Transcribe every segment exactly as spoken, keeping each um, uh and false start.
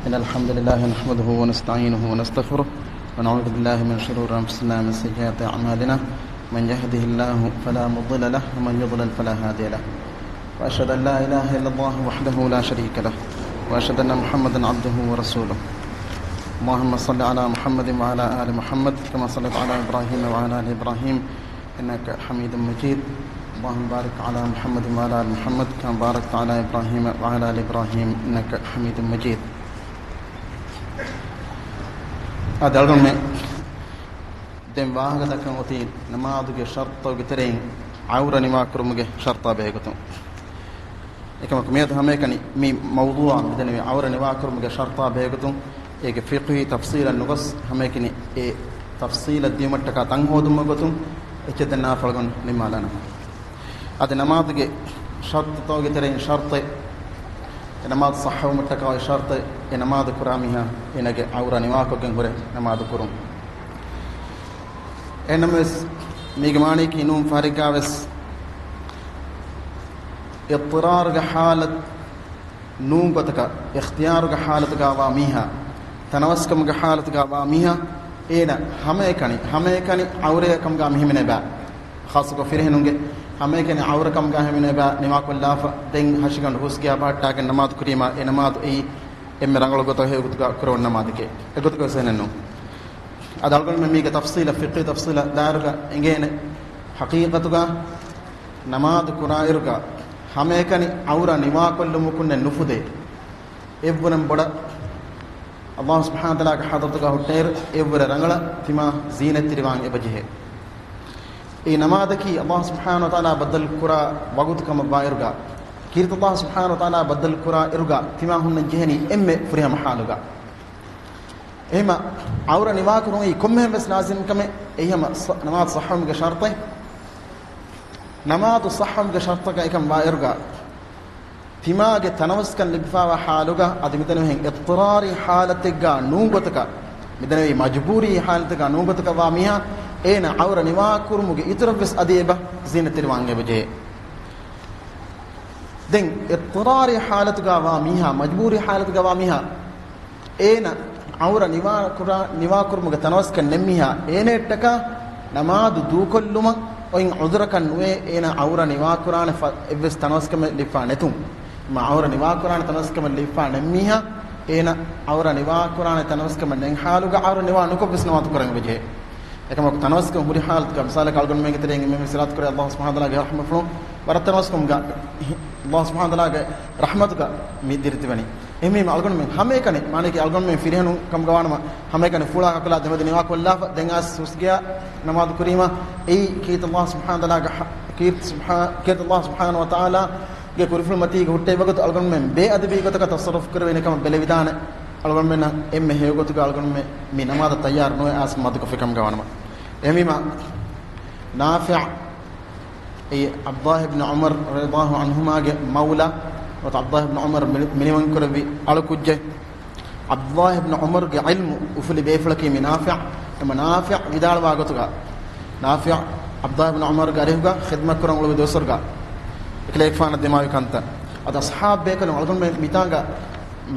إن الحمد لله نحمده ونستعينه ونستغفره، ونعوذ بالله من شرور أنفسنا ومن سيئات أعمالنا. من يهده الله فلا مضل له، ومن يضلل فلا هادي له. وأشهد أن لا إله إلا الله وحده لا شريك له، وأشهد أن محمدا عبده ورسوله. اللهم صل على محمد وعلى آل محمد كما صليت على إبراهيم وعلى آل إبراهيم إنك حميد مجيد. اللهم بارك على محمد وعلى آل محمد كما باركت على إبراهيم وعلى آل إبراهيم إنك حميد مجيد. އާދެ، އަޅުގަނޑުމެން ދެން ވާހަކަ ދައްކަން އޮތީ ނަމާދުގެ ޝަރުޠުގެ ތެރެއިން ޢައުރަ ނިވާކުރުމުގެ ޝަރުޠާ ބެހޭގޮތުން. އެކަމަކު މިއަދު ހަމައެކަނި މި މައުޟޫޢާ މިދެންނެވި ޢައުރަ ނިވާކުރުމުގެ ޝަރުޠާ ބެހޭގޮތުން އޭގެ ފިޤުހީ ތަފްޞީލަށް ނުގޮސް، ހަމައެކަނި އެ ތަފްޞީލަށް ދިޔުމަށްޓަކާ ތަން ހޯދުމުގެ ގޮތުން އެއްޗެއް ދެންނާފަޅުގަނޑު ނިންމާލާނަން. އަދި ނަމާދުގެ ޝަރުޠުތަކުގެ ތެރެއިން ޝަރުޠެއް، އެ ނަމާދު ޞައްޙަވުމަށްޓަކާ އޮތް ޝަރުޠެއް، އެ ނަމާދު ކުރާ މީހާ އޭނާގެ ޢައުރަ ނިވާކޮށްގެން ހުރެ ނަމާދު ކުރުން. އެހެންނަމަވެސް، މީގެ މާނަޔަކީ ނޫން ފަހަރެއްގާވެސް އިޟްޠިރާރުގެ ޙާލަތު ނޫން ގޮތަކަށް، އިޚްތިޔާރުގެ ޙާލަތުގާ ވާ މީހާ، ތަނަވަސްކަމުގެ ޙާލަތުގާ ވާ މީހާ، އޭނަ ހަމައެކަނި، ހަމައެކަނި ޢައުރައެއް ކަމުގާ މި ހިމެނޭ ބާ. ޚާއްޞަކޮށް ފިރިހެނުންގެ ހަމައެކަނި ޢައުރަ ކަމުގާ ހިމެނޭ ބާ، ނިވާކޮށްލާފަ، ދެން ހަށިގަނޑު ހުސްގެޔާ ބަހައްޓާގެން ނަމާދު ކުރީމާ، އެ ނަމާދު އެއީ އެންމެ ރަނގަޅު ގޮތަށް ހެޔޮ ގޮތުގަ ކުރެވުނު ނަމާދެކޭ. އެގޮތުގަ ވެސް އެހެނެއް ނޫން. އަދި އަޅުގަނޑުމެން މީގެ ތަފްޞީލަށް، ފިޤްހީ ތަފްޞީލަށް ދާއިރުގަ އެނގޭނެ. ޙަޤީޤަތުގަ ނަމާދު ކުރާއިރުގަ ހަމައެކަނި ޢައުރަ ނިވާކޮށްލުމަކުންނެއް ނުފުދޭ. އެއްވުރެން ބޮޑަށް ﷲ ސުބްޙާނަހޫ ވަތަޢާލާގެ ޙަޟްރަތުގަ ހުއްޓައިރު އެއްވުރެ ރަނގަޅަށް ތިމާ ޒީނަތްތެރިވާން އެބަޖެހޭ. އެ ނަމާދަކީ ﷲ ސުބްޙާނަހޫ ވަތަޢާލާ ބައްދަލުކުރާ ވަގުތު ކަމަށްވާއިރުގަ، ކީރިތި ﷲ ސުބްޙާނަހޫ ވަތަޢާލާ ބައްދަލުކުރާ އިރުގަ ތިމާ ހުންނަން ޖެހެނީ އެންމެ ފުރިހަމަ ޙާލުގަ. އެހެމަ ޢައުރަ ނިވާކުރުން އެއީ ކޮންމެހެން ވެސް ލާޒިމް ކަމެއް. އެހެމަ ސަ-، ނަމާދު ޞައްޙަވުމުގެ ޝަރުޠެއް، ނަމާދު ޞައްޙަވުމުގެ ޝަރުޠަކަށް އެކަން ވާއިރުގަ، ތިމާގެ ތަނަވަސްކަން ލިބިފާވާ ޙާލުގަ، އަދި މިދެންނެވިހެން އިޟްޠިރާރީ ޙާލަތެއްގަ ނޫން ގޮތަކަށް، މިދެންނެވި މަޖުބޫރީ ޙާލަތެއްގަ ނޫން ގޮތަކަށް ވާ މީހާ، އޭނަ ޢައުރަ ނިވާކުރުމުގެ އިތުރަށްވެސް އަދި އެބަ ޒީނަތްތެރިވާން އެބަޖެހޭ. ދެން އިޟްޠިރާރީ ޙާލަތުގަ ވާ މީހާ، މަޖުބޫރީ ޙާލަތުގަ ވާ މީހާ، އޭނަ ޢައުރަ ނިވާކުރާ-، ނިވާކުރުމުގެ ތަނަވަސްކަން ނެތްމީހާ، އޭނައަށްޓަކާ ނަމާދު ދޫކޮށްލުމަށް އޮތް ޢުޛުރަކަށް ނުވޭ، އޭނަ ޢައުރަ ނިވާކުރާނެ ފަ-، އެއްވެސް ތަނަވަސްކަމެއް ލިބިފާ ނެތުން. މާ ޢައުރަ ނިވާކުރާނެ ތަނަވަސްކަމެއް ލިބިފާ ނެތްމީހާ، އޭނަ ޢައުރަ ނިވާކުރާނެ ތަނަވަސްކަމެއް ނެތް ޙާލުގަ ޢައުރަ ނިވާ ނުކޮށްވެސް ނަމާދު ކުރަން އެބަޖެހޭ. އެކަމަކު ތަނަވަސްކަން ހުރި ޙާލަތުގަ، މިސާލަކަށް އަޅުގަނޑުމެންގެ ތެރެއިން އެންމެ ސިރާތު ކުރޭ ﷲ ސުބްޙާނަހޫ ވަތަޢާލާގެ ރަޙްމަތްފުޅުން، ވަރަށް ތަނަވަސްކަމުގަ ﷲ ސުބްޙާނަހޫ ވަތަޢާލާގެ ރަޙްމަތުގަ މި ދިރިތިބެނީ. އެހެންވީމަ އަޅުގަނޑުމެން ހަމައެކަނި، މާނައަކީ އަޅުގަނޑުމެން ފިރިހެނުން ކަމުގަ ވާނަމަ، ހަމައެކަނި ފުޅާ ކަކުލާ ދެމެދު ނިވާކޮށްލާފަ، ދެން އައިސް ހުސްގެޔާ ނަމާދު ކުރީމަ، އެއީ ކީރިތި ﷲ ސުބްޙާނަހޫ ވަތަޢާލާގެ ޙަ-، ކީރިތި ސުބްޙާ-، ކީރިތި ﷲ ސުބްޙާނަހޫ ވަތަޢާލާގެ ކުރިފުޅުމަތީގަ ހުއްޓެވި ވަގުތު އަޅުގަނޑުމެން ބޭއަދަބީ ގޮތަކަށް ތަޞައްރަފު ކުރެވޭނެ ކަމަށް ބެލެވިދާނެ. އަޅުގަނޑުމެންނަށް އެންމެ ހެޔޮ ގޮތުގަ އަޅުގަނޑުމެން މި ނަމާދަށް ތައްޔާރު ނުވެ އައިސް މަދުކޮށްފި ކަމުގަ ވާނަމަ. އެހެންވީމަ، ނާފިޢު އެއީ ޢަބްދުﷲ ބިން ޢުމަރު ރަޟިޔަﷲ ޢަންހުމާގެ މައުލާ، ނުވަތަ ޢަބްދުﷲ ބިން ޢުމަރު މި-، މިނިވަންކުރެއްވި އަޅުކުއްޖެއް. ޢަބްދުﷲ ބިން ޢުމަރުގެ ޢިލްމު އުފުލި ބޭފުޅަކީ މި ނާފިޢު. އެމަ ނާފިޢު ވިދާޅުވާ ގޮތުގަ، ނާފިޢު ޢަބްދުﷲ ބިން ޢުމަރުގެ އަރިހުގަ ޚިދްމަތްކުރަން އުޅުއްވި ދުވަސްވަރުގަ، އެކަލޭގެފާނަށް ދިމާވި ކަންތައް. އަދި އަޞްޙާބު ބޭކަލުން އަޅުގަނޑުމެން މިތާނގަ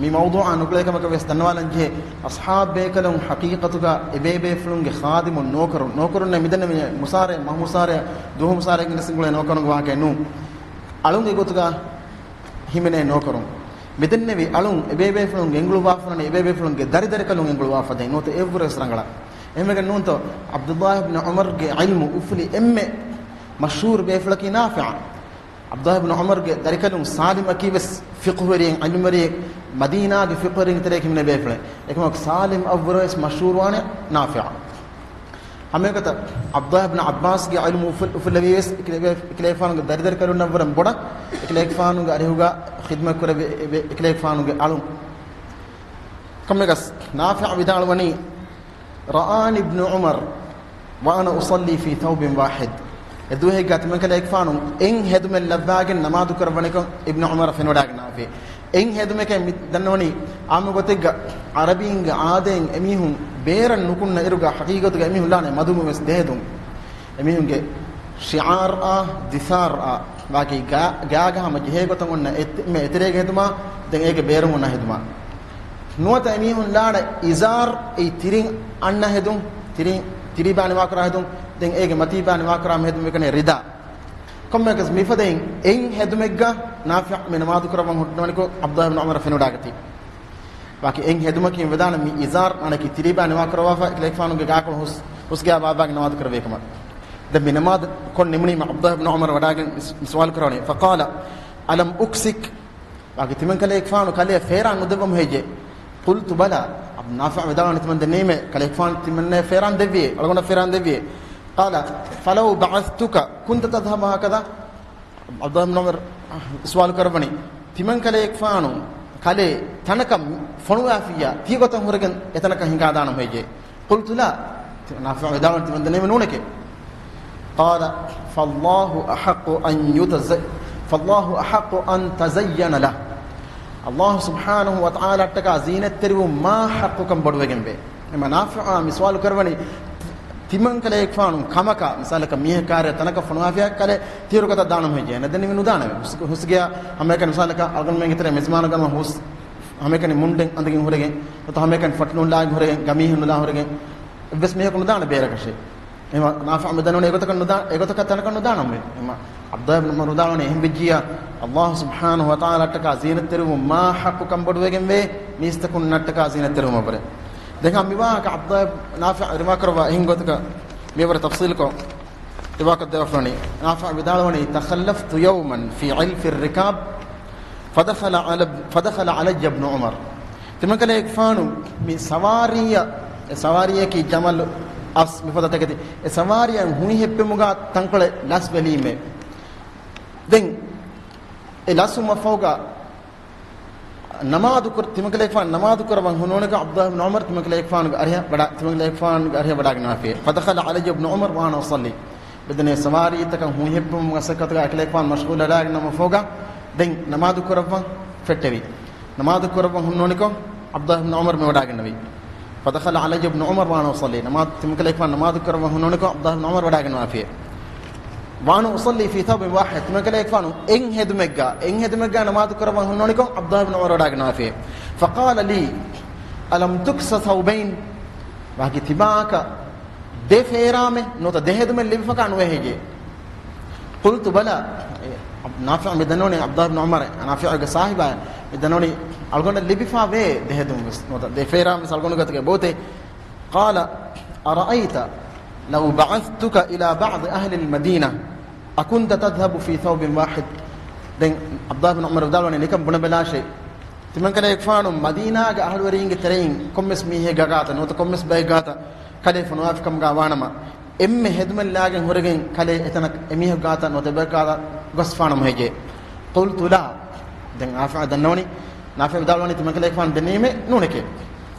މި މައުޟޫޢާ ނުގުޅޭ ކަމަކަށް ވެސް ދަންނަވާލަން ޖެހޭ، އަޞްޙާބު ބޭކަލުން ޙަޤީޤަތުގަ އެބޭބޭފުޅުންގެ ޚާދިމުން، ނޯކަރުން، ނޯކަރުންނޭ މިދެންނެވި މުސާރަ، މަހު މުސާރަ، ދުވަހު މުސާރައިގެން ނިސް އުޅޭ ނޯކަރުންގެ ވާހަކައެއް ނޫން. އަޅުންގެ ގޮތުގަ ހިމެނޭ ނޯކަރުން. މިދެންނެވި އަޅުން އެބޭބޭފުޅުން އެނގުޅުވާފަ ނަން އެބޭބޭފުޅުންގެ ދަރިދަރިކަލުން އެނގުޅުވާފަ ދެން ނުވަތަ އެއްވުރެސް ރަނގަޅަށް. އެހެންވެގެން ނޫންތޯ، ޢަބްދުﷲ ބިން ޢުމަރުގެ ޢިލްމު އުފުލި އެންމެ މަޝްހޫރު ބޭފުޅަކީ ނާފިޢު. ޢަބްދުﷲ ބިން ޢުމަރުގެ ދަރިކަލުން ސާލިމް އަކީ ވެސް ފިޤުހުވެރިއެއް، ޢިލްމުވެރިއެއް، މަދީނާގެ ފިޤުހުވެރިންގެ ތެރޭ ހިމެނޭ ބޭފުޅެއް. އެކަމަކު ސާލިމް އަށްވުރެ ވެސް މަޝްހޫރުވާނެ ނާފިޢު. ހަމައެގޮތަށް ޢަބްދުﷲ ބިން ޢައްބާސްގެ ޢިލްމު އުފު-، އުފުލެވީ ވެސް އެކަލޭ-، އެކަލޭގެފާނުގެ ދަރިދަރިކަލުންނަށްވުރެން ބޮޑަށް، އެކަލޭގެފާނުގެ އަރިހުގަ ޚިދްމަތް ކުރެވި އެ-، އެ-، އެކަލޭގެފާނުގެ އަޅުން. ކޮންމެއަކަސް ނާފިޢު ވިދާޅުވަނީ، رآني ابن عمر وأنا أصلي في ثوب واحد. އެ ދުވަހެއްގަ ތިމަންކަލޭގެފާނު އެއް ހެދުމެއް ލައްވާގެން ނަމާދު ކުރައްވަނިކޮށް އިބްނު ޢުމަރަށް ފެނިވަޑައިގަންނަވާފި. އެއް ހެދުމެކޭ މި ދަންނަވަނީ ޢާއްމު ގޮތެއްގަ ޢަރަބީންގެ އާދައިން އެމީހުން ބޭރަށް ނުކުންނަ އިރުގަ ޙަޤީޤަތުގަ އެމީހުން ލާނެ މަދުމުވެސް ދެހެދުން. އެމީހުންގެ ޝިޢާރާ ދިސާރާ ވާގި ގާ-، ގާގަ ހަމަ ޖެހޭ ގޮތަށް އޮންނަ އެތެ-، މެ އެތެރޭގެ ހެދުމާ ދެން އޭގެ ބޭރުން އޮންނަ ހެދުމާ. ނުވަތަ އެމީހުން ލާނެ އިޒާރް، އެއީ ތިރިން އަންނަ ހެދުން، ތިރިން، ތިރީބާ ނިވާކުރާ ހެދުން، ދެން އޭގެ މަތީބާ ނިވާކުރާ ހެދުން މިކަނޭ ރިދާ. ކޮންމެއަކަސް މިފަދައިން އެއް ހެދުމެއްގަ ނާފިޢު މި ނަމާދު ކުރައްވަން ހުއްޓުވަނިކޮށް ޢަބްދުﷲ ބިން ޢުމަރަށް ފެނިވަޑާގަތީ. ވާކި އެއް ހެދުމަކީ ވެދާނެ މި އިޒާރް އަނެކީ ތިރީބާ ނިވާކުރައްވާފަ ކަލޭގެފާނުގެ ގާކޮޅު ހުސް، ހުސްގެޔާ ބާއްވާގެން ނަމާދު ކުރެވޭ ކަމަށް. ދެން މި ނަމާދު ކޮށް ނިމުނީމަ ޢަބްދުﷲ ބިން ޢުމަރު ވަޑާގެން މި، މި ސުވާލު ކުރަވަނީ. فقال ألم أكسك؟ ވާކި ތިމަން ކަލޭގެފާނު ކަލެއަށް ފޭރާން ނުދެއްވަމު ހެއްޔޭ؟ قلت بلى. ޢަބްދު ނާފިޢު ވިދާޅުވަނީ ތިމަން ދެންނެވީމޭ، ކަލޭގެފާނު ތިމަންނައަށް ފޭރާން ދެއްވިއޭ، އަޅުގަނޑަށް ފޭރާން ދެއްވިއޭ. قال فلو بعثتك كنت تذهب هكذا؟ ޢަބްދުﷲ ބިން ޢުމަރު ސުވާލު ކުރައްވަނީ، ތިމަން ކަލޭގެފާނު ކަލޭ ތަނަކަށް ފޮނުވާފިއްޔާ ތިޔަ ގޮތަށް ހުރެގެން އެތަނަކަށް ހިނގާދާނަމު ހެއްޔޭ؟ قلت لا. ނާފިޢު ވިދާޅުވަނީ ތިމަން ދެންނެވީމޭ ނޫނެކޭ. قال فالله أحق أن يتز-، فالله أحق أن تزين له. ﷲ ސުބްޙާނަހޫ ވަތަޢާލާއަށްޓަކާ ޒީނަތްތެރިވުން މާ ޙައްޤުކަން ބޮޑުވެގެންވޭ. އެމަ ނާފިޢާ މި ސުވާލު ކުރައްވަނީ، ތިމަން ކަލޭގެފާނު ކަމަކާ، މިސާލަކަށް މީހެއް ކާރިއަށް ތަނަކަށް ފޮނުވާފިއްޔާ ކަލޭ ތިޔަ ގޮތަށް ދާނަމު ހެއްޔޭ؟ ނަދެންނެވި ނުދާނަމޭ. ހުސް-، ހުސްގެޔާ ހަމައެކަނި މިސާލަކަށް އަޅުގަނޑުމެންގެ ތެރޭ މެޒުމާނު ގަންނަ ހުސް ހަމައެކަނި މުންޑެއް އަނދަގެން ހުރެގެން، ނުވަތަ ހަމައެކަނި ފަޓުނޫން ލާގެން ހުރެގެން، ގަމީހެއް ނުލާ ހުރެގެން، އެއްވެސް މީހަކު ނުދާނެ ބޭރަކަށޭ. އެމަ ނާފިޢު މި ދަންނަވަނީ އެގޮތަކަށް ނުދާ-، އެގޮތަކަށް ތަނަކަށް ނުދާނަމޭ. އެމަ ޢަބްދުﷲ ބިން ޢުމަރު ވިދާޅުވަނީ އެހެން ވެއްޖިއްޔާ، ﷲ ސުބްޙާނަހޫ ވަތަޢާލާއަށްޓަކާ ޒީނަތްތެރިވުން މާ ޙައްޤުކަން ބޮޑުވެގެންވޭ، މީސްތަކުންނަށްޓަކާ ޒީނަތްތެރިވުމަށްވުރެ. ދެން މިވާހަކަ ޢަބްދުﷲ ނާފިޢު ރިވާކުރައްވާ އެހެން ގޮތަކަށް މިވަރަށް ތަފްޞީލުކޮށް ރިވާކޮށްދެއްވާފަ ވަނީ، ނާފިޢު ވިދާޅުވަނީ، تخلفت يوما في علف الركاب فدخل علي، فدخل علي ابن عمر. ތިމަންކަލޭގެފާނު މި ސަވާރީއަށް، އެ ސަވާރީއަކީ ޖަމަލު އަސް މިފަދަ ތަކެތި. އެ ސަވާރީއަށް ހުއި ހެއްޕެމުގަ ތަންކޮޅެއް ލަސްވެލީމޭ. ދެން އެ ލަސްވުމަށްފަހުގަ ނަމާދު ކުރ-، ތިމަންކަލޭގެފާނު ނަމާދު ކުރައްވަން ހުންނަވަނިކޮށް ޢަބްދުﷲ ބިން ޢުމަރު ތިމަންކަލޭގެފާނުގެ އަރިހަށް ވަޑާ-، ތިމަންކަލޭގެފާނުގެ އަރިހަށް ވަޑާގެންނާފި. فدخل علي ابن عمر وأنا أصلي. މިދެންނެވި ސަވާރީތަކަށް ހުއި ހެއްޕުމުގެ މަސައްކަތުގަ އެކަލޭގެފާނު މަޝްޣޫލަވެގެންނަމަ ފޯގާ ދެން ނަމާދު ކުރައްވަން ފެއްޓެވި. ނަމާދު ކުރައްވަން ހުންނަވަނިކޮށް ޢަބްދުﷲ ބިން ޢުމަރު މިވަޑާގެންނެވި. فدخل علي ابن عمر وأنا أصلي. ނަމާދު، ތިމަންކަލޭގެފާނު ނަމާދު ކުރައްވަން ހުންނަވަނިކޮށް ޢަބްދުﷲ ބިން ޢުމަރު ވަޑާގެންނަވާފި. وأنا أصلي في ثوب واحد. ތިމަންކަލޭގެފާނު އެއް ހެދުމެއްގަ، އެއް ހެދުމެއްގަ ނަމާދު ކުރައްވަން ހުންނަވަނިކޮށް ޢަބްދުﷲ ބިން ޢުމަރު ވަޑާގެންނަވާފި. فقال لي ألم تكس ثوبين؟ ވާކި ތިބާކަށް ދެ ފޭރާމެއް ނުވަތަ ދެ ހެދުމެއް ލިބިފަކާ ނުވޭ ހެއްޔޭ؟ قلت بلى. އެ، ނާފިޢު މި ދަންނަވަނީ ޢަބްދުﷲ ބިން ޢުމަރު، ނާފިޢުގެ ސާހިބާ، މި ދަންނަވަނީ އަޅުގަނޑަށް ލިބިފާވޭ ދެ ހެދުމެއް ވެސް ނުވަތަ ދެ ފޭރާމެއް ވެސް އަޅުގަނޑުގެ އަތުގަ އެބައޮތޭ. قال أرأيت لو بعثتك إلى بعض أهل المدينة أكنت تذهب في ثوب واحد؟ ދެން ޢަބްދުﷲ ބިން ޢުމަރު ވިދާޅުވަނީ، ނިކަން ބުނެބަލާށޭ. ތިމަންކަލޭގެފާނު މަދީނާގެ އަހުލުވެރީންގެ ތެރެއިން ކޮންމެސް މީހެއްގެ ގާތަށް ނުވަތަ ކޮންމެސް ބައެއްގެ ގާތަށް ކަލޭ ފޮނުވާފިކަމުގަ ވާނަމަ، އެންމެ ހެދުމެއް ލާގެން ހުރެގެން ކަލޭ އެތަނަށް އެމީހެއްގެ ގާތަށް ނުވަތަ އެބައެއްގެ ގާތަށް ގޮސްފާނަމު ހެއްޔޭ؟ قلت لا. ދެން ނާފިޢު ދަންނަވަނީ، ނާފިޢު ވިދާޅުވަނީ ތިމަންކަލޭގެފާނު ދެންނެވީމޭ ނޫނެކޭ.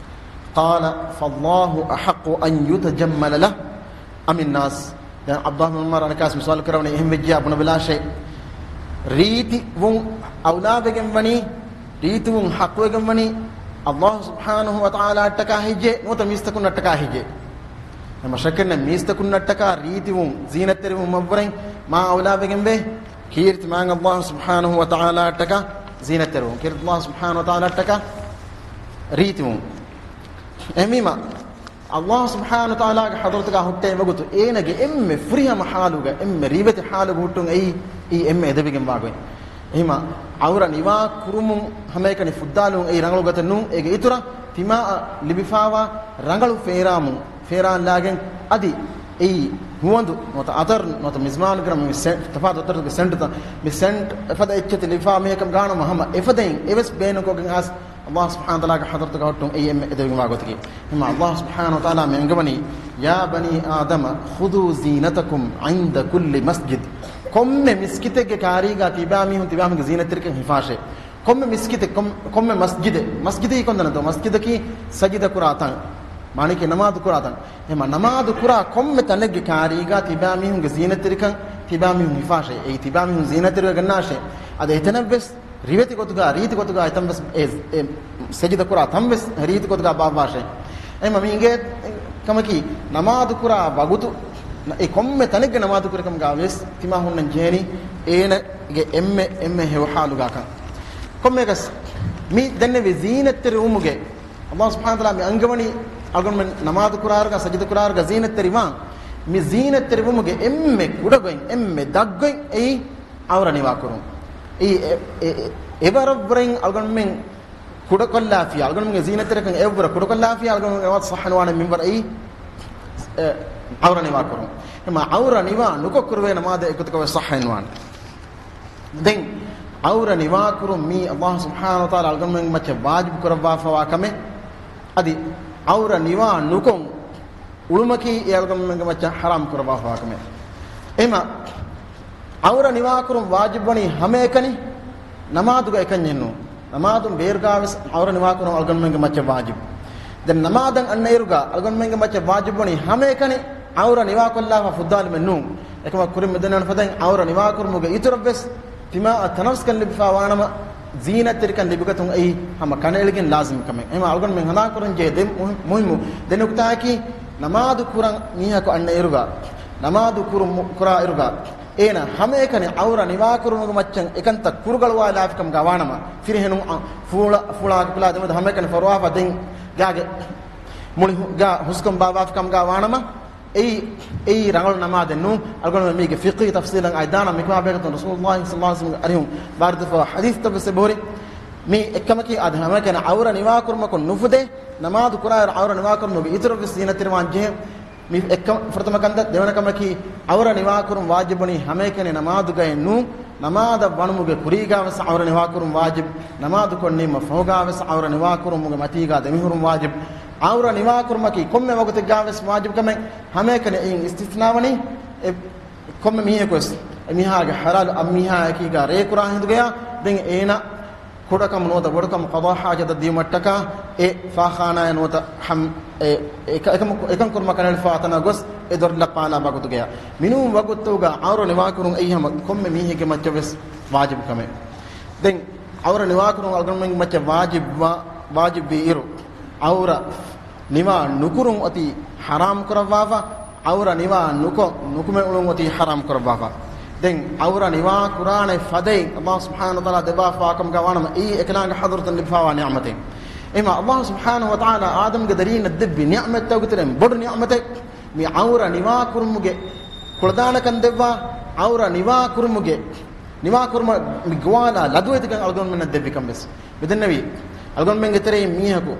قال فالله أحق أن يتجمل له أم الناس؟ ދެން ޢަބްދުﷲ ބިން ޢުމަރު އަނެއްކާވެސް މި ސުވާލު ކުރައްވަނީ، އެހެން ވެއްޖިއްޔާ ބުނެބަލާށޭ. ރީތިވުން އައުލާވެގެން ވަނީ، ރީތިވުން ޙައްޤުވެގެން ވަނީ ﷲ ސުބްޙާނަހޫ ވަތަޢާލާއަށްޓަކާ ހެއްޔޭ ނުވަތަ މީސްތަކުންނަށްޓަކާ ހެއްޔޭ؟ އެ މަށަކަންނެ މީސްތަކުންނަށްޓަކާ ރީތިވުން ޒީނަތްތެރިވުމަށްވުރެން މާ އައުލާވެގެންވޭ. ކީރިތި މާތް ﷲ ސުބްޙާނަހޫ ވަތަޢާލާއަށްޓަކާ ޒީނަތްތެރިވުން. ކީރިތި ﷲ ސުބްޙާނަހޫ ވަތަޢާލާއަށްޓަކާ ރީތިވުން. އެހެންވީމަ، ﷲ ސުބްޙާނަހޫ ވަތަޢާލާގެ ޙަޟްރަތުގަ ހުއްޓޭ ވަގުތު އޭނަގެ އެންމެ ފުރިހަމަ ޙާލުގަ، އެންމެ ރިވެތި ޙާލުގަ ހުއްޓުން އެއީ، އެއީ އެންމެ އެދެވިގެންވާ ގޮތް. އެހެންވީމަ، ޢައުރަ ނިވާ ކުރުމުން ހަމައެކަނި ފުއްދާލުން އެއީ ރަނގަޅު ގޮތެއް ނޫން. އޭގެ އިތުރަށް ތިމާއަށް ލިބިފާވާ ރަނގަޅު ފޭރާމުން، ފޭރާން ލާގެން އަދި އެއީ ހުވަނދު ނުވަތަ ޢަޠަރު ނުވަތަ މިޒްމާނުގެ މި ސެ-، ތަފާތު ޢަޠަރުގެ ސެންޓުތައް، މި ސެންޓް އެފަދަ އެއްޗެތި ލިބިފާ މީހަކަށް ގާނުމަ ހަމަ އެފަދައިން އެވެސް ބޭނުންކޮށްގެން އައިސް ﷲ ސުބްޙާނަހޫ ވަތަޢާލާގެ ޙަޟްރަތުގަ ހުއްޓުން އެއީ އެންމެ އެދެވިގެންވާ ގޮތަކީ. އެހެންވީމަ ﷲ ސުބްޙާނަހޫ ވަތަޢާލާ މި އަންގަވަނީ، يا بني آدم خذوا زينتكم عند كل مسجد. ކޮންމެ މިސްކިތެއްގެ ކާރީގަ ތިބާ މީހުން ތިބާ މީހުންގެ ޒީނަތްތެރިކަން ހިފާށޭ. ކޮންމެ މިސްކިތެއް، ކޮން-، ކޮންމެ މަސްޖިދެއް، މަސްޖިދަކީ ކޮންތަނެއްތޯ؟ މަސްޖިދަކީ ސަޖިދަ ކުރާ ތަން. މާނައަކީ ނަމާދު ކުރާ ތަން. އެހެންވީމަ ނަމާދު ކުރާ ކޮންމެ ތަނެއްގެ ކާރީގަ ތިބާ މީހުންގެ ޒީނަތްތެރިކަން، ތިބާ މީހުން ހިފާށޭ. އެއީ ތިބާ މީހުން ޒީނަތްތެރިވެގަންނާށޭ. އަދި އެތަނަށްވެސް ރިވެތި ގޮތުގަ، ރީތި ގޮތުގަ އެތަންވެސް އެ، އެ ސަޖިދަ ކުރާ ތަންވެސް ރީތި ގޮތުގަ ބާއްވާށޭ. އެހެންވީމަ މި އިނގޭ ކަމަކީ، ނަމާދު ކުރާ ވަގުތު، އެ ކޮންމެ ތަނެއްގެ ނަމާދު ކުރިކަމުގަ ވެސް ތިމާ ހުންނަން ޖެހެނީ އޭނަގެ އެންމެ، އެންމެ ހެޔޮ ޙާލުގަކަން. ކޮންމެއަކަސް މި ދެންނެވި ޒީނަތްތެރިވުމުގެ އަﷲ ސުބްޙާނަހޫ ވަތަޢާލާ މި އަންގަވަނީ އަޅުގަނޑުމެން ނަމާދު ކުރާއިރުގަ، ސަޖިދަ ކުރާއިރުގަ ޒީނަތްތެރިވާން. މި ޒީނަތްތެރިވުމުގެ އެންމެ ކުޑަ ގޮތް، އެންމެ ދަށް ގޮތް އެއީ އައުރަ ނިވާކުރުން. އެއީ އެ، އެ، އެ، އެވަރަށްވުރެން އަޅުގަނޑުމެން ކުޑަކޮށްލާފިޔާ، އަޅުގަނޑުމެންގެ ޒީނަތްތެރިކަން އެއަށްވުރެ ކުޑަކޮށްލާފިޔާ، އަޅުގަނޑުމެން އެވަރަށް ޞައްޙަނުވާނެ މިންވަރު އެއީ، އެ، އައުރަ ނިވާކުރުން. އެމަ އައުރަ ނިވާ ނުކޮށް ކުރެވޭ ނަމާދެއް އެގޮތަކަށް ވެސް ޞައްޙައެއްނުވާނެ. ދެން އައުރަ ނިވާކުރުން މީ އަﷲ ސުބްޙާނަހޫ ވަތަޢާލާ އަޅުގަނޑުމެންގެ މައްޗަށް ވާޖިބު ކުރައްވާފަވާ ކަމެއް. އަދި އައުރަ ނިވާ ނުކޮށް އުޅުމަކީ އެ އަޅުގަނޑުމެންގެ މައްޗަށް ޙަރާމް ކުރައްވާފަވާ ކަމެއް. އެމަ އައުރަ ނިވާކުރުން ވާޖިބުވަނީ ހަމައެކަނި ނަމާދުގަ އެކަންޏެއް ނޫން. ނަމާދުން ބޭރުގާވެސް އައުރަ ނިވާކުރުން އަޅުގަނޑުމެންގެ މައްޗަށް ވާޖިބު. ދެން ނަމާދަށް އަންނައިރުގަ އަޅުގަނޑުމެންގެ މައްޗަށް ވާޖިބުވަނީ ހަމައެކަނި އައުރަ ނިވާކޮށްލާފަ ފުއްދާލުމެއް ނޫން. އެކަމަށް ކުރިން މިދެންނެވި ފަދައިން އައުރަ ނިވާކުރުމުގެ އިތުރަށްވެސް ތިމާއަށް ތަނަވަސްކަން ލިބިފަ ވާނަމަ، ޒީނަތްތެރިކަން ލިބިގަތުން އެއީ ހަމަ ކަނޑައެޅިގެން ލާޒިމް ކަމެއް. އެހެން އަޅުގަނޑުމެން ހަނދާންކުރަންޖެހޭ ދެ މުހި-، މުހިއްމު ދެ ނުކުތާއަކީ، ނަމާދު ކުރަން މީހަކު އަންނައިރުގަ، ނަމާދު ކުރު-، ކުރާއިރުގަ، އޭނަ ހަމައެކަނި އައުރަ ނިވާކުރުމުގެ މައްޗަށް އެކަންތައް ކުރުގަޅުވާލާފިކަމުގަ ވާނަމަ، ފިރިހެނުން ފޫޅަ-، ފުޅާ ކުލާ ދެމެދު ހަމައެކަނި ފޮރުވާފަ ދެން ގާގެ މުޅި ހު-، ގާ ހުސްކަން ބާވާފިކަމުގަ ވާނަމަ، އެއީ، އެއީ ރަނގަޅު ނަމާދެއް ނޫން. އަޅުގަނޑުމެން މީގެ ފިޤްހީ ތަފްސީލަށް އައި ދާނަ މިކަމާ ބެހޭގޮތުން ރަސޫލުﷲ ޞައްލަﷲ ޢަލައިހި ވަސައްލަމްގެ އަރިހުން ވާރިދުވެފަވާ ޙަދީޘްތައްވެސް އެބަހުރި. މީ އެއްކަމަކީ އަދި ހަމައެކަނި އައުރަ ނިވާކުރުމަކުން ނުފުދޭ، ނަމާދު ކުރާއިރު އައުރަ ނިވާކުރުމުގެ އިތުރަށްވެސް ޒީނަތްތެރިވާން ޖެހޭ. މި އެއްކަ-، ފުރަތަމަ ކަންތައް. ދެވަނަ ކަމަކީ، އައުރަ ނިވާކުރުން ވާޖިބުވަނީ ހަމައެކަނި ނަމާދުގައެއް ނޫން، ނަމާދަށް ވަނުމުގެ ކުރީގާވެސް އައުރަ ނިވާކުރުން ވާޖިބު، ނަމާދު ކޮށްނީމަ ފަހުގާވެސް އައުރަ ނިވާކުރުމުގެ މަތީގާ ދެމިހުރުން ވާޖިބު. އައުރަ ނިވާކުރުމަކީ ކޮންމެ ވަގުތެއްގާވެސް ވާޖިބު ކަމެއް، ހަމައެކަނި އެއިން އިސްތިސްނާވަނީ އެ ކޮންމެ މީހަކުވެސް އެމީހާގެ ޙަލާލު އަންމީހާއެކީގާ ރޭ ކުރާ ހިނދުގަޔާ، ދެން އޭނަ ކުޑަކަމު ނުވަތަ ބޮޑުކަމު ޤަޟާ ޙާޖަތަށް ދިޔުމަށްޓަކާ އެ ފާޚާނާއެއް ނުވަތަ ހަމް-، އެ، އެ، އެކަ-، އެކަމަކު-، އެކަން ކުރުމަށް ކަނޑައެޅިފާ ތަނަށް ގޮސް އެ ދޮރި ލައްޕާލާ ވަގުތުގަޔާ. މިނޫން ވަގުތުގަ އައުރަ ނިވާކުރުން އެއީ ހަމަ ކޮންމެ މީހެއްގެ މައްޗަށްވެސް ވާޖިބު ކަމެއް. ދެން އައުރަ ނިވާކުރުން އަޅުގަނޑުމެންގެ މައްޗަށް ވާޖިބް ވާ-، ވާޖިބްވީ އިރު، އައުރަ ނިވާ ނުކުރުން އޮތީ ޙަރާމް ކުރައްވާފަ، އައުރަ ނިވާ ނުކޮށް ނުކުމެ އުޅުން އޮތީ ޙަރާމް ކުރައްވާފަ. ދެން އައުރަ ނިވާ ކުރާނެ ފަދައިން އަﷲ ސުބްޙާނަހޫ ވަތަޢާލާ ދެއްވާފާ ކަމުގަ ވާނަމަ، އެއީ އެކަލާނގެ ޙަޟްރަތުން ލިބިފާވާ ނިޢުމަތެއް. އެހެމަ އަﷲ ސުބްޙާނަހޫ ވަތަޢާލާ އާދަމްގެ ދަރީންނަށް ދެއްވި ނިޢުމަތްތަކުގެ ތެރެއިން ބޮޑު ނިޢުމަތެއް މި އައުރަ ނިވާ ކުރުމުގެ ކުޅަދާނަކަން ދެއްވާ، އައުރަ ނިވާ ކުރުމުގެ، ނިވާ ކުރުމަށް މި ގޮވާލާ ލަދުވެތިކަން އަޅުގަނޑުމެންނަށް ދެއްވިކަން ވެސް. މިދެންނެވީ، އަޅުގަނޑުމެންގެ ތެރެއިން މީހަކު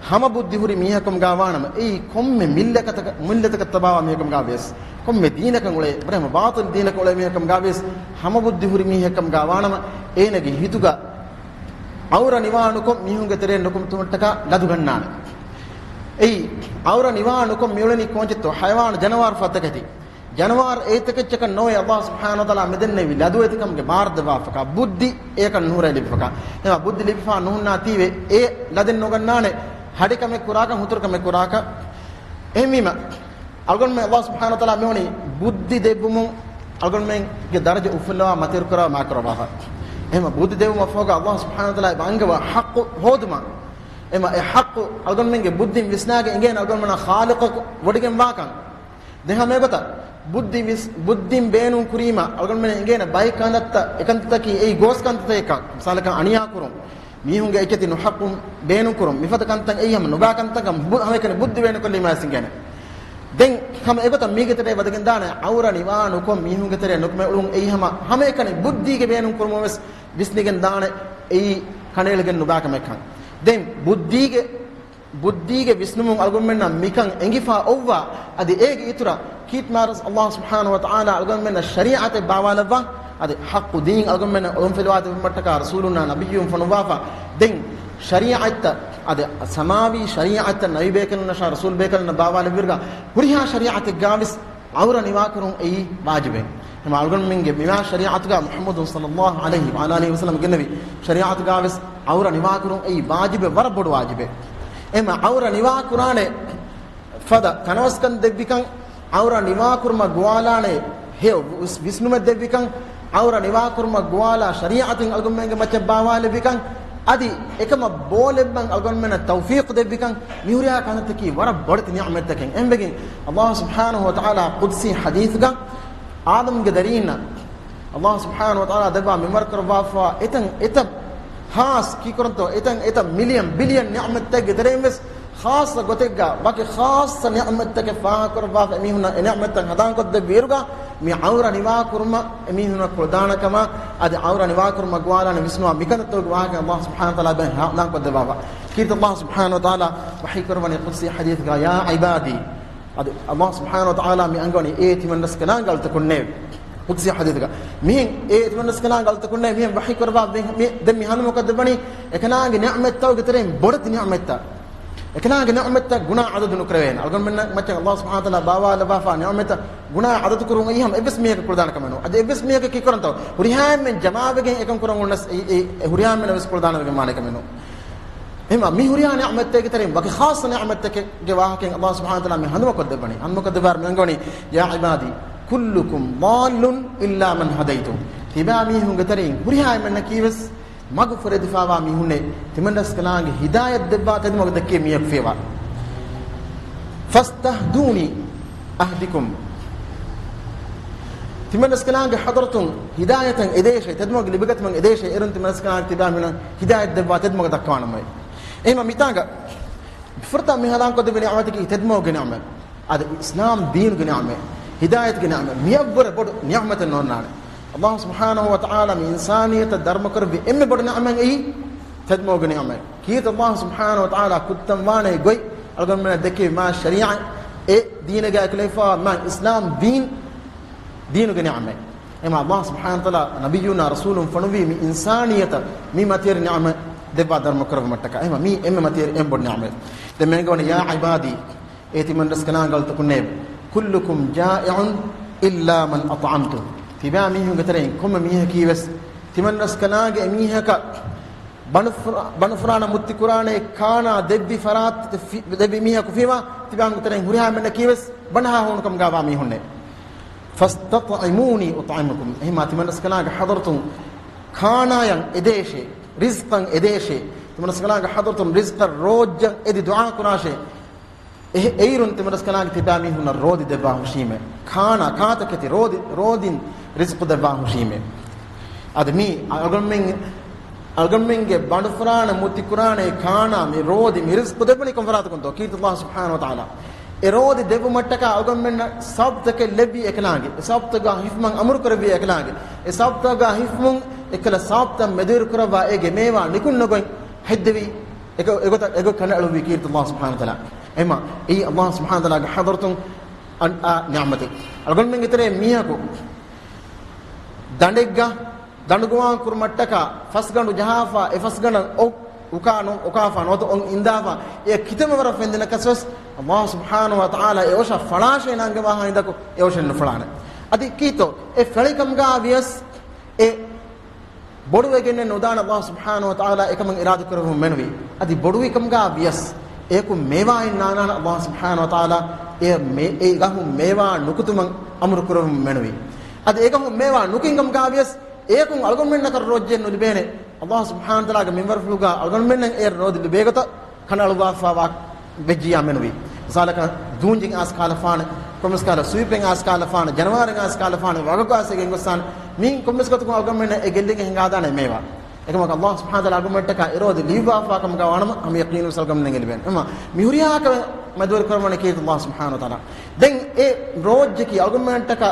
ހަމަ ބުއްދި ހުރި މީހަކަމުގާ ވާނަމަ، އެއީ ކޮންމެ މިއްލަތަކަ-، މިއްލަތަކަށް ތަބާވާ މީހަކަމުގާ ވިޔަސް، ކޮންމެ ދީނަކަށް އުޅޭ، ބަރެހަމަ ބާޠިލް ދީނަކަށް އުޅޭ މީހަކަމުގާ ވިޔަސް، ހަމަ ބުއްދި ހުރި މީހެއްކަމުގާ ވާނަމަ، އޭނަގެ ހިތުގަ އައުރަ ނިވާ ނުކޮށް މީހުންގެ ތެރެއިން ނުކުމެ ތުހުމަތަކާ ލަދުގަންނާނެ. އެއީ، އައުރަ ނިވާ ނުކޮށް މިއުޅެނީ ކޯންޗެއްތޯ؟ ޙަޔަވާނު ޖަނަވާރު ފަދަ ތަކެތި. ޖަނަވާރު އެއްތަކެއްޗަކަށް ނޯވޭ އަﷲ ސުބްޙާނަހޫ ވަތަޢާލާ މިދެންނެވި ލަދުވެތިކަމުގެ ބާރު ދެއްވާފަކާ، ބުއްދި އެޔަކަށް ނުހުރޭ ލިބިފަކާ. އެމަ ބުއްދި ލިބިފާ ނުހުންނާތީވެ އެ ލަދެއް ނުގަންނާނެ، ހަޑިކަމެއް ކުރާކަށް، ހުތުރުކަމެއް ކުރާކަށް. އެހެންވީމަ، އަޅުގަނޑުމެން އަﷲ ސުބްޙާނަހޫ ވަތަޢާލާ މިވަނީ ބުއްދި ދެއްވުމުން އަޅުގަނޑުމެންގެ ދަރަޖަ އުފުއްލަވާ މަތިވެރި ކުރާ މާކުރައްވާފަ. އެހެމަ ބުއްދި ދެއްވުމަށްފަހުގަ އަﷲ ސުބްޙާނަހޫ ވަތަޢާލާ އަންގަވާ ޙައްޤު ހޯދުމަށް، އެމަ އެ ޙައްޤު އަޅުގަނޑުމެންގެ ބުއްދިން ވިސްނާގެން އިނގޭނެ އަޅުގަނޑުމެންނަށް ޚާލިޤަކު ވޮޑިގެން ވާކަން. ދެން ހަމަ އެގޮތަށް ބުއްދި ވިސް-، ބުއްދިން ބޭނުން ކުރީމަ އަޅުގަނޑުމެން އިނގޭނެ ބައެއް ކަންތައްތައް، އެ ކަންތައްތަކީ އެއީ ގޯސް ކަންތައްތަކެއްކަން. މިސާލަކަށް އަނިޔާ ކުރުން، މީހުންގެ އެއްޗެތި ނުޙައްޤުން ބޭނުން ކުރުން، މިފަދަ ކަންތައް އެއީ ހަމަ ނުބާ ކަންތަކަށް ބު-، ހަމައެކަނި ބުއްދި ބޭނުން ކޮށްލީމަ ވެސް އިނގޭނެ. ދެން ހަމަ އެގޮތަށް މީގެ ތެރޭ ވަދެގެން ދާނެ، އައުރަ ނިވާ ނުކޮށް މީހުންގެ ތެރޭ ނުކުމެ އުޅުން އެއީ ހަމަ ހަމައެކަނި ބުއްދީގެ ބޭނުން ކުރުމަށް ވެސް ވިސްނިގެން ދާނެ، އެއީ ކަނޑައެޅިގެން ނުބާ ކަމެއްކަން. ދެން ބުއްދީގެ، ބުއްދީގެ ވިސްނުމުން އަޅުގަނޑުމެންނަށް މިކަން އެނގިފާ އޮއްވާ، އަދި އޭގެ އިތުރަށް ކީޓް މާރަސް އަﷲ ސުބްޙާނަހޫ ވަތަޢާލާ އަޅުގަނޑުމެންނަށް ޝަރީޢަތެއް ބާވާލައްވާ، އަދި ޙައްޤު ދީން އަޅުގަނޑުމެންނަށް އޮޅުންފިލުވާ ދެއްވުމަށްޓަކާ ރަސޫލުންނާ ނަބިއްޔުން ފޮނުއްވާފަ. ދެން ޝަރީޢަތްތައް، އަދި ސަމާވީ ޝަރީޢަތްތައް ނަބީ ބޭކަލުންނަށާ ރަސޫލު ބޭކަލުންނަށް ބާވާލެއްވިއިރުގަ ހުރިހާ ޝަރީޢަތެއްގާވެސް އައުރަ ނިވާކުރުން އެއީ ވާޖިބެއް. އެމަ އަޅުގަނޑުމެންގެ މިވާ ޝަރީޢަތުގަ މުޙައްމަދު ޞައްލައްލާހު ޢަލައިހި ވަޢަލާ އާލިހި ވަސައްލަމަ ގެންނެވި ޝަރީޢަތުގާވެސް އައުރަ ނިވާކުރުން އެއީ ވާޖިބެއް، ވަރަށް ބޮޑު ވާޖިބެއް. އެމަ އައުރަ ނިވާކުރާނެ ފަދަ ތަނަވަސްކަން ދެއްވިކަން، އައުރަ ނިވާކުރުމަށް ގޮވާލާނެ ހެޔޮ ވިސް-، ވިސްނުމެއް ދެއްވިކަން، އައުރަ ނިވާކުރުމަށް ގޮވާލާ ޝަރީޢަތިން އަޅުގަނޑުމެންގެ މައްޗަށް ބާވާލެއްވިކަން، އަދި އެކަމަށް ބޯލެއްވަން އަޅުގަނޑުމެންނަށް ތައުފީޤު ދެއްވިކަން، މިހުރިހާ ކަންތައްތަކީ ވަރަށް ބޮޑެތި ނިޢުމަތްތަކެއް. އެހެންވެގެން އަﷲ ސުބްޙާނަހޫ ވަތަޢާލާ ޤުދްސީ ޙަދީޘްގަ އާދަމްގެ ދަރީންނަށް އަﷲ ސުބްޙާނަހޫ ވަތަޢާލާ ދެއްވާ މިންވަރު ކުރައްވާފަވާ އެތަން އެތައް ޚާއްޞަ ކީކުރަންތޯ، އެތަން އެތަން މިލިއަން ބިލިއަން ނިޢުމަތްތަކެއްގެ ތެރެއިން ވެސް ޚާއްޞަ ގޮތެއްގަ ވަކި ޚާއްޞަ ނިޢުމަތްތަކެއް ފާހަގަކުރައްވާފަ އެމީހުންނަށް އެ ނިޢުމަތްތައް ހަނދާންކޮށްދެއްވިއިރުގަ، މި ޢައުރަ ނިވާކުރުމަށް އެމީހުންނަށް ކުޅަދާނަކަމާ، އަދި ޢައުރަ ނިވާކުރުމަށް ގޮވާލާނެ ވިސްނުވާ މިކަންތައްތަކުގެ ވާހަކަ ﷲ ސުބްޙާނަހޫ ވަތަޢާލާ ބެން ހަނދާންކޮށްދެއްވާފަ. ކީރިތި ﷲ ސުބްޙާނަހޫ ވަތަޢާލާ ވަޙީކުރައްވަނީ ޤުދުސީ ޙަދީޘްގަ، "يا عبادي." އަދި ﷲ ސުބްޙާނަހޫ ވަތަޢާލާ މި އަންގަވަނީ އޭ ތިމަންރަސްކަލާނގެ އަޅުތަކުންނޭވެ. ޤުދުސީ ޙަދީޘްގަ މިހެން އޭ ތިމަންރަސްކަލާނގެ އަޅުތަކުންނޭވެ، މިހެން ވަޙީކުރައްވާ ދެން މި، ދެން މި ހަނދުމަކޮށްދެއްވަނީ އެކަލާނގެ ނިޢުމަތްތަކުގެ ތެރެއިން ބޮޑެތި ނިޢުމަތްތައް. އެކަލާނގެ ނިޢުމަތްތައް ގުނާ ޢަދަދު ނުކުރެވޭނެ. އަޅުގަނޑުމެންނަށް މައްޗަށް ﷲ ސުބްޙާނަހޫ ވަތަޢާލާ ބާވާލައްވާފާ ނިޢުމަތްތައް ގުނާ ޢަދަދު ކުރުން އެއީ ހަމަ އެއްވެސް މީހަކަށް ކުޅަދާނަކަމެއް ނޫން. އަދި އެއްވެސް މީހަކަށް ކީކުރަންތޯ، ހުރިހާ އެންމެން ޖަމާވެގެން އެކަން ކުރަން އޮންނަސް އެ، އެ، އެ ހުރިހާ އެންމެނަށް ވެސް ކުޅަދާނަވެގެން ވާނެ ކަމެއް ނޫން. އެހެންވީމާ މި ހުރިހާ ނިޢުމަތްތަކެއްގެ ތެރެއިން ވަކި ޚާއްޞަ ނިޢުމަތްތަކެއްގެ ވާހަކައެއް ﷲ ސުބްޙާނަހޫ ވަތަޢާލާ މި ހަނދުމަކޮށްދެއްވަނީ. ހަނދުމަކޮށްދެއްވާއިރު މި އަންގަވަނީ، "يا عبادي كلكم ضال إلا من هديت." ތިބާ މީހުންގެ ތެރެއިން ހުރިހާ އެންމެންނަކީ ވެސް މަގު ފުރެދިފާވާ މީހުންނޭ، ތިމަންރަސްކަލާނގެ ހިދާޔަތް ދެއްވާ ތެދުމަގު ދެއްކޭ މީހަކު ފިޔަވާ. "فاستهدوني أهدكم." ތިމަންރަސްކަލާނގެ ޙަޟްރަތުން ހިދާޔަތަށް އެދޭށޭ، ތެދުމަގު ލިބިގަތުމަށް އެދޭށޭ، އޭރުން ތިމަންރަސްކަލާނގެ ތިބާ މީހުންނަށް ހިދާޔަތް ދެއްވާ ތެދުމަގު ދައްކަވާނަމޭ. އެހެންވީމާ މިތާނގަ ފުރަތަމަ މި ހަނދާންކޮށްދެއްވި ނިޢުމަތަކީ ތެދުމަގުގެ ނިޢުމަތް. އަދި އިސްލާމް ދީނުގެ ނިޢުމަތް، ހިދާޔަތުގެ ނިޢުމަތް، މިއަށްވުރެ ބޮޑު ނިޢުމަތެއް ނޯންނާނެ. ﷲ ސުބްޙާނަހޫ ވަތަޢާލާ މި އިންސާނިއްޔަތަށް ދަރުމަކުރެއްވި އެންމެ ބޮޑު ނިޢުމަތް އެއީ ތެދުމަގުގެ ނިޢުމަތް. ކީރިތި ﷲ ސުބްޙާނަހޫ ވަތަޢާލާ ކުއްތަންވާނެ ގޮތް އަޅުގަނޑުމެންނަށް ދެއްކެވި މާ ޝަރީޢަތް، އެ ދީނުގައި އެކުލެވިފައިވާ މާ އިސްލާމް ދީން، ދީނުގެ ނިޢުމަތް. އެހެންވީމާ ﷲ ސުބްޙާނަހޫ ވަތަޢާލާ ނަބިއްޔުންނާ ރަސޫލުން ފޮނުއްވީ މި އިންސާނިއްޔަތަށް މި މަތިވެރި ނިޢުމަތް ދެއްވާ ދަރުމަކުރެއްވުމަށްޓަކާ. އެހެންވީމާ މީ އެންމެ މަތިވެރި އެންމެ ބޮޑު ނިޢުމަތް. ދެން މި އަންގަވަނީ، "يا عبادي." އޭ ތިމަންރަސްކަލާނގެ އަޅުތަކުންނޭވެ. "كلكم جائع إلا من أطعمته." ތިބާ މީހުންގެ ތެރެއިން ކޮންމެ މީހަކީ ވެސް ތިމަންރަސްކަލާނގެ އެމީހަކަށް ބަނޑުފުރާ-، ބަނޑުފުރާނަ މުއްތި ކުރާނެ ކާނާ ދެއްވި ފަރާތް ފި-، ދެއްވި މީހަކު ފިޔަވާ، ތިބާ މީހުންގެ ތެރެއިން ހުރިހާ އެންމެންނަކީ ވެސް ބަނޑަހާ ހޫނުކަމުގަ ވާ މީހުންނޭ. "فاستطعموني أطعمكم." އެހެންވީމާ ތިމަންރަސްކަލާނގެ ޙަޟްރަތުން ކާނާޔަށް އެދޭށޭ، ރިޒްޤަށް އެދޭށޭ. ތިމަންރަސްކަލާނގެ ޙަޟްރަތުން ރިޒްޤަށް ރޯއްޖަށް އެދި ދުޢާ ކުރާށޭ. އެ-، އެއިރުން ތިމަންރަސްކަލާނގެ ތިބާ މީހުންނަށް ރޯދި ދެއްވާ ހުށީމޭ. ކާނާ، ކާތަކެތި ރޯދި، ރޯދިން ރިޒްޤު ދެއްވާ ހުށީމޭ. އަދި މީ އަޅުގަނޑުމެން، އަޅުގަނޑުމެންގެ ބަނޑުފުރާނަ މުއްތި ކުރާނެ ކާނާ މި ރޯދި މި ރިޒްޤު ދެއްވަނީ ކޮން ފަރާތަކުންތޯ؟ ކީރިތި ﷲ ސުބްޙާނަހޫ ވަތަޢާލާ އެ ރޯދި ދެއްވުމަށްޓަކާ އަޅުގަނޑުމެންނަށް ސަބަބުތަކެއް ލެއްވީ އެކަލާނގެ. އެ ސަބަބުތަކާ ހިފުމަށް އަމުރު ކުރެއްވީ އެކަލާނގެ. އެ ސަބަބުތަކާ ހިފުމުން އެކަލަ ސަބަބުތައް މެދުވެރި ކުރައްވާ އޭގެ މޭވާ ނިކުން ނުގޮތް ހެއްދެވީ އެގޮ-، އެގޮތަށް، އެގޮތަށް ކަނޑައެޅުއްވީ ކީރިތި ﷲ ސުބްޙާނަހޫ ވަތަޢާލާ. އެހެންވީމާ އެއީ ﷲ ސުބްޙާނަހޫ ވަތަޢާލާގެ ޙަޟްރަތުން އަން-، އާ ނިޢުމަތެއް. އަޅުގަނޑުމެންގެ ތެރޭ މީހަކު ދަނޑެއްގަ ދަނޑުގޮވާން ކުރުމަށްޓަކާ ފަސްގަނޑު ޖަހާފާ، އެ ފަސްގަނޑަށް އޮށް އުކާ ނު-، އުކާފާ ނުވަތަ އޮށް އިންދާފާ، އެ ކިތަންމެ ވަރަށް ފެންދިނަކަސް ވެސް ﷲ ސުބްޙާނަހޫ ވަތަޢާލާ އެ އޮށަށް ފަޅާށޭ ނަންގަވާހާ ހިނދަކު އެ އޮށެއް ނުފަޅާނެ. އަދި ކީއްތޯ އެ ފެޅިކަމުގަ ވިޔަސް އެ ބޮޑުވެގެންނެއް ނުދާނެ. ﷲ ސުބްޙާނަހޫ ވަތަޢާލާ އެކަމަށް އިރާދަ ކުރެއްވުން މެނުވީ. އަދި ބޮޑުވިކަމުގަ ވިޔަސް އެކު މޭވާއެއް ނާނާނެ. ﷲ ސުބްޙާނަހޫ ވަތަޢާލާ އެ މޭ-، އެ ގަހުން މޭވާ ނުކުތުމަށް އަމުރު ކުރެއްވުން މެނުވީ. އަދި އެ ގަހުން މޭވާ ނުކިން ކަމުގަ ވިޔަސް އެއަކުން އަޅުގަނޑުމެންނަކަށް ރޯއްޖެއެއް ނުލިބޭނެ. ﷲ ސުބްޙާނަހޫ ވަތަޢާލާގެ މިންވަރުފުޅުގަ އަޅުގަނޑުމެންނަށް އެ ރޯދި ލިބޭގޮތަށް ކަނޑައަޅުއްވާފައިވާ ވެއްޖިއްޔާ މެނުވީ. މިސާލަކަށް ދޫންޏެއް އައިސް ކާލަފާނެ، ކޮންމެސް ކަހަލަ ސުވިޕެއް އައިސް ކާލަފާނެ، ޖަނަވާރެއް އައިސް ކާލަފާނެ، ވަގަކު އައިސް އެގެންގޮސްފާނެ. މީ ކޮންމެސް ގޮތަކުން އަޅުގަނޑުމެންނަށް އެ ގެއްލިގެން ހިނގާދާނެ މޭވާ. އެކަމަކު ﷲ ސުބްޙާނަހޫ ވަތަޢާލާ އަޅުގަނޑުމެންނަށްޓަކާ އެ ރޯދި ލިޔުއްވާފާ ކަމުގަ ވާނަމަ ހަމަ ޔަޤީނުން އަޅުގަނޑުމެންނަށް ލިބޭނެ. އެމަ މި ހުރިހާ ކަމެއް މެދުވެރި ކުރައްވަނީ ކީރިތި ﷲ ސުބްޙާނަހޫ ވަތަޢާލާ. ދެން އެ ރޯއްޖަކީ އަޅުގަނޑުމެންނަށްޓަކާ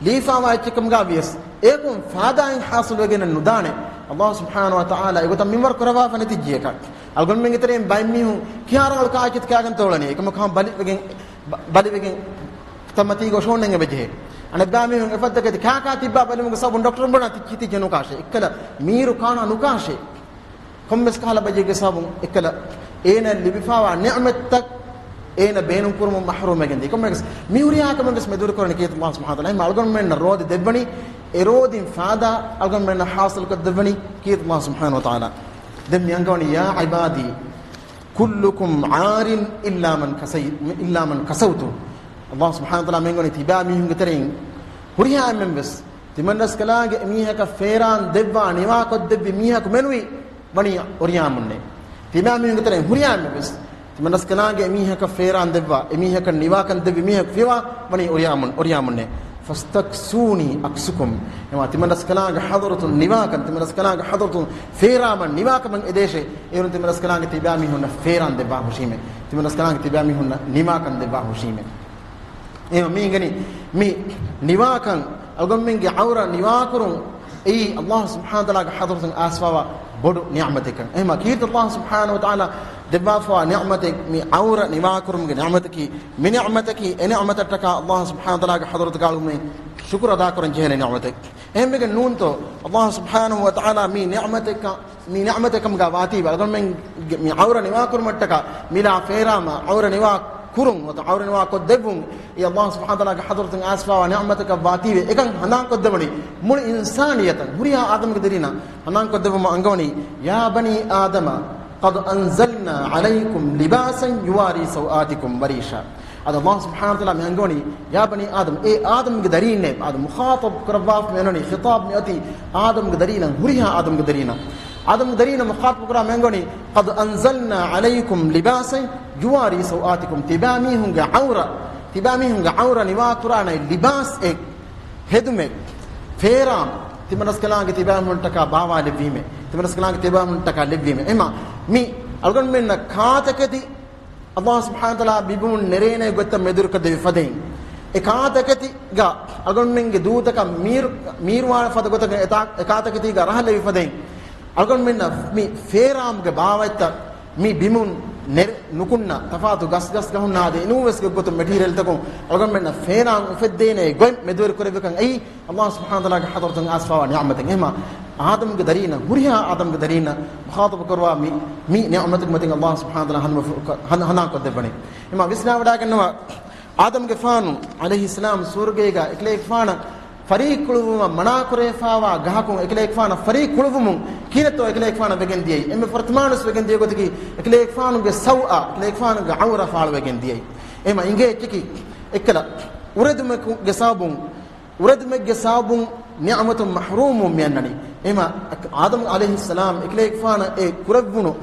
ލިޔެފައިވާ އެއްޗެއް ކަމުގަ ވިޔަސް، އެއަކުން ފާދާއެއް ޙާޞިލުވެގެން ނުދާނެ. ﷲ ސުބްޙާނަހޫ ވަތަޢާލާ އެގޮތަށް މިންވަރު ކުރައްވާފަ ނެތިއްޖެއަކަށް. އަޅުގަނޑުމެންގެ ތެރެއިން ބައެއް މީހުން ކިހާ ރަނގަޅު ކާއެއްޗެއް ކާގެންތޯ އުޅެނީ. އެކަމަކު ހަމަ ބަލިވެގެން، ބަ-، ބަލިވެގެން ތައްމަތީގަ އޮށޯންނެން އެބަޖެހޭ. އަނެއްބައި މީހުން އެފަދަ ގޮތެއް ކާކާ ތިއްބާ ބަލިވުމުގެ ސަބަބުން ޑޮކްޓަރުން ބުނާ ތިއްޗި ތިއްޖެ ނުކާށޭ. އެއްކަލަ މީރު ކާނާ ނުކާށޭ. ކޮންމެސް ކަހަލަ ބައްޔެއްގެ ސަބަބުން އެއްކަލަ އޭނަ ލިބިފައިވާ ނިޢުމަތްތައް އޭނަ ބޭނުންކުރުމުން މަޙްރޫމްވެގެންދިޔަ. ކޮންމެސް މި ހުރިހާ ކަމެއް ވެސް މެދުވެރި ކުރަނީ ކީރިތި ﷲ ސުބްޙާނަހޫ ވަތަޢާލާ. އެހެންވީމާ އަޅުގަނޑުމެންނަށް ރޯދި ދެއްވަނީ، އެ ރޯދިން ފާދާ އަޅުގަނޑުމެންނަށް ޙާޞިލުކޮށްދެއްވަނީ ކީރިތި ﷲ ސުބްޙާނަހޫ ވަތަޢާލާ. ދެން މި އަންގަވަނީ، يا عبادي كلكم عار إلا من كسي-، إلا من كسوت. ﷲ ސުބްޙާނަހޫ ވަތަޢާލާ މި އަންގަވަނީ ތިބާ މީހުންގެ ތެރެއިން ހުރިހާ އެންމެން ވެސް ތިމަންރަސްކަލާނގެ އެމީހަކަށް ފޭރާން ދެއްވާ ނިވާކޮށްދެއްވި މީހަކު މެނުވީ ވަނީ އުރިޔާމުންނޭ. ތިމާ މީހުންގެ ތެރެއިން ހުރިހާ އެންމެން ވެސް ތިމަންރަސްކަލާނގެ އެމީހަކަށް ފޭރާން ދެއްވާ، އެމީހަކަށް ނިވާކަން ދެއްވި މީހަކު ފިޔަވާ ވަނީ އުރިޔާމުން، އުރިޔާމުންނޭ. فاستكسوني أكسكم. އެމާ ތިމަންރަސްކަލާނގެ ޙަޟްރަތުން ނިވާކަން، ތިމަންރަސްކަލާނގެ ޙަޟްރަތުން ފޭރާމަށް ނިވާކަމަށް އެދޭށޭ. އޭރުން ތިމަންރަސްކަލާނގެ ތިބާމީހުންނަށް ފޭރާން ދެއްވާ ހުށީމޭ. ތިމަންރަސްކަލާނގެ ތިބާމީހުންނަށް ނިވާކަން ދެއްވާ ހުށީމޭ. އެމަ މި އިނގެނީ މި ނިވާކަން، އަޅުގަނޑުމެންގެ ޢައުރަ ނިވާކުރުން އެއީ ﷲ ސުބްޙާނަހޫ ވަތަޢާލާގެ ޙަޟްރަތުން އައިސްފަވާ ބޮޑު ނިޢުމަތެއްކަން. އެހެމަ ކީރިތި ﷲ ސުބްޙާނަހޫ ވަތަޢާލާ ދެއްވާފަވާ ނިޢުމަތެއް މި ޢައުރަ ނިވާކުރުމުގެ ނިޢުމަތަކީ، މި ނިޢުމަތަކީ އެ ނިޢުމަތަށްޓަކާ ﷲ ސުބްޙާނަހޫ ވަތަޢާލާގެ ޙަޟްރަތުގަ އަޅުގަނޑުމެން ޝުކުރު އަދާކުރަން ޖެހޭނެ ނިޢުމަތެއް. އެހެންވެގެން ނޫންތޯ ﷲ ސުބްޙާނަހޫ ވަތަޢާލާ މި ނިޢުމަތެއްކަ، މި ނިޢުމަތެއްކަމުގަ ވާތީވެ އަޅުގަނޑުމެންގެ މި ޢައުރަ ނިވާކުރުމަށްޓަކާ މިލާ ފޭރާމަ ޢައުރަ ނިވާ ކުރުން ނުވަތަ ޢައުރަ ނިވާ ކޮށްދެއްވުން އެ ﷲ ސުބްޙާނަހޫ ވަތަޢާލާގެ ޙަޟްރަތުން އައިސްފަވާ ނިޢުމަތަކަށް ވާތީވެ އެކަން ހަނދާންކޮށްދެވުނީ މުޅި އިންސާނިއްޔަތަށް ހުރިހާ އާދަމުގެ ދަރީންނަށް ހަނދާންކޮށްދެއްވުމަށް އަންގަވަނީ، يا بني آدم قد أنزلنا عليكم لباسا يواري سوآتكم وريشا. އަދި ﷲ ސުބްޙާނަހޫ ވަތަޢާލާ މި އަންގަވަނީ، يا بني آدم، އޭ އާދަމުގެ ދަރީންނޭ، އަދި މުޚާޠަބު ކުރައްވާފަ މި އަންނަނީ، ޚިޠާބު މި އޮތީ އާދަމުގެ ދަރީންނަށް، ހުރިހާ އާދަމުގެ ދަރީންނަށް. އާދަމުގެ ދަރީންނަށް މުޚާޠަބު ކުރާ މި އަންގަވަނީ، قد أنزلنا عليكم لباسا يواري سوآتكم. ތިބާމީހުންގެ ޢައުރަ، ތިބާމީހުންގެ ޢައުރަ ނިވާކުރާނެ ލިބާސްއެއް، ހެދުމެއް، ފޭރާން، ތިމަންރަސްކަލާނގެ ތިބާމީހުންނަށްޓަކާ ބާވާލެއްވީމޭ، ތިމަންރަސްކަލާނގެ ތިބާމީހުންނަށްޓަކާ ލެއްވީމޭ. އެމަ މި އަޅުގަނޑުމެންނަށް ކާތަކެތި ﷲ ސުބްޙާނަހޫ ވަތަޢާލާ ބިމުން ނެރޭނެ ގޮތްތައް މެދުވެރިކޮށްދެއްވި ފަދައިން، އެ ކާތަކެތީގަ އަޅުގަނޑުމެންގެ ދޫތަކަށް މީރު، މީރުވާނެ ފަދަ ގޮތަކަށް އެތާ، އެ ކާތަކެތީގަ ރަހަ ލެވި ފަދައިން، އަޅުގަނޑުމެންނަށް މި ފޭރާމުގެ ބާވަތްތައް މި ބިމުން ނެރެ ނުކުންނަ ތަފާތު ގަސް، ގަސްގަހުންނާ އަދި އެނޫންވެސް ގޮތްގޮތުން މެޓީރިއަލްތަކުން އަޅުގަނޑުމެންނަށް ފޭރާން އުފެއްދޭނެ ގޮތް މެދުވެރިކުރެއްވިކަން އެއީ ﷲ ސުބްޙާނަހޫ ވަތަޢާލާގެ ޙަޟްރަތުން އައިސްފަވާ ނިޢުމަތެއް. އެހެމަ އާދަމުގެ ދަރީންނަށް، ހުރިހާ އާދަމުގެ ދަރީންނަށް މުޚާޠަބު ކުރުވާ މި، މި ނިޢުމަތުގެ މަތިން ﷲ ސުބްޙާނަހޫ ވަތަޢާލާ ހަނދުމަ، ހަނދ، ހަނދާންކޮށްދެއްވަނީ. އެމަ ވިސްނާވަޑައިގަންނަވާ، އާދަމުގެފާނު ޢަލައިހިއްސަލާމް ސުވަރުގޭގަ އެކަލޭގެފާނަށް ފަރީއްކުޅުއްވުމަށް މަނާކުރެވިފައިވާ ގަހަކުން އެކަލޭގެފާނަށް ފަރީއްކުޅުއްވުމުން ކިހިނެއްތޯ އެކަލޭގެފާނަށް ވެގެން ދިޔައީ؟ އެންމެ ފުރަތަމަވާނަސް ވެގެން ދިޔަ ގޮތަކީ އެކަލޭގެފާނުގެ ސައުއާ، އެކަލޭގެފާނުގެ ޢައުރަ ފާޅުވެގެން ދިޔައީ. އެހެމަ އިނގޭ އެއްޗަކީ އެއްކަލަ އުރެދުމެކުގެ ސަބަބުން، އުރެދުމެއްގެ ސަބަބުން ނިޢުމަތުން މަޙްރޫމުވުން މިއަންނަނީ. އެހެމަ އާދަމް ޢަލައިހިއްސަލާމް އެކަލޭގެފާނަށް އެ ކުރެއްވުނު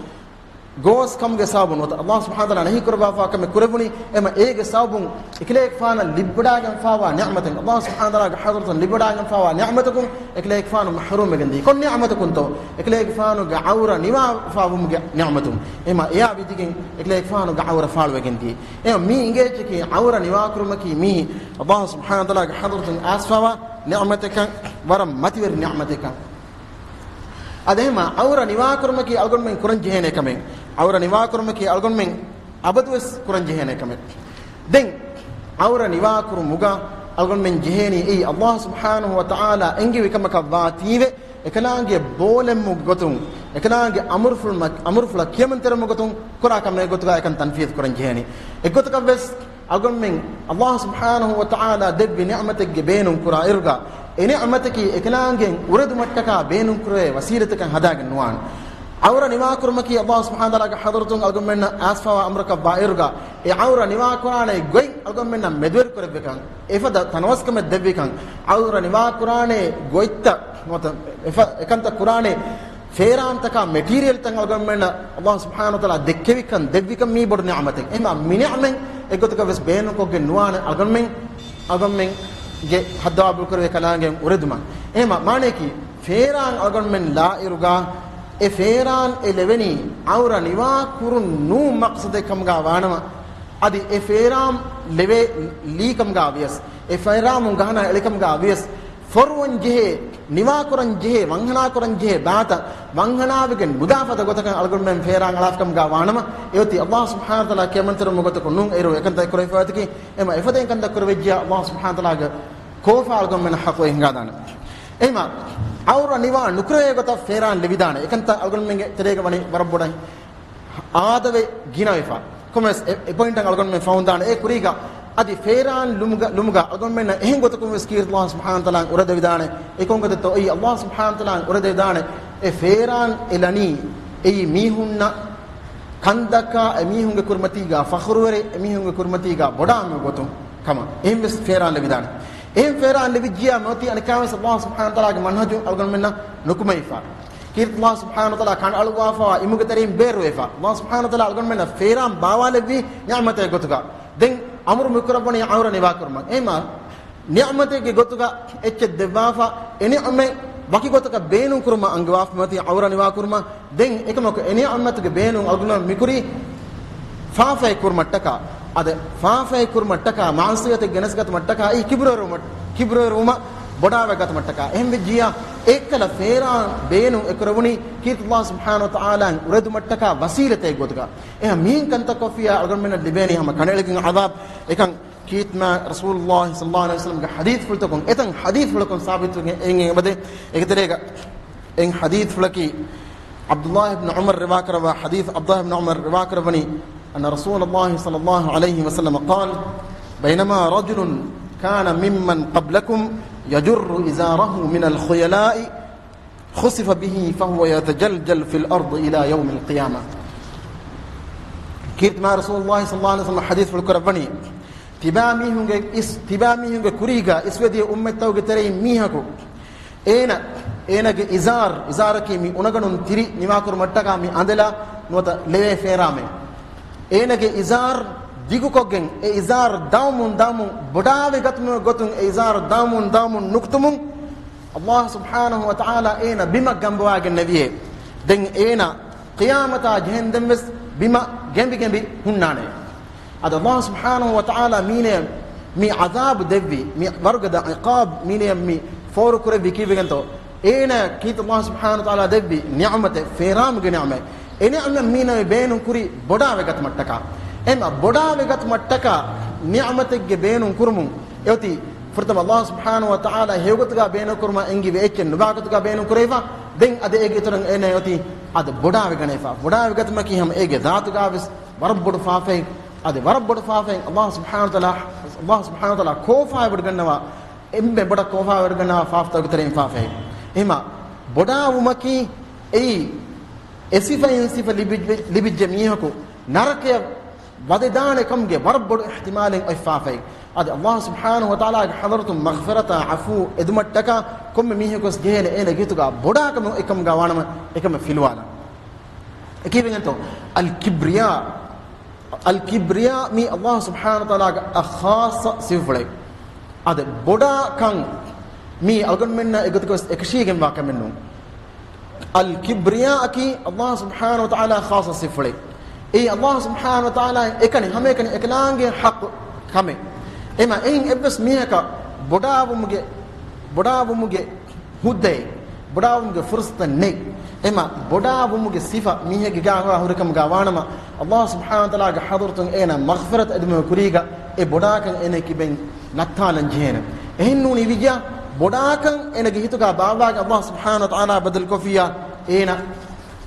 ގޯސް ކަމުގެ ސަބަބުން ނުވަތަ ﷲ ސުބްޙާނަހޫ ވަތަޢާލާ ނަހީ ކުރައްވާފާ ކަމެއް ކުރެވުނީ. އެމަ އޭގެ ސަބަބުން އެކަލޭގެފާނަށް ލިބިވަޑައިގެންފާވާ ނިޢުމަތެއް، ﷲ ސުބްޙާނަހޫ ވަތަޢާލާގެ ޙަޟްރަތުން ލިބިވަޑައިގެންފާވާ ނިޢުމަތަކުން އެކަލޭގެފާނު މަޙްރޫމްވެގެން ދިޔައީ. ކޮން ނިޢުމަތަކުންތޯ؟ އެކަލޭގެފާނުގެ ޢައުރަ ނިވާފާވުމުގެ ނިޢުމަތުން. އެމަ އެޔާ ވިދިގެން އެކަލޭގެފާނުގެ ޢައުރަ ފާޅުވެގެން ދިޔައީ. އެމަ މީ އިނގޭ އެއްޗަކީ ޢައުރަ ނިވާކުރުމަކީ މީ ﷲ ސުބްޙާނަހޫ ވަތަޢާލާގެ ޙަޟްރަތުން އައިސްފާވާ ނިޢުމަތެއްކަން، ވަރަށް މަތިވެރި ނިޢުމަތެއްކަން. އަދި އެހެމަ ޢައުރަ ނިވާކުރުމަކީ އަޅުގަނޑުމެން ކުރަން ޖެހޭނެ ކަމެއް. ޢައުރަ ނިވާކުރުމަކީ އަޅުގަނޑުމެން އަބަދުވެސް ކުރަން ޖެހޭނެ ކަމެއް. ދެން ޢައުރަ ނިވާކުރުމުގަ އަޅުގަނޑުމެން ޖެހޭނީ އެއީ ﷲ ސުބްޙާނަހޫ ވަތަޢާލާ އެންގެވި ކަމަކަށް ވާތީވެ، އެކަލާނގެ ބޯލެއްމުގެ ގޮތުން، އެކަލާނގެ އަމުރުފުޅު، އަމުރުފުޅަށް ކިޔަމަންތެރިވުމުގެ ގޮތުން ކުރާ ކަމެއް ގޮތުގަ އެކަން ތަންފީޒު ކުރަން ޖެހޭނީ. އެއްގޮތަކަށްވެސް އަޅުގަނޑުމެން ﷲ ސުބްޙާނަހޫ ވަތަޢާލާ ދެއްވި ނިޢުމަތެއްގެ ބޭނުން ކުރާ އިރުގަ، އެ ނިޢުމަތަކީ އެކަލާނގެ އުރެދުމަށްޓަކާ ބޭނުން ކުރެވޭ ވަސީލަތަކަށް ހަދާގެން ނުވާނެ. ޢައުރަ ނިވާކުރުމަކީ ﷲ ސުބްޙާނަހޫ ވަތަޢާލާގެ ޙަޟްރަތުން އަޅުގަނޑުމެންނަށް އައިސްފާވާ އަމުރަކަށް ވާ އިރުގަ، އެ ޢައުރަ ނިވާކުރާނެ ގޮތް އަޅުގަނޑުމެންނަށް މެދުވެރި ކުރެއްވިކަން، އެފަދަ ތަނަވަސްކަމެއް ދެއްވިކަން، ޢައުރަ ނިވާކުރާނެ ގޮތްތައް ނުވަތަ އެފަ، އެކަންތައް ކުރާނެ ފޭރާންތަކާ މެޓީރިއަލްތައް އަޅުގަނޑުމެންނަށް ﷲ ސުބްޙާނަހޫ ވަތަޢާލާ ދެއްކެވިކަން، ދެއްވިކަން މީ ބޮޑު ނިޢުމަތެއް. އެހެމަ މި ނިޢުމަތް އެއްގޮތަކަށް ވެސް ބޭނުންކޮށްގެން ނުވާނެ އަޅުގަނޑުމެން، އަޅުގަނޑުމެންގެ ހައްދަވާ ބޮޑުކުރެވޭ ކަލާނގެ އުރެދުމަށް. އެހެމަ މާނަޔަކީ ފޭރާން އަޅުގަނޑުމެން ލާ އިރުގަ، އެ ފޭރާން އެ ލެވެނީ ޢައުރަ ނިވާ ކުރުން ނޫން މަޤްޞަދެއް ކަމުގަ ވާނަމަ، އަދި އެ ފޭރާން ލެވޭ ލީ ކަމުގަ ވިޔަސް، އެ ފޭރާމުން ގަހަނާ އެޅިކަމުގަ ވިޔަސް، ފޮރުވަން ޖެހޭ، ނިވާކުރަން ޖެހޭ، ވަންހަނާ ކުރަން ޖެހޭ ބާތައް ވަންހަނާވެގެން ނުދާ ފަދަ ގޮތަކަށް އަޅުގަނޑުމެން ފޭރާން އަޅާފިކަމުގަ ވާނަމަ، އެއޮތީ ﷲ ސުބްޙާނަހޫ ވަތަޢާލާ ކިޔަމަންތެރިވުމުގެ ގޮތަކުން ނޫން. އޭރު އެކަންތައް ކުރެވިފައި އޮތަކީ، އެމަ އެފަދައިން ކަންތައް ކުރެވިއްޖެޔާ ﷲ ސުބްޙާނަހޫ ވަތަޢާލާގެ ކޯފާ އަޅުގަނޑުމެންނަށް ޙައްޤުވެ ހިނގާދާނެ. އެމަ ޢައުރަ ނިވާ ނުކުރެވޭ ގޮތަށް ފޭރާން ލެވިދާނެ. އެކަންތައް އަޅުގަނޑުމެންގެ ތެރޭގަ ވަނީ ވަރަށް ބޮޑަށް އާދަވެ ގިނަވެފަ. ކޮމެސް އެ، އެ ޕޮއިންޓަށް އަޅުގަނޑުމެން ފަހުން ދާނެ. އެ ކުރީގަ އަދި ފޭރާން ލުމުގަ، ލުމުގަ އަޅުގަނޑުމެންނަށް އެހެން ގޮތަކުން ވެސް ކީރިތި ﷲ ސުބްޙާނަހޫ ވަތަޢާލާ އުރެދެވިދާނެ. އެ ކޮން ގޮތެއްތޯ؟ އެއީ ﷲ ސުބްޙާނަހޫ ވަތަޢާލާ އުރެދެވިދާނެ. އެ ފޭރާން އެ ލަނީ އެއީ މީހުންނަށް ކަންދައްކާ އެ މީހުންގެ ކުރިމަތީގަ ފަޚުރުވެރި، އެ މީހުންގެ ކުރިމަތީގަ ބޮޑާމު ގޮތުން ކަމަށް. އެހެން ވެސް ފޭރާން ލެވިދާނެ. އެހެން ފޭރާން ލެވިއްޖިޔާ މިއޮތީ އަނެއްކާވެސް ﷲ ސުބްޙާނަހޫ ވަތަޢާލާގެ މަންހަޖު އަޅުގަނޑުމެންނަށް ނުކުމެވިފަ. ކީރިތި ﷲ ސުބްޙާނަހޫ ވަތަޢާލާ ކަނޑައަޅުއްވާފައިވާ އިމުގެ ތެރެއިން ބޭއްވިފަ. ﷲ ސުބްޙާނަހޫ ވަތަޢާލާ އަޅުގަނޑުމެންނަށް ފޭރާން ބާވާލެއްވީ ނިޢުމަތެއް ގޮތުގަ. ދެން އަމުރު މިކުރައްވަނީ ޢައުރަ ނިވާކުރުމަށް. އެހެމަ ނިޢުމަތެއްގެ ގޮތުގަ އެއްޗެއް ދެއްވާފަ، އެ ނިޢުމަތް ވަކި ގޮތަކަށް ބޭނުން ކުރުމަށް އަންގަވާފަ މަތީ އައުރަ ނިވާ ކުރުމަށް. ދެން އެކަމަކު އެ ނިޢުމަތުގެ ބޭނުން އަޅުގަނޑު މިކުރީ ފާފައެއް ކުރުމަށްޓަކާ. އަދި ފާފައެއް ކުރުމަށްޓަކާ، މަޢުޞިޔަތެއް ގެނެސްގަތުމަށްޓަކާ، އެ ކިބުރުވެރުވުމަށް، ކިބުރުވެރުވުމަށް ބޮޑާވެގަތުމަށްޓަކާ. އެހެންވެއްޖިއްޔާ އެއްކަލަ ފޭރާން ބޭނުން އެކުރެވުނީ ކީރިތި ﷲ ސުބްޙާނަހޫ ވަތަޢާލާއިން އުރެދުމަށްޓަކާ ވަސީލަތެއް ގޮތުގަ. އެހެން މިހެން ކަންތައް ކޮށްފިއްޔާ އަޅުގަނޑުމެންނަށް ލިބޭނީ ހަމަ ކަނޑައެޅިގެން ޢަޛާބު. އެކަން ކީރިތި މާތް ރަސޫލުﷲ ޞައްލަﷲ ޢަލައިހި ވަސައްލަމްގެ ޙަދީޘްފުޅުތަކުން، އެތަން ޙަދީޘްފުޅަކުން ސާބިތުވެގެން އެނގޭ އެބަދޭ. އޭގެ ތެރޭގަ އެއް ޙަދީޘްފުޅަކީ، ޢަބްދުﷲ އިބްނު ޢުމަރު ރިވާކުރައްވާ ޙަދީޘް، ޢަބްދުﷲ އިބްނު ޢުމަރު ރިވާކުރައްވަނީ، أن رسول الله صلى الله عليه وسلم قال، بينما رجل كان ممن قبلكم يجر إزاره من الخيلاء خسف به فهو يتجلجل في الأرض إلى يوم القيامة. ކީރިތި މާތް ރަސޫލުﷲ ޞައްލަﷲ ޢަލައިހި ވަސައްލަމް ޙަދީޘްފުޅު ކުރައްވަނީ، ތިބާމީހުންގެ އިސް، ތިބާމީހުންގެ ކުރީގަ އިސްވެދިޔަ އުއްމަތްތަކުގެ ތެރެއިން މީހަކު، އޭނަ، އޭނަގެ އިޒާރު، އިޒާރަކީ މި އުނަގަނޑުން ތިރި ނިވާކުރުމަށްޓަކާ މި އަނދަލާ ނުވަތަ ލެވޭ ފޭރާމެއް. އޭނަގެ އިޒާރު ދިގުކޮށްގެން، އެ އިޒާރު ދައުމުން ދައުމުން ބޮޑާވެގަތުމުގެ ގޮތުން، އެ އިޒާރު ދައުމުން ދައުމުން ނުކުތުމުން، ﷲ ސުބްޙާނަހޫ ވަތަޢާލާ އޭނަ ބިމަށް ގަނބަވާގެންނެވިއޭ. ދެން އޭނަ ޤިޔާމަތާ ޖެހެންދެން ވެސް ބިމަށް ގެނބި ގެނބި ހުންނާނެ. އަދި ﷲ ސުބްޙާނަހޫ ވަތަޢާލާ މީނަޔަށް މި ޢަޛާބު ދެއްވި، މި ވަރުގަދަ ޢިޤާބު މީނަޔަށް މި ފޯރު ކުރެއްވީ ކީއްވެގެންތޯ؟ އޭނަ ކީރިތި ﷲ ސުބްޙާނަހޫ ވަތަޢާލާ ދެއްވި ނިޢުމަތެއް، ފޭރާމުގެ ނިޢުމަތް. އެ ނިޢުމަތް މީނަ ބޭނުން ކުރީ ބޮޑާވެގަތުމަށްޓަކާ. އެހެންމަ ބޮޑާވެގަތުމަށްޓަކާ ނިޢުމަތެއްގެ ބޭނުން ކުރުމުން އެއޮތީ ފުރަތަމަ ﷲ ސުބްޙާނަހޫ ވަތަޢާލާ ހެޔޮގޮތުގަ ބޭނުން ކުރުމަށް އެންގިވި އެއްޗެއް ނުބާ ގޮތުގަ ބޭނުން ކުރެވިފަ. ދެން އަދި އޭގެ އިތުރަށް އޭނަ އޮތީ އަދި ބޮޑާވެގަނެފަ. ބޮޑާވެގަތުމަކީ ހަމަ އޭގެ ޛާތުގަ ވެސް ވަރަށް ބޮޑު ފާފައެއް. އަދި ވަރަށް ބޮޑު ފާފައެއް ﷲ ސުބްޙާނަހޫ ވަތަޢާލާ، ﷲ ސުބްޙާނަހޫ ވަތަޢާލާ ކޯފާވެވޮޑިގަންނަވާ، އެންމެ ބޮޑަށް ކޯފާވެވޮޑިގަންނަވާ ފާފަތަކުގެ ތެރެއިން ފާފައެއް. އެހެންމަ ބޮޑާވުމަކީ އެއީ އެ ސިފައިން ސިފަ ލިބި، ލިބިއްޖެ މީހަކު ނަރަކަޔަށް ވަދެދާނެ ކަމުގެ ވަރަށް ބޮޑު އިޙްތިމާލެއް އޮތް ފާފައެއް. އަދި ﷲ ސުބްޙާނަހޫ ވަތަޢާލާގެ ޙަޟްރަތުން މަޣްފިރަތާ ޢަފޫ އެދުމަށްޓަކާ ކޮންމެ މީހަކުވެސް ޖެހޭނެ އޭނަގެ ހިތުގަ ބޮޑާކަމެއް އެކަމުގަ ވާނަމަ އެކަމަށް ފިލުވާލަން. އެކީވެގެންތޯ؟ އަލް ކިބްރިޔާ. އަލް ކިބްރިޔާ މީ ﷲ ސުބްޙާނަހޫ ވަތަޢާލާގެ ޚާއްޞަ ސިފަފުޅެއް. އަދި ބޮޑާކަން މީ އަޅުގަނޑުމެންނަށް އެގޮތަކަށް ވެސް އެކަށީގެންވާ ކަމެއް ނޫން. އަލް ކިބްރިޔާއަކީ ﷲ ސުބްޙާނަހޫ ވަތަޢާލާ ޚާއްޞަ ސިފަފުޅެއް. އެއީ ﷲ ސުބްޙާނަހޫ ވަތަޢާލާ އެކަނި ހަމައެކަނި އެކަލާނގެ ޙައްޤު ކަމެއް. އެމަ އެއިން އެއްވެސް މީހަކަށް ބޮޑާވުމުގެ، ބޮޑާވުމުގެ ހުއްދައެއް، ބޮޑާވުމުގެ ފުރުޞަތެއް ނެތް. އެމަ ބޮޑާވުމުގެ ސިފަ މީހެއްގެ ގާ ހުރިކަމުގަ ވާނަމަ، ﷲ ސުބްޙާނަހޫ ވަތަޢާލާގެ ޙަޟްރަތުން އޭނަ މަޣްފިރަތު އެދުމުގެ ކުރީގަ އެ ބޮޑާކަން އޭނަ ކިބެން ނައްތާލަން ޖެހޭނެ. އެހެން ނޫނީ ވިއްޔާ ބޮޑާކަން އޭނަގެ ހިތުގަ ބާއްވާގެ ﷲ ސުބްޙާނަހޫ ވަތަޢާލާ ބަދަލުކޮށްފިއްޔާ އޭނަ،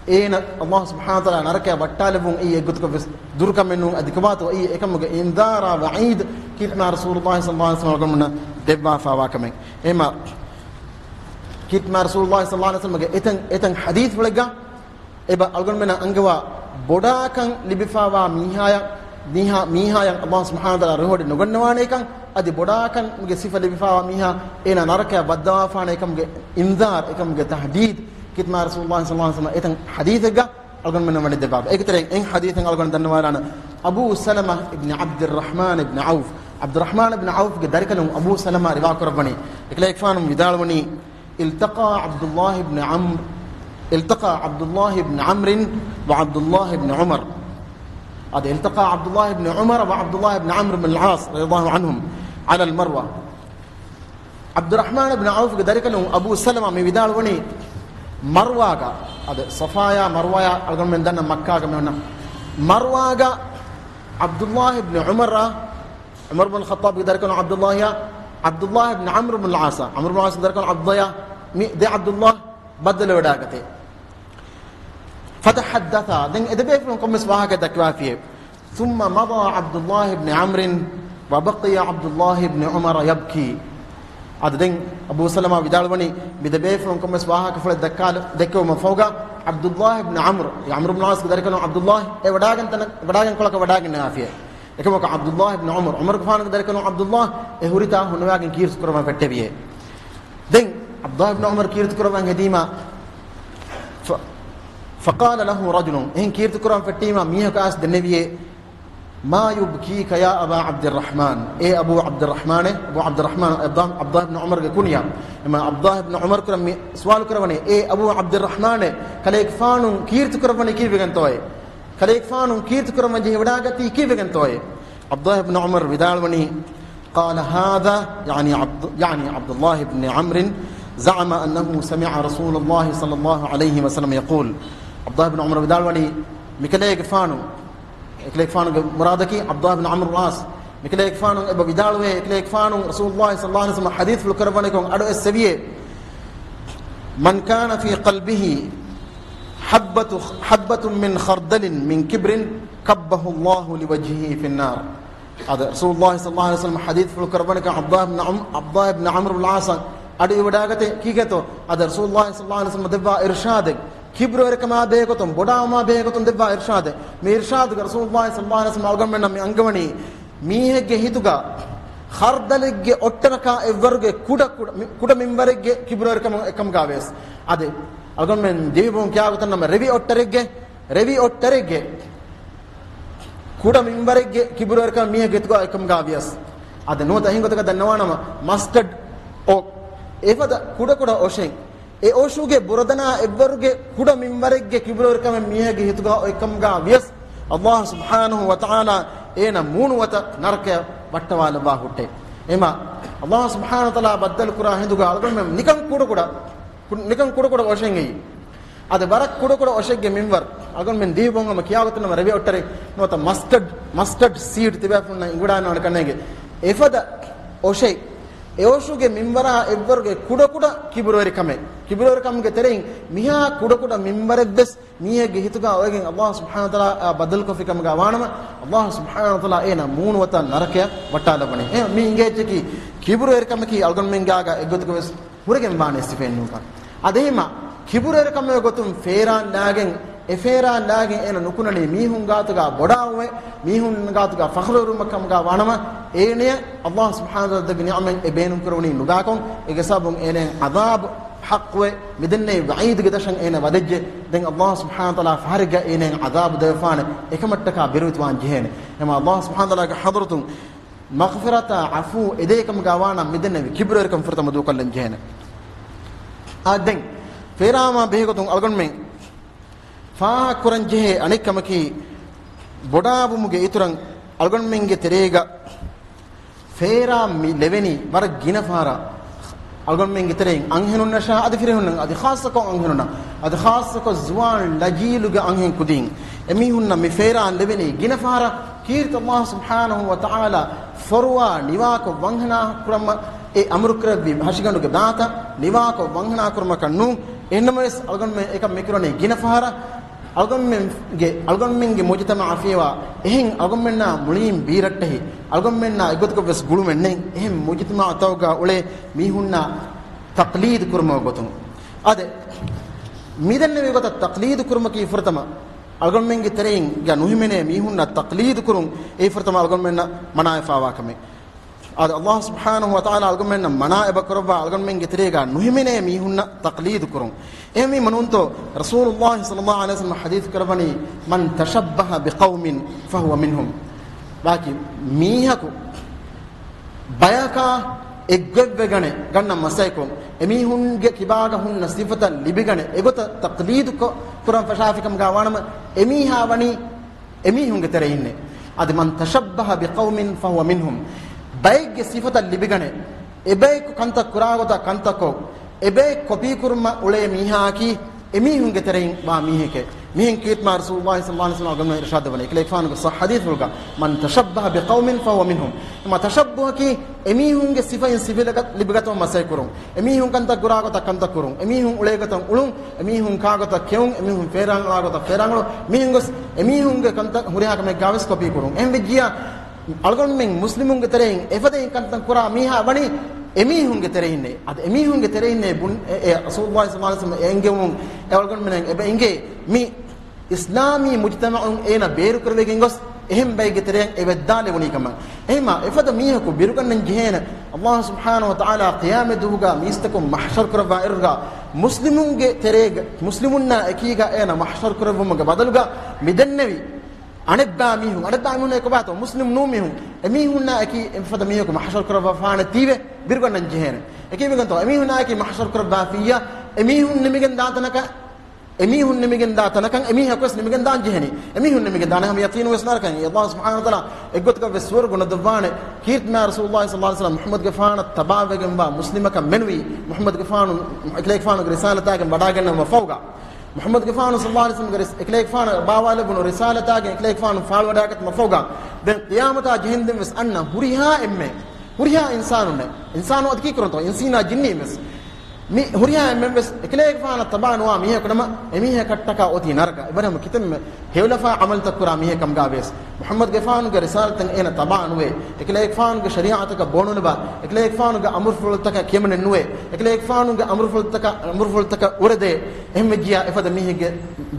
އޭނަ ﷲ ސުބްޙާނަހޫ ވަތަޢާލާ ނަރަކަޔަށް ވައްޓާލެއްވުން އެއީ އެއްގޮތަކަށް ވެސް ދުރުކަމެއް ނޫން. އަދި ކޮބާތޯ އެއީ އެކަމުގެ އިންޒާރާ ވަޢީދު ކީރިތި މާތް ރަސޫލުﷲ ޞައްލަﷲ ޢަލައިހި ވަސައްލަމަ އަޅުގަނޑުމެންނަށް ދެއްވާފައިވާ ކަމެއް. އެހެންމަ ކީރިތި މާތް ރަސޫލުﷲ ޞައްލަﷲ ޢަލައިހި ވަސައްލަމަގެ އެތަން، އެތަން ޙަދީޘްފުޅެއްގަ އެބަ އަޅުގަނޑުމެންނަށް އަންގަވާ ބޮޑާކަން ލިބިފައިވާ މީހާޔަށް، މީހާ، މީހާޔަށް ﷲ ސުބްޙާނަހޫ ވަތަޢާލާ ރުހިވޮޑި ނުގަންނަވާނެކަން، އަދި ބޮޑާކަމުގެ ސިފަ ލިބިފައިވާ މީހާ އޭނާ ނަރަކަޔަށް ވައްދަވާފާނެ ކަމުގެ އިންޒާރު، އެކަމުގެ ތަހްދީދު ކީރިތި މާތް ރަސޫލުﷲ ޞައްލަﷲ ޢަލައިހި ވަސައްލަމަ އެތަން ޙަދީޘެއްގަ އަޅުގަނޑުމެންނަށް ވަނީ ދެއްވާފަ. އޭގެ ތެރެއިން އެއް ޙަދީޘެއް އަޅުގަނޑު ދަންނަވާލާނަން. އަބޫ ސަލަމަ އިބްނި ޢަބްދިއްރަޙްމާން އިބްނި ޢައުފް، ޢަބްދުއްރަޙްމާން އިބްނި ޢައުފްގެ ދަރިކަލުން އަބޫ ސަލަމާ ރިވާ ކުރައްވަނީ، އެކަލޭގެފާނު ވިދާޅުވަނީ، التقى عبد الله بن عمرو، التقى عبد الله بن عمرو وعبد الله بن عمر. އަދި التقى عبد الله بن عمر وعبد الله بن عمرو بن العاص رضي الله عنهم على المروة. ޢަބްދުއްރަޙްމާން އިބްނު ޢައުފްގެ ދަރިކަލުން އަބޫ ސަލަމާ މި ވިދާޅުވަނީ، މަރުވާގަ، އަދި ޞަފާޔާ މަރުވާޔާ އަޅުގަނޑުމެން ދަންނަ މައްކާގަ މި އޮންނަ މަރުވާގަ ޢަބްދުއްލާހި އިބްނު ޢުމަރާ، ޢުމަރު ބިން ޚައްޠާބްގެ ދަރިކަލުން ޢަބްދުއްލާހިއާ، ޢަބްދުއްލާހި އިބްނު ޢަމްރު ބިން ޢާޞާ، ޢަމްރު ބިން ޢާޞްގެ ދަރިކަލުން ޢަބްދުއްލާހިއާ، މި ދެ ޢަބްދުއްލާހި ބައްދަލުވެވަޑައިގަތޭ. فتحدثا، ދެން އެ ދެބޭފުޅުން ކޮންމެސް ވާހަކަ ދައްކިވާފިޔޭ. ثم مضى عبد الله بن عمرو وبقي عبد الله بن عمر يبكي. އަދި ދެން އަބޫ ސަލަމާ ވިދާޅުވަނީ، މި ދެބޭފުޅުން ކޮންމެސް ވާހަކަފުޅެއް ދައްކާލަ، ދެއްކެވުމަށް ފަހުގަ، ޢަބްދުއްލާހި އިބްނު ޢަމްރު، ޢަމްރު ބިން ޢާޞްގެ ދަރިކަލުން ޢަބްދުއްލާހި، އެ ވަޑާގެން ތަނަށް، ވަޑާގެން ކޮޅަކަށް ވަޑާގެންނެވިޔޭ. އެކަމަކު ޢަބްދުއްލާހި އިބްނު ޢުމަރު، ޢުމަރުގެފާނުގެ ދަރިކަލުން ޢަބްދުއްލާހި، އެ ހުރިތާ ހުންނަވާގެން ކީރިތި ކުރައްވަން ފެއްޓެވިޔޭ. ދެން ޢަބްދުއްލާހި އިބްނު ޢުމަރު ކީރިތި ކުރައްވަން ހެދީމާ، ފަ، فقال له رجل، އެހެން ކީރިތި ކުރަން ފެއްޓީމާ މީހަކު އައިސް ދެންނެވިޔޭ، ما يبكيك يا أبا عبد الرحمن؟ އޭ އަބޫ ޢަބްދުއްރަޙްމާނޭ، އަބޫ ޢަބްދުއްރަޙްމާން ޢަބްދާ، ޢަބްދާ އިބްނު ޢުމަރުގެ ކުންޔާ. އެމާ ޢަބްދާ އިބްނު ޢުމަރު ކުރަން މި ސުވާލު ކުރަވަނީ، އޭ އަބޫ ޢަބްދުއްރަޙްމާނޭ، ކަލޭގެފާނު ކީރިތި ކުރައްވަނީ ކީއްވެގެންތޯއޭ؟ ކަލޭގެފާނު ކީރިތި ކުރަން ވަންޖެހި ވަޑާގަތީ ކީއްވެގެންތޯއޭ؟ ޢަބްދުއްލާހި އިބްނު ޢުމަރު ވިދާޅުވަނީ، قال هذا، يعني عبد، يعني عبد الله بن عمرو، زعم أنه سمع رسول الله صلى الله عليه وسلم يقول. ޢަބްދުއްލާހި އިބްނު ޢުމަރު ވިދާޅުވަނީ، މިކަލޭގެފާނު، އެކަލޭގެފާނުގެ މުރާދަކީ ޢަބްދުއްލާހި އިބްނު ޢަމްރު ބިން ޢާޞް، މިކަލޭގެފާނު އެބަ ވިދާޅުވޭ، އެކަލޭގެފާނު ރަސޫލުއްލާހި ޞައްލައްލާހު ޢަލައިހި ވަސައްލަމަ ޙަދީޘްފުޅު ކުރައްވަނިކޮށް އަޑު އެއްސެވިއޭ، من كان في قلبه حبة، حبة من خردل من كبر كبه الله لوجهه في النار. އަދި ރަސޫލުއްލާހި ޞައްލައްލާހު ޢަލައިހި ވަސައްލަމަ ޙަދީޘްފުޅު ކުރައްވަނިކޮށް ޢަބްދުއްލާހި އިބްނު ޢަމް، ޢަބްދުއްލާހި އިބްނު ޢަމްރު ބިން ޢާޞް އަޑު އިވަޑާގަތޭ ކީކޭތޯ؟ އަދި ރަސޫލުއްލާހި ޞައްލައްލާހު ޢަލައިހި ވަސައްލަމަ ދެއްވާ އިރުޝާދެއް، ކިބުރުވެރިކަމާ ބެހޭގޮތުން، ބޮޑާވުމާ ބެހޭގޮތުން ދެއްވާ އިރުޝާދެއް. މި އިރުޝާދުގަ ރަސޫލުއްލާހި ޞައްލައްލާހު ޢަލައިހި ވަސައްލަމަ އަޅުގަނޑުމެންނަށް މި އަންގަވަނީ، މީހެއްގެ ހިތުގަ ޚަރްދަލެއްގެ އޮއްޓަރަކާ އެއްވަރުގެ ކުޑަ، ކުޑަ، މި، ކުޑަ މިންވަރެއްގެ ކިބުރުވެރިކަމުން އެކަމުގަ ވިޔަސް. އަދި އަޅުގަނޑުމެން ދިވެހިބަހުން ކިޔާގޮތަށް ނަމަ ރެވި އޮއްޓަރެއްގެ، ރެވި އޮއްޓަރެއްގެ ކުޑަ މިންވަރެއްގެ ކިބުރުވެރިކަމުން މީހެއްގެ ހިތުގަ އެކަމުގަ ވިޔަސް. އަދި ނުވަތަ އެހެން ގޮތަކަށް ދަންނަވާނަމަ، މަސްޓަޑް އޮށް، އެފަދަ ކުޑަކުޑަ އޮށެއް، އެ އޮށުގެ ބުރަދަނާ އެއްވަރުގެ ކުޑަ މިންވަރެއްގެ ކިބުރުވެރިކަމެއް މީހެއްގެ ހިތުގަ އޮތްކަމުގަ ވިޔަސް، ﷲ ސުބްޙާނަހޫ ވަތަޢާލާ އޭނަ މޫނުވަތަ ނަރަކަޔަށް ވައްޓަވާލައްވާ ހުއްޓޭ. އެމަ، ﷲ ސުބްޙާނަހޫ ވަތަޢާލާ ބައްދަލު ކުރާ ހިނދުގަ އަޅުގަނޑުމެން ނިކަން ކުޑަކުޑަ، ކު، ނިކަން ކުޑަކުޑަ އޮށެއް އެއީ. އަދި ވަރަށް ކުޑަކުޑަ އޮށެއްގެ މިންވަރު، އަޅުގަނޑުމެން ދިވެހިބަހުން ހަމަ ކިޔާގޮތުން ނަމަ ރެވި އޮއްޓަރެއް ނުވަތަ މަސްޓަޑް، މަސްޓަޑް ސީޑް ތިބޭފުޅުންނަށް އިނގުޑާން އަންނަ ކަންނޭނގެ. އެފަދަ އޮށެއް، އެ އޮށުގެ މިންވަރާ އެއްވަރުގެ ކުޑަކުޑަ ކިބުރުވެރިކަމެއް، ކިބުރުވެރިކަމުގެ ތެރެއިން މިހާ ކުޑަކުޑަ މިންވަރެއްވެސް މީހެއްގެ ހިތުގަ އޮވެގެން ﷲ ސުބްޙާނަހޫ ވަތަޢާލާ ބައްދަލުކޮށްފި ކަމުގަ ވާނަމަ، ﷲ ސުބްޙާނަހޫ ވަތަޢާލާ އޭނަ މޫނުވަތަށް ނަރަކަޔަށް ވައްޓާލައްވަނީ. އެ، މި އިނގޭ އެއްޗަކީ ކިބުރުވެރިކަމަކީ އަޅުގަނޑުމެންގާގަ އެއްގޮތަކަށް ވެސް ހުރެގެން ވާނެ ސިފައެއް ނޫންކަން. އަދި އެހެންމަ ކިބުރުވެރިކަމުގެ ގޮތުން ފޭރާން ލާގެން، އެ ފޭރާން ލާގެން އޭނަ ނުކުންނަނީ މީހުން ގާތުގަ ބޮޑާވުމެއް، މީހުން ގާތުގަ ފަޚުރުވެރިވުމެއް ކަމުގަ ވާނަމަ، އޭނަޔަށް ﷲ ސުބްޙާނަހޫ ވަތަޢާލާ ދެއްވި ނިޢުމަތް އެ ބޭނުންކުރެވުނީ ނުލާކޮށް، އޭގެ ސަބަބުން އޭނަޔަށް ޢަޛާބު ޙައްޤުވެ، މިދެންނެވި ވަޢީދުގެ ދަށަށް އޭނަ ވަދެއްޖެ. ދެން ﷲ ސުބްޙާނަހޫ ވަތަޢާލާ ފަހަރެއްގަ އޭނަޔަށް ޢަޛާބު ދެވިފާނެ، އެކަމަށްޓަކާ ބިރުވެތިވާން ޖެހޭނެ. އެމަ ﷲ ސުބްޙާނަހޫ ވަތަޢާލާގެ ޙަޟްރަތުން މަޣްފިރަތާ ޢަފޫ އެދޭ ކަމުގަ ވާނަމަ މިދެންނެވި ކިބުރުވެރިކަން ފުރަތަމަ ދޫކޮށްލަން ޖެހޭނެ. އާ، ދެން ފޭރާމާ ބެހޭގޮތުން އަޅުގަނޑުމެން ފާހަގަކުރަން ޖެހޭ އަނެއް ކަމަކީ، ބޮޑާވުމުގެ އިތުރަށް އަޅުގަނޑުމެންގެ ތެރޭގަ ފޭރާ މި ލެވެނީ ވަރަށް ގިނަ ފަހަރަށް. އަޅުގަނޑުމެންގެ ތެރެއިން އަންހެނުންނަށާ އަދި ފިރިހެނުން، އަދި ޚާއްޞަކޮށް އަންހެނުންނަށް، އަދި ޚާއްޞަކޮށް ޒުވާން ލަޖީލުގެ އަންހެން ކުދީން އެމީހުންނަށް މި ފޭރާން ލެވެނީ ގިނަ ފަހަރަށް. ކީރިތި ﷲ ސުބްޙާނަހޫ ވަތަޢާލާ ފޮރުވާ ނިވާކޮށް ވަންހަނާ ކުރަމަށް އެ އަމުރު ކުރެއްވި ހަށިގަނޑުގެ ބާތައް ނިވާކޮށް ވަންހަނާ ކުރުމަކަށް ނޫން. އެހެންނަމަވެސް އަޅުގަނޑުމެން އެކަން މިކުރަނީ ގިނަ ފަހަރަށް. އަޅުގަނޑުމެންގެ، އަޅުގަނޑުމެންގެ މުޖުތަމަޢަށް ފިޔަވާ އެހެން އަޅުގަނޑުމެންނާ މުޅީން ބީރައްޓެހި، އަޅުގަނޑުމެންނާ އެއްގޮތަކަށް ވެސް ގުޅުމެއް ނެތް އެހެން މުޖުތަމަޢުތަކުގަ އުޅޭ މީހުންނާ ތަޤްލީދު ކުރުމުގެ ގޮތުން. އާދެ، މިދެންނެވި ގޮތަށް ތަޤްލީދު ކުރުމަކީ ފުރަތަމަ އަޅުގަނޑުމެންގެ ތެރެއިން ނުހިމެނޭ މީހުންނަށް ތަޤްލީދު ކުރުން އެއީ ފުރަތަމަ އަޅުގަނޑުމެންނަށް މަނާވެފައިވާ ކަމެއް. އާދެ، ﷲ ސުބްޙާނަހޫ ވަތަޢާލާ އަޅުގަނޑުމެންނަށް މަނާ އެބަ ކުރައްވާ އަޅުގަނޑުމެންގެ ތެރޭގަ ނުހިމެނޭ މީހުންނަށް ތަޤްލީދު ކުރުން. އެހެންވީމަ ނޫންތޯ، ރަސޫލުއްލާހި ޞައްލައްލާހު ޢަލައިހި ވަސައްލަމަ ޙަދީޘް ކުރައްވަނީ، من تشبه بقوم فهو منهم. ވާކި މީހަކު ބަޔަކާ އެއްގޮތްވެގަނެ ގަންނަ މަސައްކަތް، އެމީހުންގެ ކިބާގަ ހުންނަ ސިފަތައް ލިބިގަނެ އެގޮތަށް ތަޤްލީދު ކޮ، ކުރަން ފަށާފި ކަމުގަ ވާނަމަ، އެމީހާ ވަނީ އެމީހުންގެ ތެރެއިންނޭ. އަދި، من تشبه بقوم فهو منهم. ބައެއްގެ ސިފަތައް ލިބިގަނެ، އެބައެއް ކަންތައް ކުރާ ގޮތަށް ކަންތައް ކޮށް، އެބައެއް ކޮޕީ ކުރުމަށް އުޅޭ މީހާއަކީ އެމީހުންގެ ތެރެއިން ވާ މީހެކޭ. މިހެން ކީރިތި މާ ރަސޫލުއްލާހި ޞައްލައްލާހު ޢަލައިހި ވަސައްލަމަ އިރުޝާދު ވަނީ. އެކަލޭގެފާނުގެ ޞައްޙަ ޙަދީޘްފުޅުގަ، من تشبه بقوم فهو منهم. އެމަ ތަޝައްބުހަކީ އެމީހުންގެ ސިފައިން ސިފަ ލިބިގަތުމަށް މަސައްކަތް ކުރުން. އެމީހުން ކަންތައް ކުރާ ގޮތަށް ކަންތައް ކުރުން. އެމީހުން އުޅޭ ގޮތަށް އުޅުން. އެމީހުން ކާ ގޮތަށް ކެއުން. އެމީހުން ފޭރާން އަޅާ ގޮތަށް ފޭރާން އަޅުން. މިހެން ގޮސް އެމީހުންގެ ކަންތައް ހުރިހާ ކަމެއްގާވެސް ކޮޕީ ކުރުން. އެހެން ވެއްޖިއްޔާ، އަޅުގަނޑުމެން މުސްލިމުންގެ ތެރެއިން އެފަދައިން ކަންތައް ކުރާ މީހާ ވަނީ އެމީހުންގެ ތެރެއިންނޭ. އަދި އެމީހުންގެ ތެރެއިންނޭ ބުން، އެ، އެ، ރަސޫލުއްލާހި ޞައްލައްލާހު ޢަލައިހި ވަސައްލަމަ އެ އެންގެވުމުން އެ އަޅުގަނޑުމެން އެބަ އެނގޭ މި އިސްލާމީ މުޖްތަމަޢުން އޭނަ ބޭރުކުރެވިގެން ގޮސް އެހެން ބައެއްގެ ތެރެއަށް އެ ވެއްދާލެވުނީ ކަމަށް. އެހެންމާ އެފަދަ މީހަކު ބިރުގަންނަން ޖެހޭނެ، ﷲ ސުބްޙާނަހޫ ވަތަޢާލާ ޤިޔާމަތް ދުވަހުގަ މީސްތަކުން މަޙްޝަރު ކުރައްވާ އިރުގަ މުސްލިމުންގެ ތެރޭގަ، މުސްލިމުންނާ އެކީގަ އޭނަ މަޙްޝަރު ކުރެއްވުމުގެ ބަދަލުގަ މިދެންނެވި އަނެއްބާ މީހުން، އަނެއްބާ މީހުން ކޮބާތޯ؟ މުސްލިމް ނޫން މީހުން. އެމީހުންނާ އެކީ އެފަދަ މީހަކު މަޙްޝަރު ކުރައްވާފާނެތީވެ ބިރުގަންނަން ޖެހޭނެ. އެކީ ވެގެންތޯ؟ އެމީހުންނާ އެކީ މަޙްޝަރު ކުރައްވާފިއްޔާ، އެމީހުން ނިމިގެން ދާ ތަނަކަށް، އެމީހުން ނިމިގެން ދާ ތަނަކަށް އެމީހަކު ވެސް ނިމިގެން ދާން ޖެހެނީ. އެމީހުން ނިމިގެން ދާނެ ހަމަ ޔަޤީނު ވެސް ނަރަކައިން. އެ ﷲ ސުބްޙާނަހޫ ވަތަޢާލާ އެއްގޮތަކަށް ވެސް ސުވަރުގެ ނުދެއްވާނެ. ކީރިތި މާ ރަސޫލުﷲ ޞައްލަﷲ ޢަލައިހި ވަސައްލަމަ މުޙައްމަދުގެފާނަށް ތަބާވެގެންވާ މުސްލިމަކަށް މެނުވީ، މުޙައްމަދުގެފާނު އެކަލޭގެފާނުގެ ރިސާލަތާގެން ވަޑާގެންނަވަ ފަހުގަ، މުޙައްމަދުގެފާނު ޞައްލަﷲ ޢަލައިހި ވަސައްލަމަގެ ރިސް-، އެކަލޭގެފާނަށް ބާވާލެއްވުނު ރިސާލަތާގެން އެކަލޭގެފާނު ފާޅުވަޑާގަތުމަށް ފަހުގަ، ދެން ޤިޔާމަތާ ޖެހެންދެން ވެސް އަންނަ ހުރިހާ އެންމެ، ހުރިހާ އިންސާނުންނެއް، އިންސާނު އަދި ކީކުރަންތޯ؟ އިންސީނާ ޖިންނީން ވެސް، މި ހުރިހާ އެންމެން ވެސް އެކަލޭގެފާނަށް ތަބާ ނުވާ މީހަކު ނަމަ، އެމީހަކަށްޓަކާ އޮތީ ނަރަކަ. އެބަރަހަމު ކިތަންމެ ހެޔޮލަފާ ޢަމަލުތައް ކުރާ މީހެއް ކަމުގަ ވިޔަސް، މުޙައްމަދުގެފާނުގެ ރިސާލަތަށް އޭނަ ތަބާ ނުވޭ، އެކަލޭގެފާނުގެ ޝަރީޢަތަކަށް ބޮޑުނުބާ، އެކަލޭގެފާނުގެ އަމުރުފުޅުތަކަށް ކިޔަމަނެއް ނުވޭ، އެކަލޭގެފާނުގެ އަމުރުފުޅުތަކަށް، އަމުރުފުޅުތަކަށް އުރެދޭ، އެހެންވެއްޖިޔާ އެފަދަ މީހެއްގެ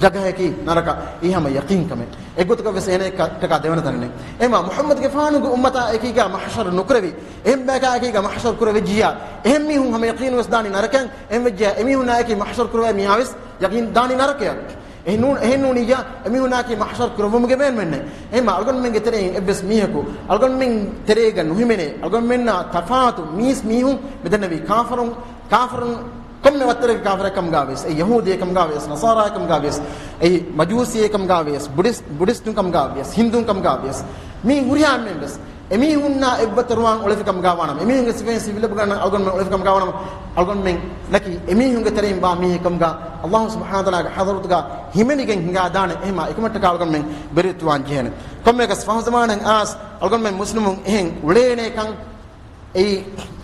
ޖަގަހަކީ ނަރަކަ. އެއީ ހަމަ ޔަޤީން ކަމެއް. އެއްގޮތަކަށް ވެސް އޭނައަށްޓަކާ ދެވަނަ ތަނެއް ނެތް. އެމާ މުޙައްމަދުގެފާނުގެ އުއްމަތާ އެކީގަ މަޙްޝަރު ނުކުރެވި، އެހެން ބަޔަކާ އެކީގަ މަޙްޝަރު ކުރެވިއްޖިޔާ، އެހެން މީހުން ހަމަ ޔަޤީނު ވެސް ދާނީ ނަރަކައިން. އެހެންވެއްޖެ، އެމީހުންނާ އެކީ މަޙްޝަރު ކުރެވޭ މީހާ ވެސް ޔަޤީން ދާނީ ނަރަކަޔަށް. އެހެން ނޫން، އެހެން ނޫނިއްޔާ، އެމީހުންނާ އެކީ މަޙްޝަރު ކުރެވުމުގެ މޭންމެއްނެއް. އެހެންމާ އަޅުގަނޑުމެންގެ ތެރެއިން އެއްވެސް މީހަކު އަޅުގަނޑުމެން ތެރޭގަ ނުހިމެނޭ، އަޅުގަނޑުމެންނާ ތަފާތު މީސް މީހުން މިދެންނެވީ ކާފަރުން، ކާފަރުން ކޮންމެ ވައްތަރެއްގެ ކާފަރެއް ކަމުގަ ވިޔަސް، އެ ޔަހޫދީއެއް ކަމުގަ ވިޔަސް، ނަޞާރާއެއް ކަމުގަ ވިޔަސް، އެ މަޖޫސީއެއް ކަމުގަ ވިޔަސް، ބުޑިސް-، ބުޑިސްޓުން ކަމުގަ ވިޔަސް، ހިންދޫން ކަމުގަ ވިޔަސް، މީ ހުރިހާ އެންމެން ވެސް އެމީހުންނާ އެއްވައްތަރުވާން އުޅެފި ކަމުގަ ވާނަމަ، އެމީހުންގެ ސިފައިން ސިފަ ލިބިގަންނަ އަޅުގަނޑުމެން އުޅެފި ކަމުގަ ވާނަމަ، އަޅުގަނޑުމެންނަކީ އެމީހުންގެ ތެރެއިން ވާ މީހެއް ކަމުގަ ﷲ ސުބްޙާނަހޫ ވަތަޢާލާގެ ޙަޟްރަތުގަ ހިމެނިގެން ހިނގާދާނެ. އެހެންމާ އެކަމަށްޓަކާ އަޅުގަނޑުމެން ބެރެއްޓުވާން ޖެހޭނެ. ކޮންމެއަކަސް ފަހު ޒަމާނެއް އައިސް އަޅުގަނޑުމެން މުސްލިމުން އެހެން އުޅޭނޭކަން އެއީ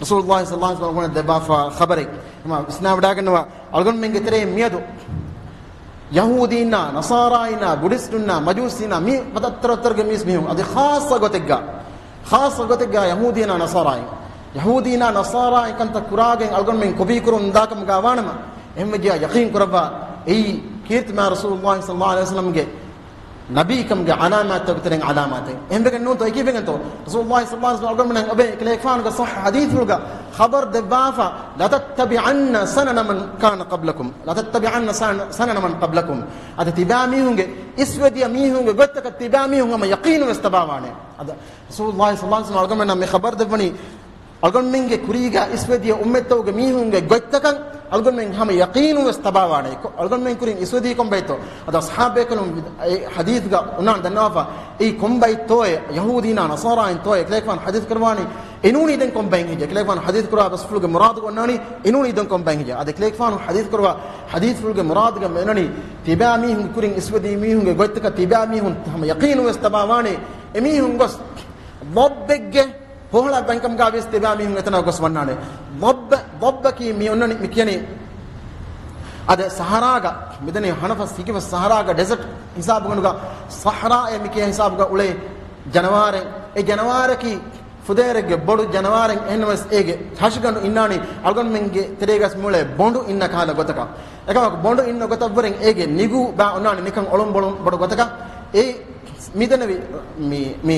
ރަސޫލުﷲ ޞައްލަﷲ ޢަލައިހި ވަސައްލަމަ ދެއްވާފަ ޚަބަރެއް. އެމާ ވިސްނާވަޑާގަންނަވާ، އަޅުގަނޑުމެންގެ ތެރެއިން މިއަދު ޔަހޫދީންނާ، ނަޞާރާއިންނާ، ބުޑިސްޓުންނާ، މަޖޫސީންނާ، މި ވައްތަރު ވައްތަރުގެ މީސް މީހުން އަދި ޚާއްޞަ ގޮތެއްގަ، ޚާއްޞަ ގޮތެއްގަ ޔަހޫދީންނާ ނަޞާރާއިން، ޔަހޫދީންނާ ނަޞާރާއިން ކަންތައް ކުރާގެން އަޅުގަނޑުމެން ކޮޕީ ކުރަމުން ދާ ކަމުގަ ވާނަމަ، އެހެންވެއްޖިޔާ ޔަޤީން ކުރައްވާ، އެއީ ކީރިތި މާ ރަސޫލުﷲ ޞައްލަﷲ ޢަލައިހި ވަސައްލަމަގެ ނަބީކަމުގެ ޢަލާމާތްތަކުގެ ތެރެއިން ޢަލާމާތެއް. އެހެންވެގެން ނޫންތޯ؟ އެކީ ވެގެންތޯ؟ ރަސޫލުﷲ ޞައްލަﷲ ޢަލައިހި ވަސައްލަމަ އަޅުގަނޑުމެންނަށް އެބަ އެކަލޭގެފާނުގެ ޞައްޙަ ޙަދީޘްފުޅުގަ ޚަބަރު ދެއްވާފަ، "لَتَتَّبِعَنَّ سَنَنَ مَنْ كَانَ قَبْلَكُمْ، لَتَتَّبِعَنَّ سَنَنَ، سَنَنَ مَنْ قَبْلَكُمْ." އަދި ތިބާ މީހުންގެ، އިސްވެދިޔަ މީހުންގެ ގޮތްތަކަށް ތިބާ މީހުން ހަމަ ޔަޤީނު ވެސް ތަބާވާނެ. އަދި ރަސޫލުﷲ ޞައްލަﷲ ޢަލައިހި ވަސައްލަމަ އަޅުގަނޑުމެންނަށް މި ޚަބަރު ދެއްވަނީ، އަޅުގަނޑުމެންގެ ކުރީގަ އިސްވެދިޔަ އުއްމަތްތަކުގެ މީހުންގެ ގޮތްތަކަށް އަޅުގަނޑުމެން ހަމަ ޔަޤީނުން ވެސް ތަބާވާނެ. ކޮ-، އަޅުގަނޑުމެން ކުރިން އިސްވެދީ ކޮންބައިތޯ؟ އަދި އަޞްޙާބޭކަލުން އެ ޙަދީޘްގަ އޮންނާނެ ދަންނަވާފަ، އެއީ ކޮންބައިތޯއޭ؟ ޔަހޫދީންނާ ނަޞާރާއިންތޯއޭ؟ އެކަލޭގެފާނު ޙަދީޘް ކުރައްވާނީ، އެނޫނީ ދެން ކޮންބައިން ހެއްޔޭ؟ އެކަލޭގެފާނު ޙަދީޘް ކުރައްވާ ބަސްފުޅުގެ މުރާދުގަ އޮންނާނީ، އެނޫނީ ދެން ކޮންބައިން ހެއްޔޭ؟ އަދި އެކަލޭގެފާނު ޙަދީޘް ކުރައްވާ ޙަދީޘްފުޅުގެ މުރާދުގަ އޮންނަނީ، ތިބާ މީހުން ކުރިން އިސްވެދިޔަ މީހުންގެ ގޮތްތަކަށް ތިބާ މީހުން ހަމަ ޔަޤީނުން ވެސް ތަބާވާނެ. އެމީހުން ގޮސް ޟައްބެއްގެ ހޮހޮޅަށް ބައިން ކަމުގަ ވިޔަސް ތިބާ މީހުން އެތަނަށް ގޮސް ވަންނާނެ. ޟައްބަ، ޟައްބަކީ މި އޮންނަނީ، މި ކިޔަނީ އަދި ސަހަރާގަ، މިދަނީ ހަނަފަސް ހިކިފަސް ސަހަރާގަ، ޑެޒަޓް ހިސާބުގަނޑުގަ، ޞަޙްރާއޭ މި ކިޔާ ހިސާބުގަ އުޅޭ ޖަނަވާރެއް. އެ ޖަނަވާރަކީ ފުދޭވަރެއްގެ ބޮޑު ޖަނަވާރެއް. އެހެންނަމަވެސް އޭގެ ހަށިގަނޑު އިންނާނީ އަޅުގަނޑުމެންގެ ތެރޭގަސް މިއުޅޭ ބޮނޑު އިންނަ ކަހަލަ ގޮތަކަށް. އެކަމަކު ބޮނޑު އިންނަ ގޮތަށްވުރެން އޭގެ ނިގޫ ބާ އޮންނާނީ ނިކަން އޮޅުން ބޮޅުން ބޮޑު ގޮތަކަށް. އެ މިދެންނެވި މި، މި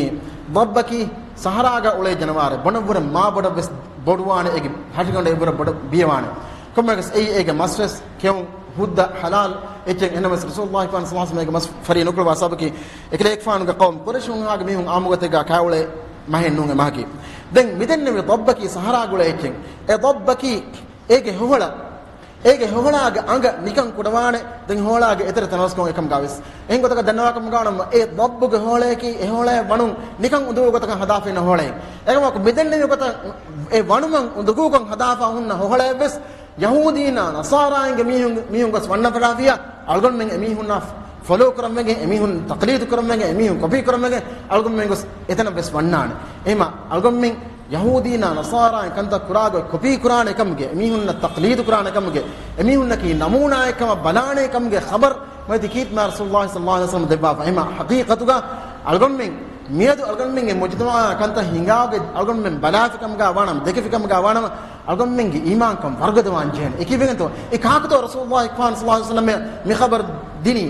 ޟައްބަކީ ސަހަރާގަ އުޅޭ ޖަނަވާރެއް. ބޮނަށްވުރެ މާ ބޮޑަށްވެސް ބޮޑުވާނެ، އޭގެ ހަށިގަނޑު އެއްވުރެ ބޮޑަށް ބިޔަވާނެ. ކޮންމެއަކަސް އެއީ އޭގެ މަސްވެސް ކެއުން ހުއްދަ ޙަލާލް އެއްޗެއް. އެހެންނަމަވެސް ރަސޫލުﷲ ޞައްލަﷲ ޢަލައިހި ވަސައްލަމަ އޭގެ މަސް ފަރީ ނުކުޅުވާ ސަބަބަކީ، އެކަލޭގެފާނުގެ ޤައުމު ޤުރައިޝުން ހާގެ މީހުން އާއްމު ގޮތެއްގަ ކާ އުޅޭ މަހެއް ނޫން އެ މަހަކީ. ދެން މިދެންނެވި ޟައްބަކީ ސަހަރާގަ އުޅޭ އެއްޗެއް. އެ ޟައްބަކީ އޭގެ ހޮހޮޅަށް، އޭގެ ހޮހޮޅާގެ އަނގަ ނިކަން ކުޑަވާނެ. ދެން ހޮހޮޅާގެ އެތެރެ ތަނަވަސްކޮށް އެކަމުގަ ވެސް. އެހެން ގޮތަކަށް ދަންނަވާކަމުގަ ވަނަމަ، އެ ޟައްބުގެ ހޮހޮޅަކީ އެ ހޮހޮޅަށް ވަނުން ނިކަން އުނދަގޫ ގޮތަކަށް ހަދާފައި އިންނަ ހޮހޮޅެއް. އެކަމަކު މިދެންނެވި ގޮތަށް އެ ވަނުމަށް އުނދަގޫކޮށް ހަދާފަ ހުންނަ ހޮހޮޅަށް ވެސް ޔަހޫދީންނާ ނަޞާރާއިންގެ މީހުން، މީހުން ގޮސް ވަންނަ ފަރާފިޔާ އަޅުގަނޑުމެން އެމީހުންނާ ފޮލޯ ކުރަންވެގެން، އެމީހުން ތަޤްލީދު ކުރަންވެގެން، އެމީހުން ކޮޕީ ކުރަންވެގެން އަޅުގަނޑުމެން ގޮސް އެތަނަށް ވެސް ވަންނާނެ. އެހެމަ އަޅުގަނޑުމެން ޔަހޫދީންނާ ނަޞާރާއިން ކަންތައް ކުރާގޮތް ކޮޕީ ކުރާނެ ކަމުގެ، އެމީހުންނަށް ތަޤްލީދު ކުރާނެ ކަމުގެ، އެމީހުންނަކީ ނަމޫނާއެއް ކަމަށް ބަލާނެ ކަމުގެ ޚަބަރު މައިތި ކީރިތި މާ ރަސޫލުﷲ ޞައްލަﷲ ޢަލައިހި ވަސައްލަމަ ދެއްވާފަ. އެހެމަ ޙަޤީޤަތުގަ އަޅުގަނޑުމެން މިއަދު އަޅުގަނޑުމެންގެ މުޖުތަމަޢާ ކަންތައް ހިނގާގޮތް އަޅުގަނޑުމެން ބަލާފި ކަމުގަ ވާނަމަ، ދެކެފި ކަމުގަ ވާނަމަ، އަޅުގަނޑުމެންގެ އީމާންކަން ވަރުގަދަވާން ޖެހޭނެ. އެކީ ވެގެންތޯ؟ އެ ކާކުތޯ ރަސޫލުﷲ އަކްބަރު ޞައްލަﷲ ޢަލައިހި ވަސައްލަމަ މި ޚަބަރު ދިނީ؟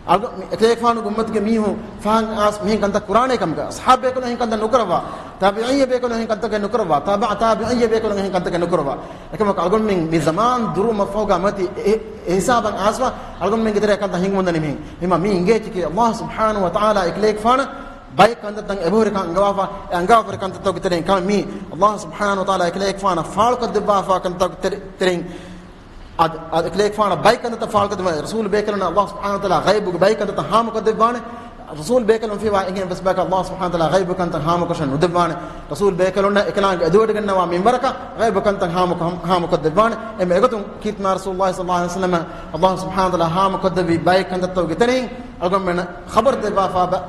އަޅު-، މި އެކަލޭގެފާނުގެ އުއްމަތުގެ މީހުން ފަހަން އާސް މިހެން ކަންތައް ކުރާނޭ ކަމުގަ، ޞަޙާބީ ބޭކަލުން އެހެން ކަންތައް ނުކުރައްވާ، ތާބިޢީ ބޭކަލުން އެހެން ކަންތަކެއް ނުކުރައްވާ، ތާބިޢު ތާބިޢީ ބޭކަލުން އެހެން ކަންތަކެއް ނުކުރައްވާ. އެކަމަކު އަޅުގަނޑުމެން މި ޒަމާން ދުރު މަފްހުގަ މަތި އެ، އެ ހިސާބަށް އާސްވާ އަޅުގަނޑުމެންގެ ތެރޭ ކަންތައް ހިނގުމުންދަނީ މިހެން. ހިމާ މީ އިނގޭ ޗިކީ ﷲ ސުބްޙާނަހޫ ވަތަޢާލާ އެކަލޭގެފާނަށް ބައެއް ކަންތައްތައް އެބަހުރިކަން އަންގަވާފަ، އެ އަންގާފަރި ކަންތައްތަކުގެ ތެރެއިން ކަމެއް މީ. ﷲ ސުބްޙާނަހޫ ވަތަޢާލާ އެކަލޭގެފާނަށް ފާޅުކޮށްދެއްވާފާ ކަންތައް ތެރެ-، ތެރެއިން އަދި، އަދި އެކަލޭގެފާނަށް ބައެއް ކަންތައްތައް ފާޅުކޮށްދެއްވާ، ރަސޫލު ބޭކަލުންނަށް ﷲ ސުބްޙާނަހޫ ވަތަޢާލާ ޣައިބުގެ ބައެއް ކަންތައްތައް ހާމަކޮށްދެއްވާނެ. ރަސޫލު ބޭކަލުން ފިވާ އެހެން ވެސް ބަޔަކަށް ﷲ ސުބްޙާނަހޫ ވަތަޢާލާ ޣައިބު ކަންތައް ހާމަކޮށެއް ނުދެއްވާނެ. ރަސޫލު ބޭކަލުންނަށް އެކަލާނގެ އެދުވަޑުގަންނަވާ މިންވަރަކަށް ޣައިބު ކަންތައް ހާމަކޮށް، ހާމަކޮށްދެއްވާނެ. އެމެ އެގޮތުން ކީރިތި ރަސޫލު ޞައްލަﷲު ޢަލައިހި ވަސައްލަމަ ﷲ ސުބްޙާނަހޫ ވަތަޢާލާ ހާމަކޮށްދެއްވި ބައެއް ކަންތައްތަކުގެ ތެރެއިން އަޅުގަނޑުމެންނަށް ޚަބަރު ދެއްވާފާ ބަ-،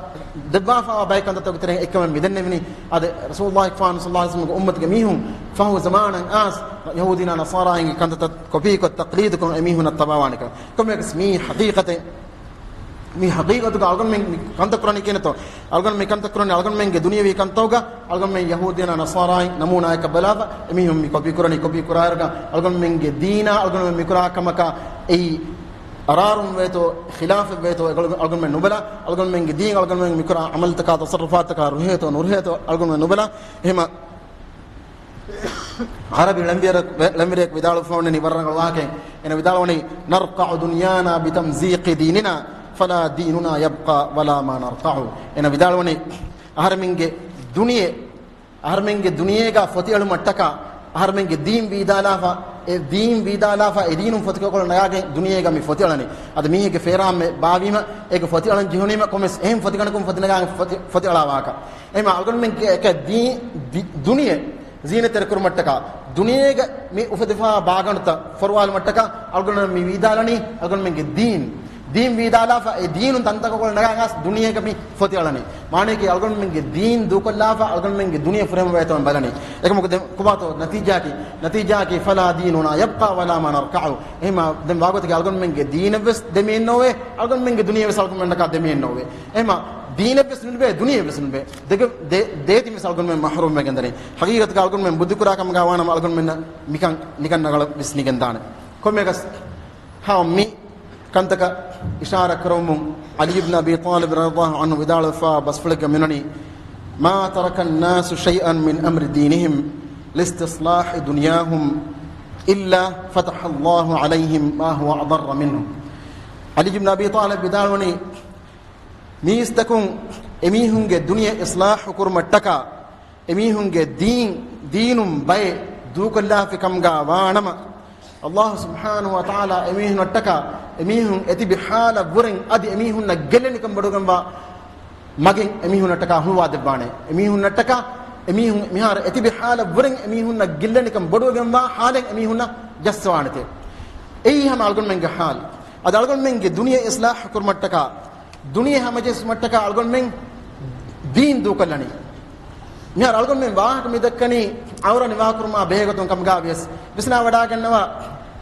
ދެއްވާފާވާ ބައެއް ކަންތައްތަކުގެ ތެރެއިން އެއްކަމެއް މިދެންނެވިނީ. އަދި ރަސޫލުﷲ ފާނު ޞައްލަﷲު ޢަލައިހި ވަސައްލަމަގެ އުއްމަތުގެ މީހުން ފަހު ޒަމާނަށް އާސް ޔަހޫދީންނާ ނަޞާރާއިންގެ ކަންތައްތައް ކޮޕީކޮށް ތަޤްލީދުކޮށް އެމީހުންނަށް ތަބާވާނެކަން. ކޮންމެއަކަސް މީ ޙަޤީޤަތެއް، މީ ޙަޤީޤަތުގަ އަޅުގަނޑުމެން މި ކަންތައް ކުރަނީ ކިހިނެއްތޯ؟ އަޅުގަނޑު މި ކަންތައް ކުރަނީ އަޅުގަނޑުމެންގެ ދުނިޔަވީ ކަންތައްގަ އަޅުގަނޑުމެން ޔަހޫދީންނާ ނަޞާރާއިން ނަމޫނާއަކަށް ބަލާފަ އެމީހުން މި ކޮޕީ ކުރަނީ، ކޮޕީ ކުރާއިރުގަ އަޅުގަނޑުމެންގެ ދީނާ އަޅުގަނޑުމެން މިކުރާ ކަމަކާ އެއީ އަރާރުން ވޭތޯ، ޚިލާފެއް ވޭތޯ، އެ އަޅު-، އަޅުގަނޑުމެން ނުބަލާ، އަޅުގަނޑުމެންގެ ދީން، އަޅުގަނޑުމެން މިކުރާ ޢަމަލުތަކާ، ތަޞައްރުފާތަކާ ރުހޭތޯ، ނުރުހޭތޯ، އަޅުގަނޑުމެން ނުބަލާ. އެހެމަ ޢަރަބި ޅެންވިޔަރަ-، ޅެންވެރިޔަކު ވިދާޅުވެފަ ވަނީ ވަރަށް ރަނގަޅު ވާހަކައެއް. އޭނަ ވިދާޅުވަނީ، "نرقع دنيانا بتمزيق ديننا، فلا ديننا يبقى ولا ما نرقع." އޭނަ ވިދާޅުވަނީ، އަހަރެމެންގެ ދުނިޔެ އަހަރެމެންގެ ދުނިޔޭގަ ފޮތިއެޅުމަށްޓަކާ، އަހަރެމެންގެ ދީން ވީދާލާފަ، އެ ދީން ވީދާލާފަ، އެ ދީނުން ފޮތިކޮޅު ނަގާގެން ދުނިޔޭގަ މި ފޮތިއަޅަނީ. އަދި މީހެއްގެ ފޭރާންމެ ބާވީމަ، އޭގެ ފޮތިއަޅަން ޖެހުނީމަ، ކޮންމެސް އެހެން ފޮތިގަނޑަކުން ފޮތިނަގާގެން ފޮތި-، ފޮތިއަޅާވާކަށް. އެހެމަ އަޅުގަނޑުމެންގެ އެކަ ދީ-، ދި-، ދުނިޔެ ޒީނަތްތެރި ކުރުމަށްޓަކާ، ދުނިޔޭގަ މި އުފެދިފާ ބާގަނޑުތައް ފޮރުވާލުމަށްޓަކާ، އަޅުގަނޑުމެން މި ވީދާލަނީ، އަޅުގަނޑުމެންގެ ދީން. ދީން ވީދާލާފަ، އެ ދީނުން ތަންތަންކޮޅު ނަގާގަސް ދުނިޔޭގަ މި ފޮތިއަޅަނީ. މާނަޔަކީ އަޅުގަނޑުމެންގެ ދީން ދޫކޮށްލާފަ، އަޅުގަނޑުމެންގެ ދުނިޔެ ފުރެހެމުން ވޭތޯ ބަލަނީ. އެކަމަކު ދެން ކޮބާތޯ ނަތީޖާއަކީ؟ ނަތީޖާއަކީ، "فلا ديننا يبقى ولا ما نرقع." އެހެމަ ދެން ވާގޮތަކީ އަޅުގަނޑުމެންގެ ދީނެއްވެސް ދެމިއެއް ނޯވޭ، އަޅުގަނޑުމެންގެ ދުނިޔެވެސް އަޅުގަނޑުމެންނަކާ ދެމިއެއް ނޯވޭ. އެހެމަ ދީނެއްވެސް ނުލިބޭ، ދުނިޔެވެސް ނުލިބޭ. ދެގެ-، ދޭ-، ދޭތި މިސް އަޅުގަނޑުމެން މަޙްރޫމް ވެގެންދަނީ. ހަގީގަތުގަ އަޅުގަނޑުމެން ބުއްދި ކުރާ ކަމުގަ ވާނަމަ އަޅުގަނޑުމެންނަށް މިކަން ނިކަން ރަނގަޅަށް ވެސް ނިގެންދާނެ. ކޮންމެއަކަސް ހަމަ މި ކަންތަކަށް އިޝާރާ ކުރަމުން، ޢަލީ ބިން އަބީ ޠާލިބް ރަޟިޔަﷲ ޢަންހު ވިދާޅުވެފާ ބަސްފުޅެއްގަ މިނުނީ، "ما ترك الناس شيئا من أمر دينهم لاستصلاح دنياهم إلا فتح الله عليهم ما هو أضر منه." ޢަލީ ބިން އަބީ ޠާލިބް ވިދާޅުވަނީ، މީސްތަކުން އެމީހުންގެ ދުނިޔެ އިޞްލާޙު ކުރުމަށްޓަކާ، އެމީހުންގެ ދީން، ދީނުން ބައެއް ދޫކޮށްލާފި ކަމުގަ ވާނަމަ، ﷲ ސުބްޙާނަހޫ ވަތަޢާލާ އެމީހުންނަށްޓަކާ، އެމީހުން އެތިބި ޙާލަށްވުރެން އަދި އެމީހުންނަށް ގެއްލެނިކަން ބޮޑުވެގެންވާ މަގެއް އެމީހުންނަށްޓަކާ ހުޅުވާ ދެއްވާނެ. އެމީހުންނަށްޓަކާ، އެމީހުން މިހާރު އެތިބި ޙާލަށްވުރެން އެމީހުންނަށް ގެއްލެނިކަން ބޮޑުވެގެންވާ ޙާލެއް އެމީހުންނަށް ޖައްސަވާނެތޭ. އެއީ ހަމަ އަޅުގަނޑުމެންގެ ޙާލު. އަދި އަޅުގަނޑުމެންގެ ދުނިޔެ އިޞްލާޙު ކުރުމަށްޓަކާ، ދުނިޔެ ހަމަޖެއްސުމަށްޓަކާ އަޅުގަނޑުމެން ދީން ދޫކޮށްލަނީ. މިހާރު އަޅުގަނޑުމެން ވާހަކަ މި ދައްކަނީ ޢައުރަ ނިވާކުރުމާ ބެހޭގޮތުން ކަމުގަ ވިޔަސް، ވިސްނާވަޑާގަންނަވާ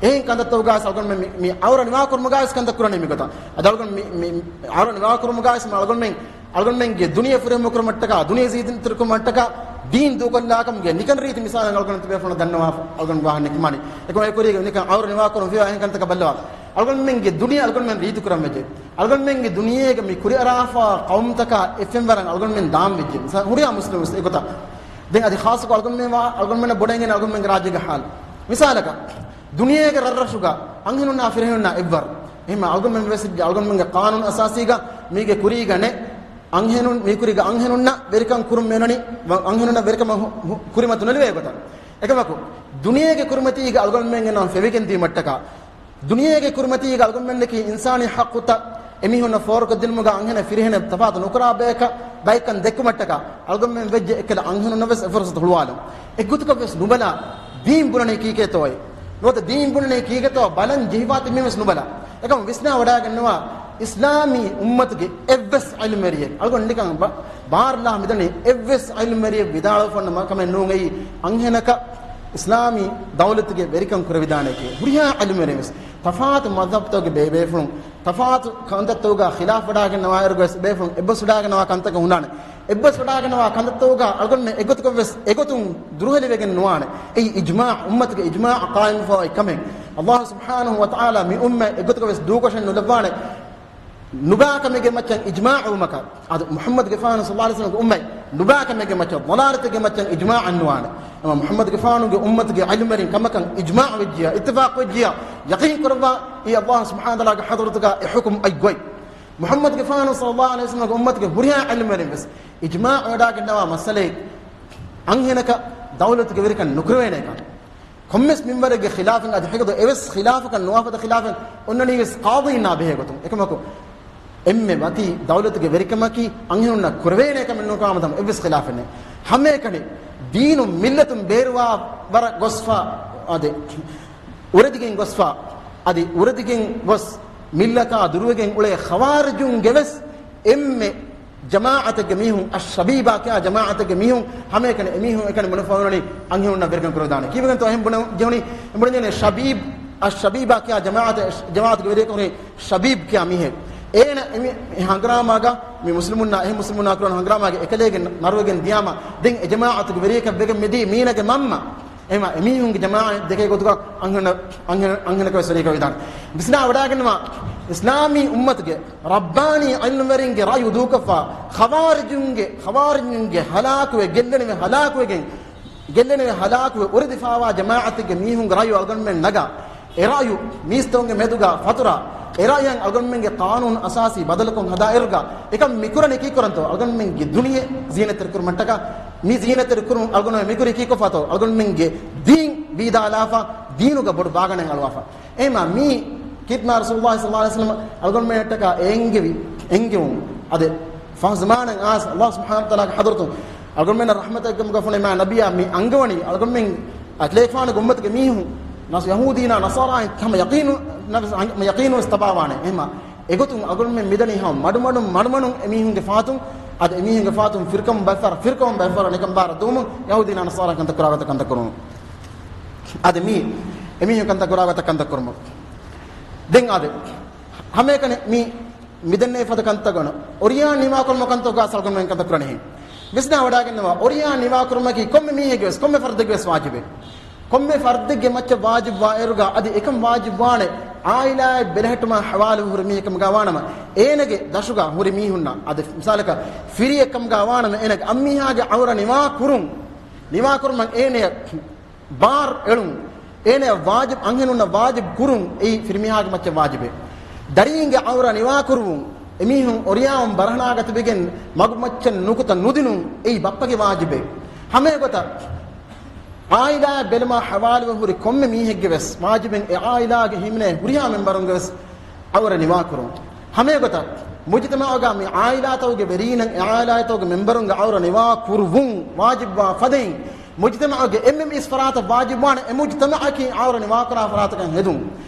އެހެން ކަންތައްތަކުގައިސް އަޅުގަނޑުމެން މި، މި ޢައުރަ ނިވާކުރުމުގައިސް ކަންތައް ކުރަނީ މިގޮތަށް. އަދި އަޅުގަނޑު މި، މި ޢައުރަ ނިވާކުރުމުގައިސް މި އަޅުގަނޑުމެން، އަޅުގަނޑުމެންގެ ދުނިޔެ ފުރިހަމަކުރުމަށްޓަކާ، ދުނިޔެ ޒީނަތްތެރިކުރުމަށްޓަކާ ދީން ދޫކޮށްލާކަމުގެ ނިކަން ރީތި މިސާލެއް އަޅުގަނޑު ތިބޭފުޅުން ދަންނަވާ، އަޅުގަނޑު ވާހަކަ ނިކުމާނީ. އެކަމަކު އެކުރީގެ ނިކަން ޢައުރަ ނިވާކުރުން ފިޔާ އެހެން ކަންތަކަށް ބައްލަވާ. އަޅުގަނޑުމެންގެ ދުނިޔެ އަޅުގަނޑުމެން ރީތިކުރަން ވެއްޖެ. އަޅުގަނޑުމެންގެ ދުނިޔޭގަ މި ކުރިއަރާފާ ޤައުމުތަކާ އެއްފެންވަރަށް އަޅުގަނޑުމެން ދާން ވެއްޖެ. މިސާ-، ހުރިހާ މުސްލިމް ވެސް އެގޮތަށް. ދެން އަދި ޚާއްޞަކޮށް އަޅުގަނޑުމެން ވާ-، އަޅުގަނޑުމެންނަށް ބޮޑަށް އިނގޭނެ އަޅުގަނޑުމެންގެ ރާއްޖޭގެ ޙާލު. މިސާލަކަށް، ދުނިޔޭގެ ރަށްރަށުގަ އަންހެނުންނާ ފިރިހެނުންނާ އެއްވަރު. އެހެންމަ އަޅުގަނޑުމެން ވެސް އަޅުގަނޑުމެންގެ ޤާނޫނު އަސާސީގަ މީގެ ކުރީގަ ނެ-، އަންހެނުން، މީ ކުރީގަ އަންހެނުންނަށް ވެރިކަން ކުރުން މިއޮންނަނީ، އަންހެނުންނަށް ވެރިކަމަށް ހު-، ހު-، ކުރިމަތި ނުލިބޭ ގޮތަށް. އެކަމަކު، ދުނިޔޭގެ ކުރިމަތީގަ އަޅުގަނޑުމެންގެ ނަން ފެވިގެން ދީމަށްޓަކާ، ދުނިޔޭގެ ކުރިމަތީގަ އަޅުގަނޑުމެންނަކީ އިންސާނީ ޙައްޤުތައް އެމީހުންނަށް ފޯރުކޮށްދިނުމުގަ އަންހެނެއް ފިރިހެނެއް ތަފާތު ނުކުރާ ބަޔަކަށް ބައެއްކަން ދެއްކުމަށްޓަކާ، އަޅުގަނޑުމެން ވެއްޖެ އެއްކަލަ އަންހެނުންނަށް ވެސް އެ ފުރުޞަތު ހުޅުވާލަން. އެއްގޮތަކަށް ވެސް ނުބަލާ، ދީން ބުނަނީ ކީކޭތޯއޭ؟ ނުވަތަ ދީން ބުނަނީ ކީކޭތޯ ބަލަން ޖެހިފާ ތިބީމަ ވެސް ނުބަލާ. އެކަމަކު ވިސްނާ ވަޑާގަންނަވާ، އިސްލާމީ އުއްމަތުގެ އެއްވެސް ޢިލްމުވެރިއެއް، އަޅުގަނޑު ނިކަން ބަ-، ބާރުލާ މިދަނީ އެއްވެސް ޢިލްމުވެރިއެއް ވިދާޅުވެފަ އޮންނަ ކަމެއް ނޫން އެއީ، އަންހެނަކަށް އިސްލާމީ ދައުލަތުގެ ވެރިކަން ކުރެވިދާނެކޭ. ހުރިހާ ޢިލްމުވެރިން ވެސް ތަފާތު މަޛްހަބްތަކުގެ ބޭބޭފުޅުން، ތަފާތު ކަންތައްތަކުގަ ޚިލާފް ވަޑާގަންނަވާއިރު ވެސް ބޭފުޅުން އެއްބަސްވަޑާގަންނަވާ ކަންތަކެއް ހުންނާނެ. އެއްބަސްވަޑާގަންނަވާ ކަންތައްތަކުގަ އަޅުގަނޑުމެން އެއްގޮތަކަށް ވެސް އެގޮތުން ދުރުހެލިވެގެން ނުވާނެ. އެއީ އިޖްމާޢު، އުއްމަތުގެ އިޖްމާޢަށް ޤާއިމްވެފައި ކަމެއް. ﷲ ސުބްޙާނަހޫ ވަތަޢާލާ މި އުއްމަތް އެއްގޮތަކަށް ވެސް ދޫކޮށެއް ނުލައްވާނެ. ނުބާކަމެއްގެ މައްޗަށް އިޖްމާޢުވުމަކަށް، އަދި މުޙައްމަދުގެފާނު ޞައްލަﷲު ޢަލައިހި ވަސައްލަމަގެ އުއްމަތް ނުބާކަމެއްގެ މައްޗަށް ޟަލާލަތެއްގެ މައްޗަށް އިޖްމާޢަށް ނުވާނެ. އެމަ މުޙައްމަދުގެފާނުގެ އުއްމަތުގެ ޢިލްމުވެރިން ކަމަކަށް އިޖްމާޢު ވެއްޖިޔާ، އިއްތިފާޤު ވެއްޖިޔާ، ޔަޤީން ކުރައްވާ، އީ ﷲ ސުބްޙާނަހޫ ވަތަޢާލާގެ ޙަޟްރަތުގަ އެ ޙުކުމް އަތް ގޮތް. މުޙައްމަދުގެފާނު ޞައްލަﷲު ޢަލައިހި ވަސައްލަމަގެ އުއްމަތުގެ ހުރިހާ ޢިލްމުވެރިން ވެސް އިޖްމާޢު ވެވަޑައިގަންނަވާ މައްސަލައެއް، އަންހެނަކަށް ދައުލަތުގެ ވެރިކަން ނުކުރެވޭނެކަން. ކޮންމެސް މިންވަރެއްގެ ޚިލާފަށް އަދި ހެގަދު އެވެސް ޚިލާފަކަށް ނުވާ ފަދަ ޚިލާފެއް އޮންނަނީ ވެސް ޤާޟީންނާ ބެހޭ ގޮތުން. އެކަމަކު، އެންމެ މަތީ ދައުލަތުގެ ވެރިކަމަކީ އަންހެނުންނަށް ކުރެވޭނެ ކަމެއް ނޫން ކަމަށް އެއްވެސް ޚިލާފެއް ނެތް. ހަމައެކަނި ދީނު މިއްލަތުން ބޭރުވާ ވަރަށް ގޮސްފަ، އާދެ، އުރެދިގެން ގޮސްފަ، އަދި އުރެދިގެން ގޮސް މިއްލަތާ ދުރުވެގެން އުޅޭ ޚަވާރިޖުންގެ ވެސް އެންމެ ޖަމާޢަތެއްގެ މީހުން، އައްޝަބީބާ ކިޔާ ޖަމާޢަތެއްގެ މީހުން، ހަމައެކަނި އެމީހުން އެކަނި ބުނެފަ އޮންނަނީ އަންހެނުންނަށް ވެރިކަން ކުރެވިދާނެ. ކީއްވެގެންތޯ އެހެން ބުނެ ޖެހުނީ؟ ބުނެ ޖެހުނީ ޝަބީބް، އައްޝަބީބާ ކިޔާ ޖަމާޢަތެއް، ޖަމާޢަތުގެ ވެރިޔަކަށް ހުރި ޝަބީބް ކިޔާ މީހެއް. އޭނަ އެ މި، މި ހަނގުރާމާގަ މި މުސްލިމުންނާ އެހެން މުސްލިމުންނާ ކުރާން ހަނގުރާމާގެ އެކަލޭގެން ނަރުވެގެން ދިޔާމަ، ދެން އެ ޖަމާޢަތުގެ ވެރިޔަކަށް ވެގެން މިދީ މީނަގެ މަންމަ. އެމަ އެމީހުންގެ ޖަމާޢަތް ދެކޭ ގޮތުގަ އަންހެނަ، އަންހެނަ، އަންހެނަކަށް ވެސް ވެރިކަށް ވެދާނެ. ވިސްނާ ވަޑައިގަންނަވާ، އިސްލާމީ އުއްމަތުގެ ރައްބާނީ ޢިލްމުވެރިންގެ ރައު ދޫކޮށްފަ، ޚަވާރިޖުންގެ، ޚަވާރިޖުންގެ ހަލާކުވެ، ގެއްލެނިވެ ހަލާކުވެގެން، ގެއްލެނިވެ ހަލާކުވެ އުރެދިފާވާ ޖަމާޢަތެއްގެ މީހުންގެ ރައު އަޅުގަނޑުމެން ނަގާ، އެ ރައު މީސްތަކުންގެ މެދުގަ ފަތުރާ، އެ ރައުއަށް އަޅުގަނޑުމެންގެ ޤާނޫނު އަސާސީ ބަދަލުކޮށް ހަދާއިރުގަ، އެކަން މިކުރަނީ ކީކުރަންތޯ؟ އަޅުގަނޑުމެންގެ ދުނިޔެ ޒީނަތްތެރިކުރުމަށްޓަކާ، މި ޒީނަތްތެރިކުރުން އަޅުގަނޑުމެން މިކުރީ ކީކޮށްފަތޯ؟ އަޅުގަނޑުމެންގެ ދީން ވީދާލާފަ، ދީނުގަ ބޮޑު ބާގަނޑެއް އަޅުވާފަ. އެހެމާ މީ ޚިދްމާ ރަސޫލުﷲ ޞައްލަﷲު ޢަލައިހި ވަސައްލަމަ އަޅުގަނޑުމެންނަށްޓަކާ އެންގެވި، އެންގެވުން. އަދި ފަހު ޒަމާނެއް އާސް ﷲ ސުބްޙާނަހޫ ވަތަޢާލާގެ ޙަޟްރަތުން އަޅުގަނޑުމެންނަށް ރަޙްމަތެއް ކަމުގަ ފޮނުވި މާ ނަބިއްޔާ މި އަންގަވަނީ އަޅުގަނޑުމެން އަތްލޭގެފާނުގެ އުއްމަތުގެ މީހުން، ނަސް ޔަހޫދީންނާ ނަޞާރާއިން ހަމަ ޔަޤީނު، ނަފްސް ހަމަ ޔަޤީނު ވެސް ތަބާވާނެ. އެހެމާ އެގޮތުން އަޅުގަނޑުމެން މިދަނީ ހަމަ މަޑުމަޑުން، މަޑުމަޑުން އެމީހުންގެ ފާތުން، އަދި އެމީހުންގެ ފާތުން ފިރުޤައުން ބައެއް ފަހަރަށް، ފިރުޤައުން ބައެއް ފަހަރަށް ނިކަން ބާރަށް ދުވުމުން ޔަހޫދީންނާ ނަޞާރާ ކަންތައް ކުރާ ގޮތަށް ކަންތައް ކުރުމުން. އަދި މީ އެމީހުން ކަންތައް ކުރާ ގޮތަށް ކަންތައް ކުރުމުން. ދެން އާދެ، ހަމައެކަނި މި، މިދެންނެވި ފަދަ ކަންތައް ގަނޑު އޮރިޔާ ނިވާކުރުމަށް ކަންތައް ގާސް އަޅުގަނޑުމެން ކަންތައް ކުރަނީ. ވިސްނާ ވަޑައިގަންނަވާ، އޮރިޔާ ނިވާކުރުމަކީ ކޮންމެ މީހެއްގެ ވެސް، ކޮންމެ ފަރްދެއްގެ ވެސް ވާޖިބެއް. ކޮންމެ ފަރްދެއްގެ މައްޗަށް ވާޖިބުވާއިރުގަ އަދި އެކަން ވާޖިބުވާނެ ޢާއިލާއެއް ބެލެހެއްޓުމާ ޙަވާލުވެ ހުރި މީހެއް ކަމުގަ ވާނަމަ، އޭނަގެ ދަށުގަ ހުރި މީހުންނަށް، އަދި މިސާލަކަށް ފިރިއެއް ކަމުގަ ވާނަމަ، އޭނަގެ އަންމީހާގެ ޢައުރަ ނިވާ ކުރުން، ނިވާ ކުރުމަށް އޭނަޔަށް ބާރު އެޅުން، އޭނަޔަށް ވާޖިބު، އަންހެނުންނަށް ވާޖިބު ކުރުން، އެއީ ފިރިމީހާގެ މައްޗަށް ވާޖިބެއް. ދަރީންގެ ޢައުރަ ނިވާ ކުރުވުން، އެމީހުން އޮރިޔާވުން ބަރަހަނާގަ ތިބިގެން މަގުމައްޗަށް ނުކުތަ ނުދިނުން، އެއީ ބައްޕަގެ ވާޖިބެއް. ހަމައެގޮތަށް ޢާއިލާއަށް ބެލުމާ ޙަވާލުވެ ހުރި ކޮންމެ މީހެއްގެ ވެސް ވާޖިބެއް، އެ ޢާއިލާގެ ހިމެނޭ ހުރިހާ މެންބަރުންގެ ވެސް ޢައުރަ ނިވާކުރުން. ހަމައެގޮތަށް، މުޖުތަމަޢުގަ މި ޢާއިލާތަކުގެ ވެރީންނަށް އެ ޢާއިލާތަކުގެ މެންބަރުންގެ ޢައުރަ ނިވާ ކުރުވުން ވާޖިބުވާ ފަދައިން، މުޖުތަމަޢުގެ އެންމެން އިސް ފަރާތަށް ވާޖިބުވާނެ އެ މުޖުތަމަޢަކީ ޢައުރަ ނިވާކުރާ ފަރާތަކަށް ހެދުން.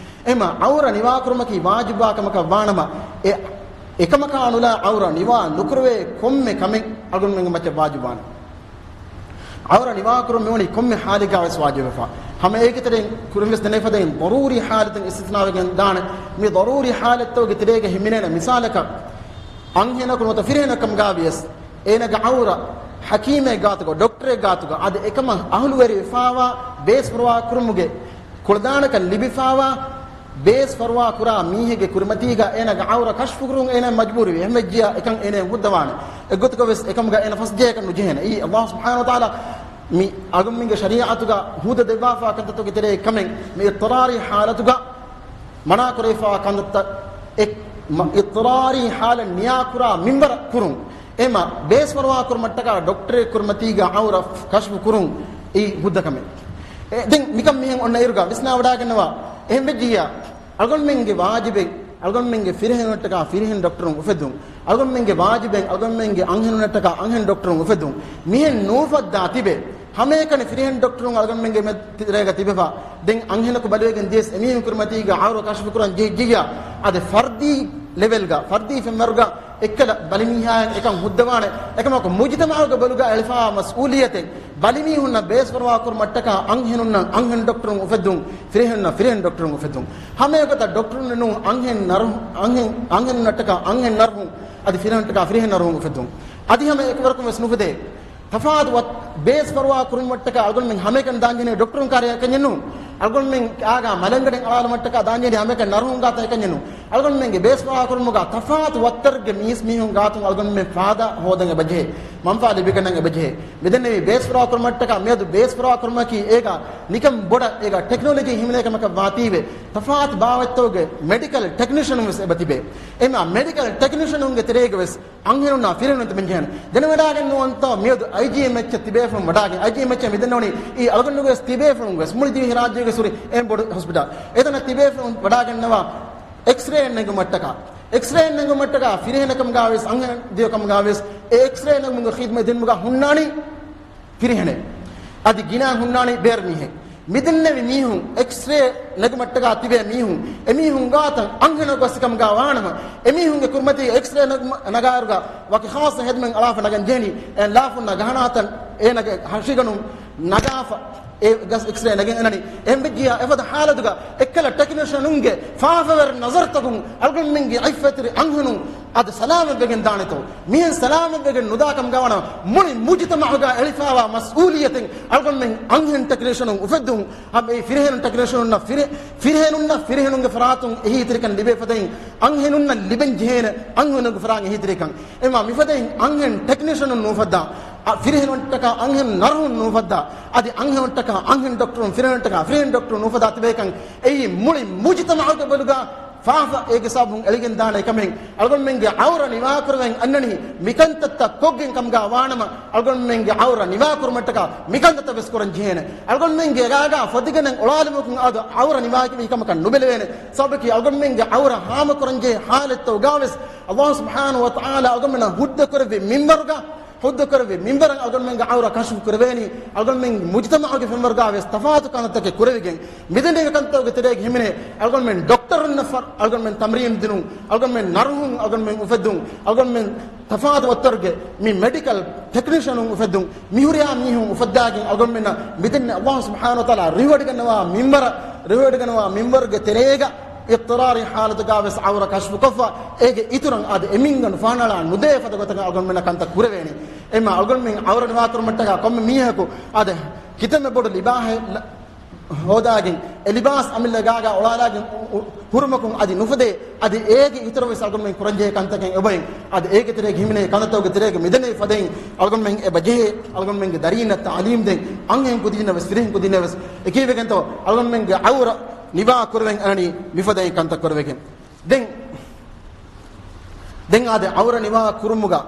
އެހެމަ ޢައުރަ ނިވާކުރުމަކީ ވާޖިބުވާ ކަމަކަށް ވާނަމަ، އެ އެކަމަކާ ނުލާ ޢައުރަ ނިވާ ނުކުރެވޭ ކޮންމެ ކަމެއް އަޅުގަނޑުމެންގެ މައްޗަށް ވާޖިބުވާނެ. ޢައުރަ ނިވާކުރުން މިވަނީ ކޮންމެ ޙާލެއްގަވެސް ވާޖިބެފަ. ހަމަ އޭގެ ތެރެއިން ކުރިންވެސް ދެނެފަދައިން ޟަރޫރީ ޙާލަތުން އިސްތިސްނާވެގެން ދާނެ. މި ޟަރޫރީ ޙާލަތްތަކުގެ ތެރޭގަ ހިމެނޭނެ މިސާލަކަށް، އަންހެނަކު ނުވަތަ ފިރިހެނަކަށް ކަމުގަވިޔަސް، އޭނަގެ ޢައުރަ ޙަކީމެއް ގާތުގަ، ޑޮކްޓަރެއް ގާތުގަ، އަދި އެކަމަށް އަހުލުވެރިވެފާވާ ބޭސްފަރުވާ ކުރުމުގެ ކުޅަދާނަކަން ލިބިފާވާ ބޭސް ފަރުވާ ކުރާ މީހެއްގެ ކުރިމަތީގަ އޭނާގެ ޢައުރަ ކަޝްފު ކުރުން އޭނާ މަޖްބޫރުވި. އެހެންވެއްޖިޔާ އެކަން އޭނާ ހުއްދަވާނެ. އެއްގޮތަކަށް ވެސް އެކަމުގަ އޭނާ ފަސްޖެހޭކަށް ނުޖެހޭނެ. އެއީ ﷲ ސުބްޙާނަހޫ ވަތަޢާލާ މި އަޅުގަނޑުމެންގެ ޝަރީޢަތުގަ ހުއްދަ ދެއްވާފާ ކަންތައްތަކުގެ ތެރޭ ކަމެއް. މި އިޟްޠިރާރީ ޙާލަތުގަ މަނާ ކުރެވިފާ ކަންތައްތައް އެ، މަ، އިޟްޠިރާރީ ޙާލަށް ނިޔާކުރާ މިންވަރަށް ކުރުން. އެހެމަ ބޭސްފަރުވާ ކުރުމަށްޓަކާ ޑޮކްޓަރެއް ކުރިމަތީގަ ޢައުރަ ކަޝްފު ކުރުން އެއީ ހުއްދަ ކަމެއް. އެ، ދެން މިކަން މިހެން އޮންނަ އިރުގަ ވިސްނާވަޑައިގަންނަވާ. އެހެން ވެއްޖިއްޔާ، އަޅުގަނޑުމެންގެ ވާޖިބެއް، އަޅުގަނޑުމެންގެ ފިރިހެނުންނަށްޓަކާ ފިރިހެން ޑޮކްޓަރުން އުފެއްދުން. އަޅުގަނޑުމެންގެ ވާޖިބެއް، އަޅުގަނޑުމެންގެ އަންހެނުންނަށްޓަކާ އަންހެން ޑޮކްޓަރުން އުފެއްދުން. މިހެން ނޫފައްދާ ތިބެ. ހަމައެކަނި ފިރިހެން ޑޮކްޓަރުން އަޅުގަނޑުމެންގެ މެ-، ތެރޭގަ ތިބެފަ. ދެން އަންހެނަކު ބަލިވެގެން ދިޔަސް އެމީހުން ކުރިމަތީގަ ޢައުރަ ކަޝްފު ކުރަން ޖެހިއްޖިއްޔާ، އަދި ފަރްދީ ލެވެލްގަ، ފަރްދީ ފެންވަރުގަ އެއްކަލަ ބަލިމީހާއަށް އެކަން ހުއްދަވާނެ. އެކަމަކު މުޖުތަމަޢުގެ ބޮލުގަ އެޅިފާ މަސްއޫލިއްޔަތެއް، ބަލިމީހުންނަށް ބޭސްފަރުވާ ކުރުމަށްޓަކާ އަންހެނުންނަށް އަންހެން ޑޮކްޓަރުން އުފެއްދުން، ފިރިހެނުންނަށް ފިރިހެން ޑޮކްޓަރުން އުފެއްދުން. ހަމައެގޮތަށް ޑޮކްޓަރުން ނޫން އަންހެން ނަރު-، އަންހެން، އަންހެނުންނަށްޓަކާ އަންހެން ނަރުހުން، އަދި ފިރިހެނުންނަށްޓަކާ ފިރިހެން ނަރުހުން އުފެއްދުން. އަދި ހަމަ އެކަވަރަކުން ވެސް ނުފެދޭ. ތަފާތު ވަ-، ބޭސް ފަރުވާ ކުރުމަށްޓަކާ އަޅުގަނޑުމެން ހަމައެކަނި ދާންޖެހޭ ޑޮކްޓަރުން ކާރި އެކަންޏެއް ނޫން. އަޅުގަނޑުމެން އާގާ މަލަނގަޑެއް އަޅާލުމަށްޓަކާ ދާންޖެހޭ ހަމައެކަނި ނަރުހުން ގާތަށް އެކަންޏެއް ނޫން. އަޅުގަނޑުމެންގެ ބޭސް ފުރާކުރުމުގަ ތަފާތު ވައްތަރުގެ މީސް މީހުން ގާތުން އަޅުގަނޑުމެން ފާދާ ހޯދަން އެބަޖެހޭ، މަންފާ ލިބިގަންނަން އެބަޖެހޭ. މިދެންނެވި ބޭސް ފުރާކުރުމަށްޓަކާ މިއަދު ބޭސް ފުރާކުރުމަކީ އޭގަ ނިކަން ބޮޑަށް އޭގަ ޓެކްނޮލޮޖީ ހިމެނޭ ކަމަކަށް ވާތީވެ، ތަފާތު ބާވަތްތަކުގެ މެޑިކަލް ޓެކްނިޝަނުން ވެސް އެބަ ތިބޭ. އެމާ މެޑިކަލް ޓެކްނިޝަނުންގެ ތެރޭގަ ވެސް އަންހެނުންނާ ފިރިހެނުން ތިބެން ޖެހޭނެ. ދެނެވަޑާގެން ނުވަންތޯ މިއަދު އައިޖީއެމްއެޗަށް ތިބޭފުޅުން ވަޑާގެން، އައިޖީއެމްއެޗަށް މިދެންނެވުނީ އީ އަޅުގަނޑުގެ ވެސް ތިބޭފުޅުން ވެސް މުޅި ދިވެހިރާއްޖޭގެ ސުރި އެހެން ބޮޑު ހޮސްޕިޓަލް. އެތަނަށް ތިބޭފުޅުން ވަޑާގަންނަވާ އެކްސްރޭ ނެގުމަށްޓަކާ، އެކްސްރޭ ނެގުމަށްޓަކާ ފިރިހެނަކަމުގާ ވެސް އަންހެން ދިޔަކަމުގާ ވެސް އެ އެކްސްރޭ ނެގުމުގެ ޚިދްމަތް ދިނުމުގަ ހުންނާނީ ފިރިހެނެއް. އަދި ގިނަ ހުންނާނީ ބޭރު މީހެއް. މިދެންނެވި މީހުން އެކްސްރޭ ނެގުމަށްޓަކާ ތިބޭ މީހުން، އެމީހުން ގާތަށް އަންހެނަކު ގޮސްކަމުގާ ވާނަމަ، އެމީހުންގެ ކުރިމަތީ އެކްސްރޭ ނަގާއިރުގަ ވަކި ޚާއްޞަ ހެދުމެއް އަޅާފަ ނަގަން ޖެހެނީ. އެ ލާފުންނާ ގަހަނާތަން އޭނަގެ ހަށިގަނޑުން ނަގާފަ އެ ގަސް އެކްސްރޭ ނެގެން އަންނަނީ. އެހެންވެއްޖިއްޔާ އެފަދަ ހާލަތުގަ އެއްކަލަ ޓެކްނިޝަނުންގެ ފާފަވެރި ނަޒަރުތަކުން އަޅުގަނޑުމެންގެ އިއްފަތްތެރި އަންހެނުން އަދި ސަލާމަތްވެގެން ދާނެތޯ؟ މިހެން ސަލާމަތްވެގެން ނުދާކަމުގަ ވަނަ މުޅި މުޖުތަމަޢުގަ އެޅިފައިވާ މަސްއޫލިއްޔަތެއް އަޅުގަނޑުމެން އަންހެން ޓެކްނިޝަނުން އުފެއްދުން، ހަމަ އެ ފިރިހެނުން ޓެކްނިޝަނުންނަށް ފިރި-، ފިރިހެނުންނަށް ފިރިހެނުންގެ ފަރާތުން އެހީތެރިކަން ލިބޭ ފަދައިން އަންހެނުންނަށް ލިބެން ޖެހޭނެ އަންހެނުންގެ ފަރާތުން އެހީތެރިކަން. އެމާ މިފަދައިން އަންހެން ޓެކްނިޝަނުން ނުއުފައްދާ، އަ، ފިރިހެނުންޓަކާ އަންހެން ނަރުހުން ނުއުފައްދާ، އަދި އަންހެނުންޓަކާ އަންހެން ޑޮކްޓަރުން ފިރިހެނުންޓަކާ ފިރިހެން ޑޮކްޓަރުން ނުއުފައްދާ ތިބޭކަން އެއީ މުޅި މުޖުތަމަޢުގެ ބޮލުގަ ފާފަ އޭގެ ސަބަބުން އެޅިގެން ދާނެ ކަމެއް. އަޅުގަނޑުމެންގެ ޢައުރަ ނިވާކުރެވެން އަންނަނީ މިކަންތައްތައް ކޮށްގެން ކަމުގަ ވާނަމަ، އަޅުގަނޑުމެންގެ ޢައުރަ ނިވާކުރުމަށްޓަކާ މިކަންތައްތައް ވެސް ކުރަން ޖެހޭނެ. އަޅުގަނޑުމެންގެ ގާގާ ފޮދިގަނެން އޮޅާލުމަކުން އަދު ޢައުރަ ނިވާކިވި ކަމަކަށް ނުބެލެވޭނެ. ސަބަބަކީ އަޅުގަނޑުމެންގެ ޢައުރަ ހާމަކުރަން ޖެހޭ ޙާލަތްތަކުގަ ވެސް ﷲ ސުބްޙާނަހޫ ވަތަޢާލާ އަޅުގަނޑުމެންނަށް ހުއްދަ ކުރެއްވި މިންވަރުގަ، ހުއްދަ ކުރެއްވި މިންވަރަށް އަޅުގަނޑުމެންގެ ޢައުރަ ކަޝްފު ކުރެވޭނީ. އަޅުގަނޑުމެން މުޖުތަމަޢުގެ ފެންވަރުގަ ވެސް ތަފާތު ކަންތައްތަކެއް ކުރެވިގެން، މިދެންނެވި ކަންތައްތަކުގެ ތެރޭގަ ހިމެނޭ އަޅުގަނޑުމެން ޑޮކްޓަރުންނަށް ފަ-، އަޅުގަނޑުމެން ތަމްރީނު ދިނުން، އަޅުގަނޑުމެން ނަރުހުން އަޅުގަނޑުމެން އުފެއްދުން، އަޅުގަނޑުމެން ތަފާތު ވައްތަރުގެ މި މެޑިކަލް ޓެކްނިޝަނުން އުފެއްދުން، މިހުރިހާ މީހުން އުފައްދާގެން އަޅުގަނޑުމެންނަށް މިދެންނެ ﷲ ސުބްޙާނަހޫ ވަތަޢާލާ ރިވެޑިގަންނަވާ މިންވަރަށް، ރިވެޑިގަންނަވާ މިންވަރުގެ ތެރޭގަ އިޟްޠިރާރީ ޙާލަތުގަ ވެސް ޢައުރަ ކަޝްފުކޮށްފަ، އޭގެ އިތުރަށް އަދި އެމީހުންގެ ނުފާނަޅާ ނުދޭ ފަދަ ގޮތަކަށް އަޅުގަނޑުމެންނަށް ކަންތައް ކުރެވޭނީ. އެމާ އަޅުގަނޑުމެން ޢައުރަ ނިވާކުރުމަށްޓަކާ ކޮންމެ މީހަކު އަދި ކިތަންމެ ބޮޑު ލިބާހެއް ހޯދާގެން، އެ ލިބާސް އަމިއްލަ ގާގަ އޮޅާލާގެން ހު-، ހު-، ހުރުމަކުން އަދި ނުފަދޭ، އަދި އޭގެ އިތުރަށް ވެސް އަޅުގަނޑުމެން ކުރަންޖެހޭ ކަންތަކެއް އެބައިން. އަދި އޭގެ ތެރޭގަ ހިމެނޭ ކަންތައްތަކުގެ ތެރޭގަ މިދެންނެވި ފަދައިން އަޅުގަނޑުމެން އެބަ ޖެހޭ، އަޅުގަނޑުމެންގެ ދަރީންނަށް ތަޢުލީމް ދޭން، އަންހެން ކުދިންނަށް ވެސް، ފިރިހެން ކުދިންނަށް ވެސް. އެކީވެގެންތޯ އަޅުގަނޑުމެންގެ ޢައުރަ ނިވާ ކުރެވެން އަންނަނީ މިފަދައިން ކަންތައް ކުރެވިގެން. ދެން، ދެން އާދެ، ޢައުރަ ނިވާ ކުރުމުގަ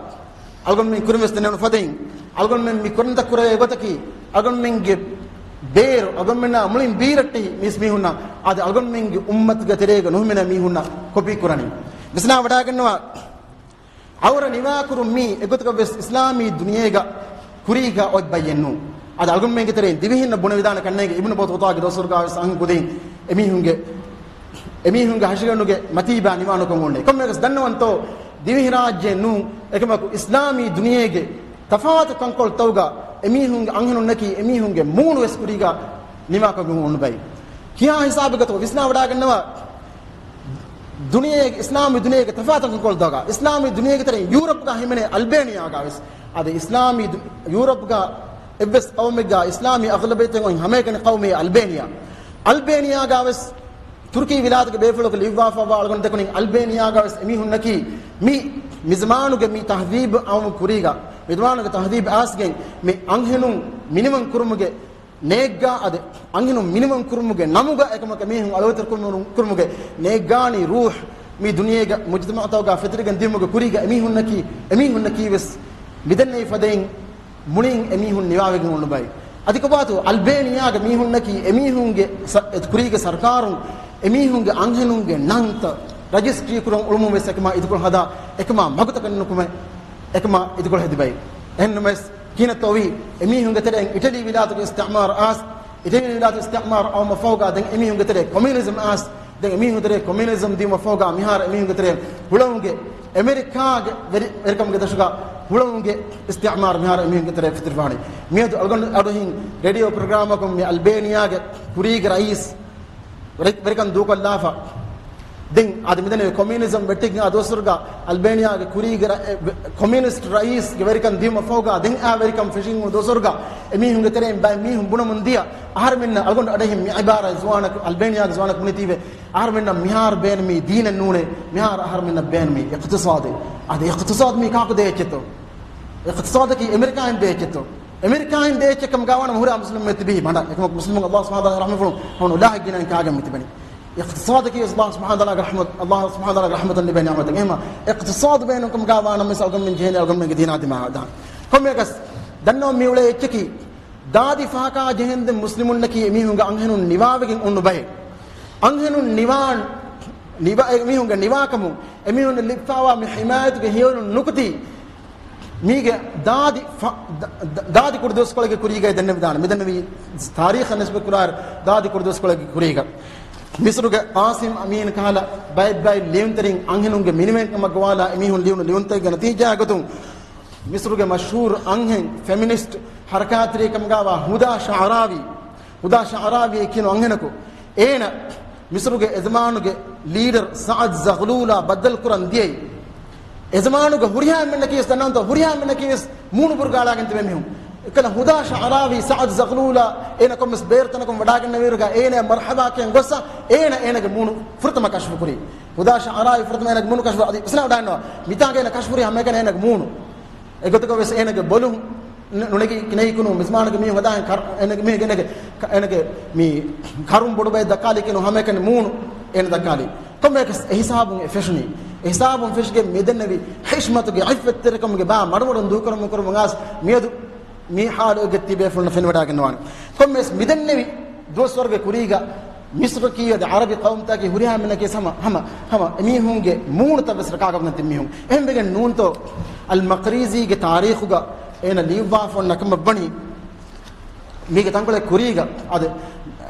އަޅުގަނޑުމެން ކުރިން ވެސް ދެންނެވި ފަދައިން، އަޅުގަނޑުމެން މި ކުރަންތަ ކުރެވޭ ގޮތަކީ، އަޅުގަނޑުމެންގެ ބޭރު، އަޅުގަނޑުމެންނާ މުޅިން ބީރައްޓެހި މީސް މީހުންނަށް، އާދެ، އަޅުގަނޑުމެންގެ އުއްމަތުގެ ތެރޭގަ ނުހިމެނޭ މީހުންނަށް ކޮޕީ ކުރަނީ. ވިސްނާ ވަޑާގަންނަވާ، ޢައުރަ ނިވާކުރުން މީ އެގޮތަކަށް ވެސް އިސްލާމީ ދުނިޔޭގަ ކުރީގަ އޮތް ބައްޔެއް ނޫން. އަދި އަޅުގަނޑުމެންގެ ތެރެއިން ދިވެހިންނަށް ބުނެވިދާނެ ކަންނޭނގެ އިބްނު ބަޠޫޠާގެ ދުވަސްވަރުގަ ވެސް އަންހެން ކުދިން އެމީހުންގެ، އެމީހުންގެ ހަށިގަނޑުގެ މަތީބާ ނިވާނުކަން އޮންނޭ. ކޮންމެވެސް ދަންނަވަންތޯ، ދިވެހިރާއްޖެ ނޫން އެކަމަކު އިސްލާމީ ދުނިޔޭގެ ތަފާތު ކަންކޮޅުތަކުގަ އެމީހުންގެ އަންހެނުންނަކީ އެމީހުންގެ މޫނު ވެސް ކުރީގަ ނިވާކޮށްގެން އޮންނަ ބައި. ކިހާ ހިސާބެއްގަތޯ ވިސްނާ ވަޑާގަންނަވާ، ދުނިޔޭގެ، އިސްލާމީ ދުނިޔޭގެ ތަފާތު ކަންކޮޅުތަކުގަ، އިސްލާމީ ދުނިޔޭގެ ތެރެއިން ޔޫރަޕްގަ ހިމެނޭ އަލްބޭނިޔާގަ ވެސް. އަދި އިސްލާމީ ދު-، ޔޫރަޕްގަ އެއްވެސް ޤައުމެއްގަ އިސްލާމީ އަޣްލަބިއްޔަތެއް އޮތް ހަމައެކަނި ޤައުމެއް އަލްބޭނިޔާ. އަލްބޭނިޔާގަ ވެސް ތުރުކީ ވިލާތުގެ ބޭފުޅަކު ލިޔުއްވާފައިވާ އަޅުގަނޑު ދެކުނިން އަލްބޭނިޔާގަ ވެސް އެމީހުންނަކީ މި، މި ޒަމާނުގެ މި ތަހްޒީބު އައުމު ކުރީގަ، މި ޒަމާނުގެ ތަހްޒީބު އައިސްގެން މި އަންހެނުން މިނިވަން ކުރުމުގެ ނޭއްގާ އަދި އަންހެނުން މިނިވަން ކުރުމުގެ ނަމުގަ އެކަމަކަށް މީހުން އަޅުވެތި ކުރުމު-، ކުރުމުގެ ނޭއްގާނީ ރޫޙް މި ދުނިޔޭގަ މުޖުތަމަޢުތަކުގަ ފެތުރިގެން ދިޔުމުގެ ކުރީގަ އެމީހުންނަކީ، އެމީހުންނަކީ ވެސް މިދެންނެވި ފަދައިން މުޅިން އެމީހުން ނިވާވެގެން އޮންނަ ބައި. އަދި ކޮބާތޯ އަލްބޭނިޔާގެ މީހުންނަކީ އެމީހުންގެ ސަ-، އެ ކުރީގެ ސަރުކާރުން އެމީހުންގެ އަންހެނުންގެ ނަންތައް ރަޖިސްޓްރީ ކުރަން އުޅުމުން ވެސް އެކަމާ އިދިކޮޅު ހަދާ، އެކަމާ މަގުތަކެއް ނުކުމެ، އެކަމާ އިދިކޮޅު ހެދި ބައި. އެހެންނަމަވެސް، ކިހިނެއްތޯވީ؟ އެމީހުންގެ ތެރެއިން އިޓަލީ ވިލާތުގެ އިސްތިޢުމާރު އައިސް، އިޓަލީ ވިލާތު އިސްތިޢުމާރު އައުމަށްފަހުގަ ދެން އެމީހުންގެ ތެރެ ކޮމިއުނިޒަމް އައިސް، ދެން އެމީހުންގެ ތެރެ ކޮމިއުނިޒަމް ދިޔުމަށްފަހުގަ މިހާރު އެމީހުންގެ ތެރެ ހުޅަވުންގެ އެމެރިކާގެ ވެރި-، ވެރިކަމުގެ ދަށުގަ ހުޅަވުންގެ އިސްތިޢުމާރު މިހާރު އެމީހުންގެ ތެރެ ފެތުރިފާނެ. މިއަދު އަޅުގަނޑު އަޑުއިހިން ރޭޑިއޯ ޕްރޮގްރާމަކުން މި އަލްބޭނިޔާގެ ކުރީގެ ރައީސް ވެރި-، ވެރިކަން ދޫކޮށްލާފަ. ދެން އަދި މިދެންނެވި ކޮމިއުނިޒަމް ވެއްޓިގެން އާ ދުވަސްވަރުގަ އަލްބޭނިއާގެ ކުރީގެ ރަ-، އެ، ވެ-، ކޮމިއުނިސްޓް ރައީސްގެ ވެރިކަން ދިޔުމަށް ފަހުގަ ދެން އާ ވެރިކަން ފެށިގެން ދުވަސްވަރުގަ އެމީހުންގެ ތެރެއިން ބައެއް މީހުން ބުނަމުން ދިޔަ. އަހަރެމެންނަށް އަޅުގަނޑު އަޑެހި މި އިބާރާތް ޒުވާނަކު، އަލްބޭނިއާގެ ޒުވާނަކު ބުނެތީވެ، އަހަރެމެންނަށް މިހާރު ބޭނުމީ ދީނެއް ނޫނޭ، މިހާރު އަހަރެމެންނަށް ބޭނުމީ އިޤްތިޞާދެއް. އަދި އިޤްތިޞާދު މީ ކާކު ދޭ އެއްޗެއްތޯ؟ އިޤްތިޞާދަކީ އެމެރިކާއިން ދޭ އެއްޗެއްތޯ؟ އެމެރިކާއިން ދޭ އެއްޗެއް ކަމުގަ ވާނަމަ ހުރިހާ މުސްލިމް މެ ތިބީ މަޑަށް. އެކަމަކު މުސްލިމުން ﷲ ސުބްޙާނަހޫ ވަތަޢާލާގެ ރަޙްމަތްފުޅުން ހަމަ ނުލާހިއްގިނައިން ކާގެން މި ތިބެނީ. އިޤްތިޞާދަކީ ﷲ ސުބްޙާނަހޫ ވަތަޢާލާގެ ރަޙްމަތު، ﷲ ސުބްޙާނަހޫ ވަތަޢާލާގެ ރަޙްމަތުން ލިބޭ ނިޢުމަތެއް. އެހެންމަ އިޤްތިޞާދު ބޭނުން ކަމުގަ ވާނަމަ ވެސް އަޅުގަނޑުމެން ޖެހޭނެ އަޅުގަނޑުމެންގެ ދީނާ ދިމާވާ ދާން. ކޮންމެއަކަސް ދަންނަވަން މި އުޅޭ އެއްޗަކީ، ދާދި ފަހަކާ ޖެހެންދެން މުސްލިމުންނަކީ އެމީހުންގެ އަންހެނުން ނިވާވެގެން އުންނު ބައެއް. އަންހެނުން ނިވާން، ނިވާ-، އެމީހުންގެ ނިވާކަމުން އެމީހުން ލިބިފާވާ މި ޙިމާޔަތުގެ ހިޔަވަޅުން ނުކުތީ، މީގެ ދާދި ފަ-، ދ-، ދ-، ދާދި ކުޑަދުވަސްކޮޅެއްގެ ކުރީގައި ދެންނެވިދާނެ. މިދެންނެވީ ތާރީޚަށް ނިސްބަތްކުރާއިރު ދާދި ކުޑަދުވަސްކޮޅެއްގެ ކުރީގަ. މިސްރުގެ ޤާސިމް އަމީން ކަހަލަ ބައެއް ބައެއް ލިޔުންތެރިން އަންހެނުންގެ މިނިވެންކަމަށް ގޮވާލާ އެމީހުން ލިޔުނު ލިޔުންތަކެއްގެ ނަތީޖާ ގޮތުން، މިސްރުގެ މަޝްހޫރު އަންހެން ފެމިނިސްޓް ހަރަކާތްތެރިއެއް ކަމުގައިވާ ހުދާ ޝަޢުރާވީ، ހުދާ ޝަޢުރާވީ ކިޔަނު އަންހެނަކު، އޭނަ މިސްރުގެ އެޒަމާނުގެ ލީޑަރ ސަޢަދް ޒަޣްލޫލާ ބައްދަލުކުރަން ދިޔައީ. އެޒަމާނުގެ ހުރިހާ އެންމެންނަކީވެސް ދަންނަވަންތޯ، ހުރިހާ އެންމެންނަކީވެސް މޫނު ބުރުގާ އަޅާގެން ތިބޭ މީހުން. އެކަލަ ހުދާ ޝަޢުރާވީ ސަޢަދް ޒަޣްލޫލާ އޭނަ ކޮންމެސް ބޭރު ތަނަކުން ވަޑާގެންނެވިއިރުގަ އޭނަ މަރްޙަބާ ކިޔަން ގޮއްސަ އޭނަ އޭނަގެ މޫނު ފުރަތަމަ ކަޝްފު ކުރީ. ހުދާ ޝަޢުރާވީ ފުރަތަމަ އޭނަގެ މޫނު ކަޝްފު. އަދި ވިސްނާ ވަޑާންނަވާ. މިތާގަ އޭނަ ކަޝްފު ކުރީ ހަމައެކަނި އޭނަގެ މޫނު. އެގޮތަކަށް ވެސް އޭނަގެ ބޮލުން ނު-، ނުނެގި ކިނެއްކުނު މިޒްމާނުގެ މީހުން ހަދާހެން ކަރ-، އޭނަގެ މީހުން އޭނަގެ، އޭނަގެ މި ކަރުން ބޮޑު ބައެއް ދައްކާލި ކިނު ހަމައެކަނި މޫނު އޭނަ ދައްކާލި. ކޮންމެއަކަސް އެހިސާބުން އެ ފެށުނީ. އެހިސާބުން ފެށިގެން މިދެންނެވި ޙިޝްމަތުގެ ޢިއްފަތްތެރިކަމުގެ ބާ މަޑުމަޑުން ދޫކުރަމުން ކުރަމުން އާސް މިއަދު މި ޙާލުގެ ތިބޭފުޅުން ފެނިވަޑާގެންނަވާނެ. ކޮންމެސް މިދެންނެވި ދުވަސްވަރުގެ ކުރީގަ މިސްރަކީ އަދި ޢަރަބި ޤައުމުތަކީ ހުރިހާ މިނަކީ ހަމަ، ހަމަ، ހަމަ އެމީހުންގެ މޫނުތައް ވެސް ރަކާކަށް ތި މީހުން. އެހެންވެގެން ނޫންތޯ އަލް މަޤްރީޒީގެ ތާރީޚުގަ އޭނަ ލިޔުއްވާފަ ނަކަމަށްވަނީ މީގެ ތަންކޮޅެއް ކުރީގަ އަދި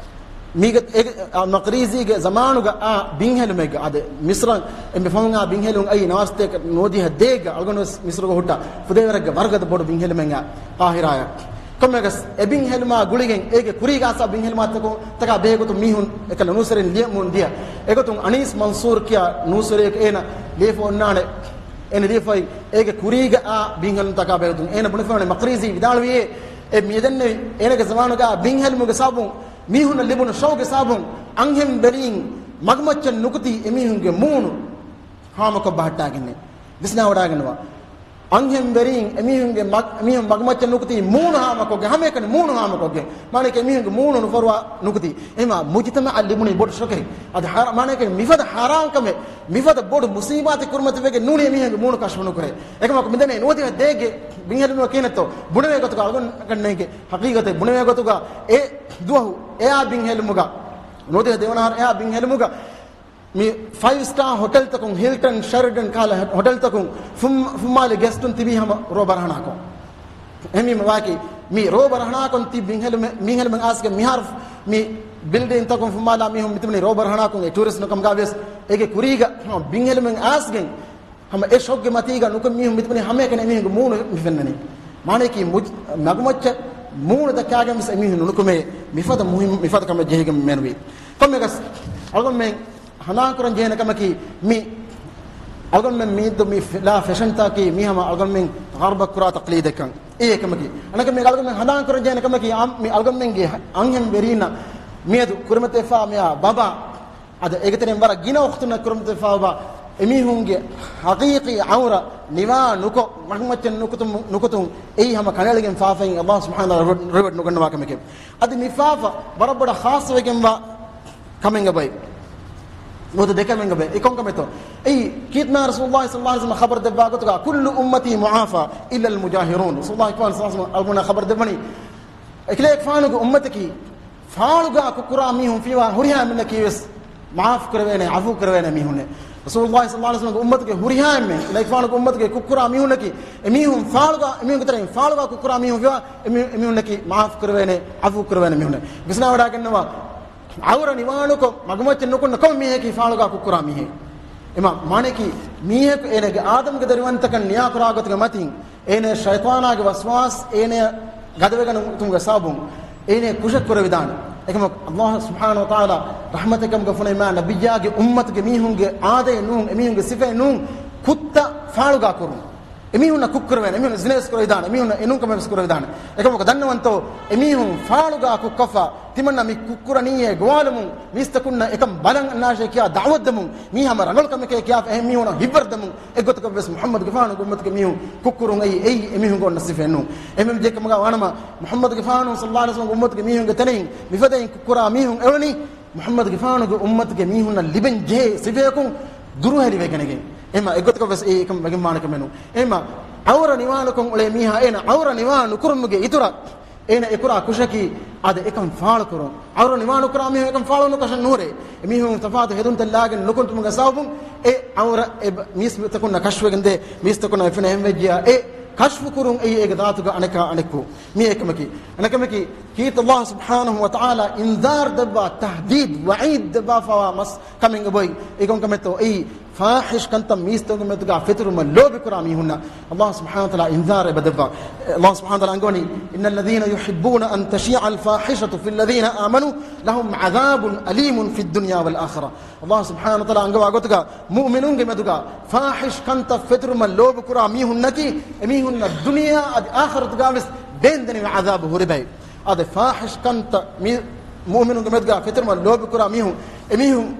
މީގެ އޭގެ، އަލް މަޤްރީޒީގެ ޒަމާނުގަ އާ ބިންހެލުމެއްގަ އަދި މިސްރަށް އެންމެ ފަހުން އާ ބިންހެލުން އައީ ނަވާސްތޭކަ ނުވަދިހަ ދޭއްގަ އަޅުގަނޑު ވެސް މިސްރުގަ ހުއްޓާ ފުދޭވަރެއްގެ ވަރުގަދަ ބޮޑު ބިންހެލުމެއް އާ ޤާހިރާއަށް. ކޮންމެއަކަސް އެ ބިންހެލުމާ ގުޅިގެން އޭގެ ކުރީގަ އާސާ ބިންހެލުމާ ތަކު-، ތަކާ ބެހޭގޮތުން މީހުން އެކަލަ ނޫސްވެރިން ލިޔަމުން ދިޔަ. އެގޮތުން އަނީސް މަންސޫރު ކިޔާ ނޫސްވެރިއެއް އޭނަ ލިޔެފަ އޮންނާނެ. އޭނަ ލިޔެފައި އޭގެ ކުރީގަ އާ ބިންހެލުން ތަކާ ބެހޭގޮތުން އޭނަ ބުނެފައި ވަނީ މަޤްރީޒީ ވިދާޅުވިއޭ، އެ މިދެންނެވި އޭނަގެ ޒަމާނުގަ ބިންހެލުމުގެ ސަބަބުން މީހުންނަށް ލިބުނު ޝައުގެ ސަބަބުން އަންހެން ވެރީން މަގުމައްޗަށް ނުކުތީ އެމީހުންގެ މޫނު ހާމަކޮށް ބަހައްޓާގެންނޭ. ވިސްނާވަޑާގަންނަވާ. އަންހެން ވެރީން އެމީހުންގެ މަގް-، އެމީހުން މަގުމައްޗަށް ނުކުތީ މޫނު ހާމަކޮށްގެން، ހަމައެކަނި މޫނު ހާމަކޮށްގެން. މާނައަކީ އެމީހުންގެ މޫނު ނުފަރުވާ ނުކުތީ. އެހެންވީމާ މުޖުތަމަޢަށް ލިބުނީ ބޮޑު ޝޮކެއް. އަދި ހަރ-، މާނައަކީ މިފަދަ ހަރާން ކަމެއް، މިފަދަ ބޮޑު މުސީބާތެއް ކުރިމަތިވެގެން ނޫނީ އެމީހުންގެ މޫނު ކަޝްފު ނުކުރޭ. އެކަމަކު މިދެންނެވި ނުވަދިހަ ދޭއްގެ ބިންހެލުމަކީ ނެތޯ ބުނެވޭ ގޮތުގަ އަޅުގަނޑުމެންގެ ޙަޤީޤަތެއް ބުނެވޭ ގޮތުގަ އެ ދުވަހު އެއާ ބިންހެލުމުގަ، ނުވަދިހަ ދެވަނަ އަހަރު އެއާ ބިންހެލުމުގަ މި ފައިވް ސްޓާ ހޮޓެލްތަކުން، ހިލްޓަން، ޝެރިޑަން ކަހަލަ ހޮޓެލްތަކުން ފުން-، ފުންމާލި ގެސްޓުން ތިބީ ހަމަ ރޯ ބަރަހަނާކޮށް. އެހެންވީމަ ވާކީ މި ރޯ ބަރަހަނާކޮށް ތި ބިންހެލުމެއް، މިހެނުމެއް އާސްގެ މިހާރު މި ބިލްޑިންތަކުން ފުންމާލާ މީހުން މިތިބުނީ ރޯ ބަރަހަނާކޮށް އެ ޓޫރިސްޓުން ކަމުގަ ވިޔަސް އޭގެ ކުރީގަ ބިންހެލުމެއް އާސްގެން ހަމަ އެ ޝޮކްގެ މަތީގަ ނުކުމެ މީހުން މިތިބުނީ ހަމައެކަނި އެމީހުންގެ މޫނު މި ފެންނަނީ. މާނައަކީ މުޖް-، މަގުމައްޗަށް މޫނު ދައްކާގެން ވެސް އެމީހުން ނުނުކުމޭ މިފަދަ މުހިން-، މިފަދަ ކަމެއް ޖެހިގެން މެނުވީ. ކޮންމެއަކަސް އަޅުގަނޑުމެން ހަނދާންކުރަން ޖެހޭނެ ކަމަކީ މި އަޅުގަނޑުމެން މިއަދު މި ފިލާ ފެޝަންތަކީ މީ ހަމަ އަޅުގަނޑުމެން ޣަރްބަށް ކުރާ ތަޤްލީދެއްކަން. އެއީ އެކަމަކީ. އަނެއްކަމެއް އަޅުގަނޑުމެން ހަނދާންކުރަން ޖެހޭނެ ކަމަކީ އަން-، މި އަޅުގަނޑުމެންގެ އަންހެން ވެރީންނަށް މިއަދު ކުރިމަތިވެފާ މިއާ ބަބާ އަދި އޭގެތެރެއިން ވަރަށް ގިނަ ވަޤުތުންނަށް ކުރިމަތިވެފާވާ އެމީހުންގެ ޙަޤީޤީ ޢައުރަ ނިވާ ނުކޮށް، މަގުމައްޗަށް ނުކުތުމު-، ނުކުތުން އެއީ ހަމަ ކަނޑައެޅިގެން ފާފައިން ﷲ ސުބްޙާނަހޫ ވަތަޢާލާ ރިވެޓް، ރިވެޓް ނުގަންނަވާ ކަމެކެވެ. އަދި މި ފާފަ ވަރަށް ބޮޑަށް ޚާއްޞަވެގެންވާ ކަމެއްގަ ބައި. ނުވަތަ ދެ ކަމެއްގަ ބައި. އެ ކޮން ކަމެއްތޯ؟ އެއީ ކީރިތި މާތް ރަސޫލުﷲ ޞައްލަﷲ ޢަލައިހި ވަސައްލަމަ ޚަބަރު ދެއްވާ ގޮތުގަ، "كل أمتي معافى إلا المجاهرون." ރަސޫލުﷲ ޞައްލަﷲ ޢަލައިހި ވަސައްލަމަ އަޅުގަނޑަށް ޚަބަރު ދެއްވަނީ، އެކަލޭގެފާނުގެ އުއްމަތަކީ ފާޅުގަ ކުށްކުރާ މީހުން ފިޔަވާ ހުރިހާ މީހުންނަކީ ވެސް މާފު ކުރެވޭނެ، ޢަފޫ ކުރެވޭނެ މީހުންނޭ. ރަސޫލުﷲ ޞައްލަﷲ ޢަލައިހި ވަސައްލަމަގެ އުއްމަތުގެ ހުރިހާ އެންމެ، އެކަލޭގެފާނުގެ އުއްމަތުގެ ކުށްކުރާ މީހުންނަކީ، އެމީހުން ފާޅުގަ، އެމީހުންގެ ތެރެއިން ފާޅުގަ ކުށްކުރާ މީހުން ފިޔަވާ، އެމީ-، އެމީހުންނަކީ މާފު ކުރެވޭނެ، ޢަފޫ ކުރެވޭނެ މީހުންނޭ. ވިސްނާވަޑާގަންނަވާ، ޢައުރަ ނިވާނުކޮށް، މަގުމައްޗަށް ނުކުންނަ ކޮން މީހަކީ ފާޅުގަ ކުށްކުރާ މީހެއް؟ އެމާ މާނައަކީ، މީހަކު އޭނަގެ އާދަމުގެ ދަރިވަންތަކަށް ނިޔާކުރާ ގޮތުގެ މަތިން، އޭނަ ޝައިޠާނާގެ ވަސްވާސް އޭނަ ގަދަވެގަން އުތުމުގެ ސަބަބުން އޭނަ ކުށެއް ކުރެވިދާނެ. އެކަމަކު ﷲ ސުބްޙާނަހޫ ވަތަޢާލާ ރަޙްމަތެއް ކަމުގަ ފޮނުވީމާ، ނަބިއްޔާގެ އުއްމަތުގެ މީހުންގެ އާދައެއް ނޫން، އެމީހުންގެ ސިފައެއް ނޫން، ކުށްތައް ފާޅުގާ ކުރުން. އެމީހުންނަށް ކުށް ކުރެވޭނެ، އެމީހުން ޒިނޭވެސް ކުރެވިދާނެ، އެމީހުން އެނޫން ކަމެއްވެސް ކުރެވިދާނެ. އެކަމަކު ދަންނަވަންތޯ، އެމީހުން ފާޅުގާ ކުށްކޮށްފަ، ތިމަންނަ މި ކުށްކުރަނީއޭ ގޮވާލަމުން، މީސްތަކުންނަށް އެކަން ބަލަން އަންނާށޭ ކިޔާ ދަޢުވަތްދެމުން، މީ ހަމަ ރަނގަޅު ކަމެކޭ ކިޔާފަ އެހެން މީހުނަށް ހިތްވަރުދެމުން، އެއްގޮތަކަށްވެސް މުޙައްމަދުގެފާނުގެ އުއްމަތުގެ މީހުން ކުށްކުރުން އެއީ، އެއީ އެމީހުންގެ އޮންނަ ސިފައެއް ނޫން. އެހެންވެއްޖެ ކަމުގަ ވާނަމަ، މުޙައްމަދުގެފާނު ޞައްލަﷲ ޢަލައިހި ވަސައްލަމްގެ އުއްމަތުގެ މީހުންގެ ތެރެއިން މިފަދައިން ކުށްކުރާ މީހުން އެވަނީ، މުޙައްމަދުގެފާނުގެ އުއްމަތުގެ މީހުންނަށް ލިބެން ޖެހޭ ސިފަޔަކުން ދުރުހެލިވެގެނެގެން. އެހެންމަ އެއްގޮތަކަށްވެސް އެއީ އެކަން ވެގެންވާނެ ކަމެއް ނޫން. އެހެންމަ ޢައުރަ ނިވާނުކޮށް އުޅޭ މީހާ އޭނަ ޢައުރަ ނިވާ ނުކުރުމުގެ އިތުރަށް އޭނަ އެކުރާ ކުށަކީ އަދި އެކަން ފާޅުކުރުން. ޢައުރަ ނިވާނުކުރާ މީހުން އެކަން ފާޅުނުކޮށެއް ނުހުރޭ. އެމީހުން ތަފާތު ހެދުންތައް ލާގެން ނުކުންތުމުގެ ސަބަބުން އެ ޢައުރަ އެ ބަ-، މީސްތަކުންނަށް ކަޝްފުވެގެންދޭ، މީސްތަކުންނަށް އެ ފެނޭ ހެންވެއްޖިޔާ އެ ކަޝްފު ކުރުން އެއީ އޭގެ ޒާތުގަ އަނެއްކާ އަނެއްކު. މީ އެކަމަކީ. އަނެކަމަކީ، ކީރިތި ﷲ ސުބްޙާނަހޫ ވަތަޢާލާ އިންޒާރު ދެއްވާ، ތަހްދީދު، ވަޢީދު ދެއްވާފަވާ މަސް ކަމެއް އެބައޮތް. އެ ކޮން ކަމެއްތޯ؟ އެއީ ފާޙިޝް ކަންތައް މީސްތަކުންގެ މެދުގަ ފެތުރުމަށް ލޯބިކުރާ މީހުންނަށް ﷲ ސުބްޙާނަހޫ ވަތަޢާލާ އިންޒާރު އެބަ ދެއްވާ. ﷲ ސުބްޙާނަހޫ ވަތަޢާލާ އަންގަވަނީ، إن الذين يحبون أن تشيع الفاحشة في الذين آمنوا لهم عذاب أليم في الدنيا والآخرة. ﷲ ސުބްޙާނަހޫ ވަތަޢާލާ އަންގަވާ ގޮތުގަ މުއުމިނުންގެ މެދުގަ ފާޙިޝް ކަންތައް ފެތުރުމަށް ލޯބިކުރާ މީހުންނަކީ، އެމީހުންނަށް ދުނިޔެއާ އަދި އާޚިރަތުގަވެސް ބޭންދެނިވި ޢަޛާބު ހުރިބައި. އަދި ފާޙިޝް ކަންތައް މި މުއުމިނުންގެ މެދުގަ ފެތުރުމަށް ލޯބިކުރާ މީހުން، އެމީހުން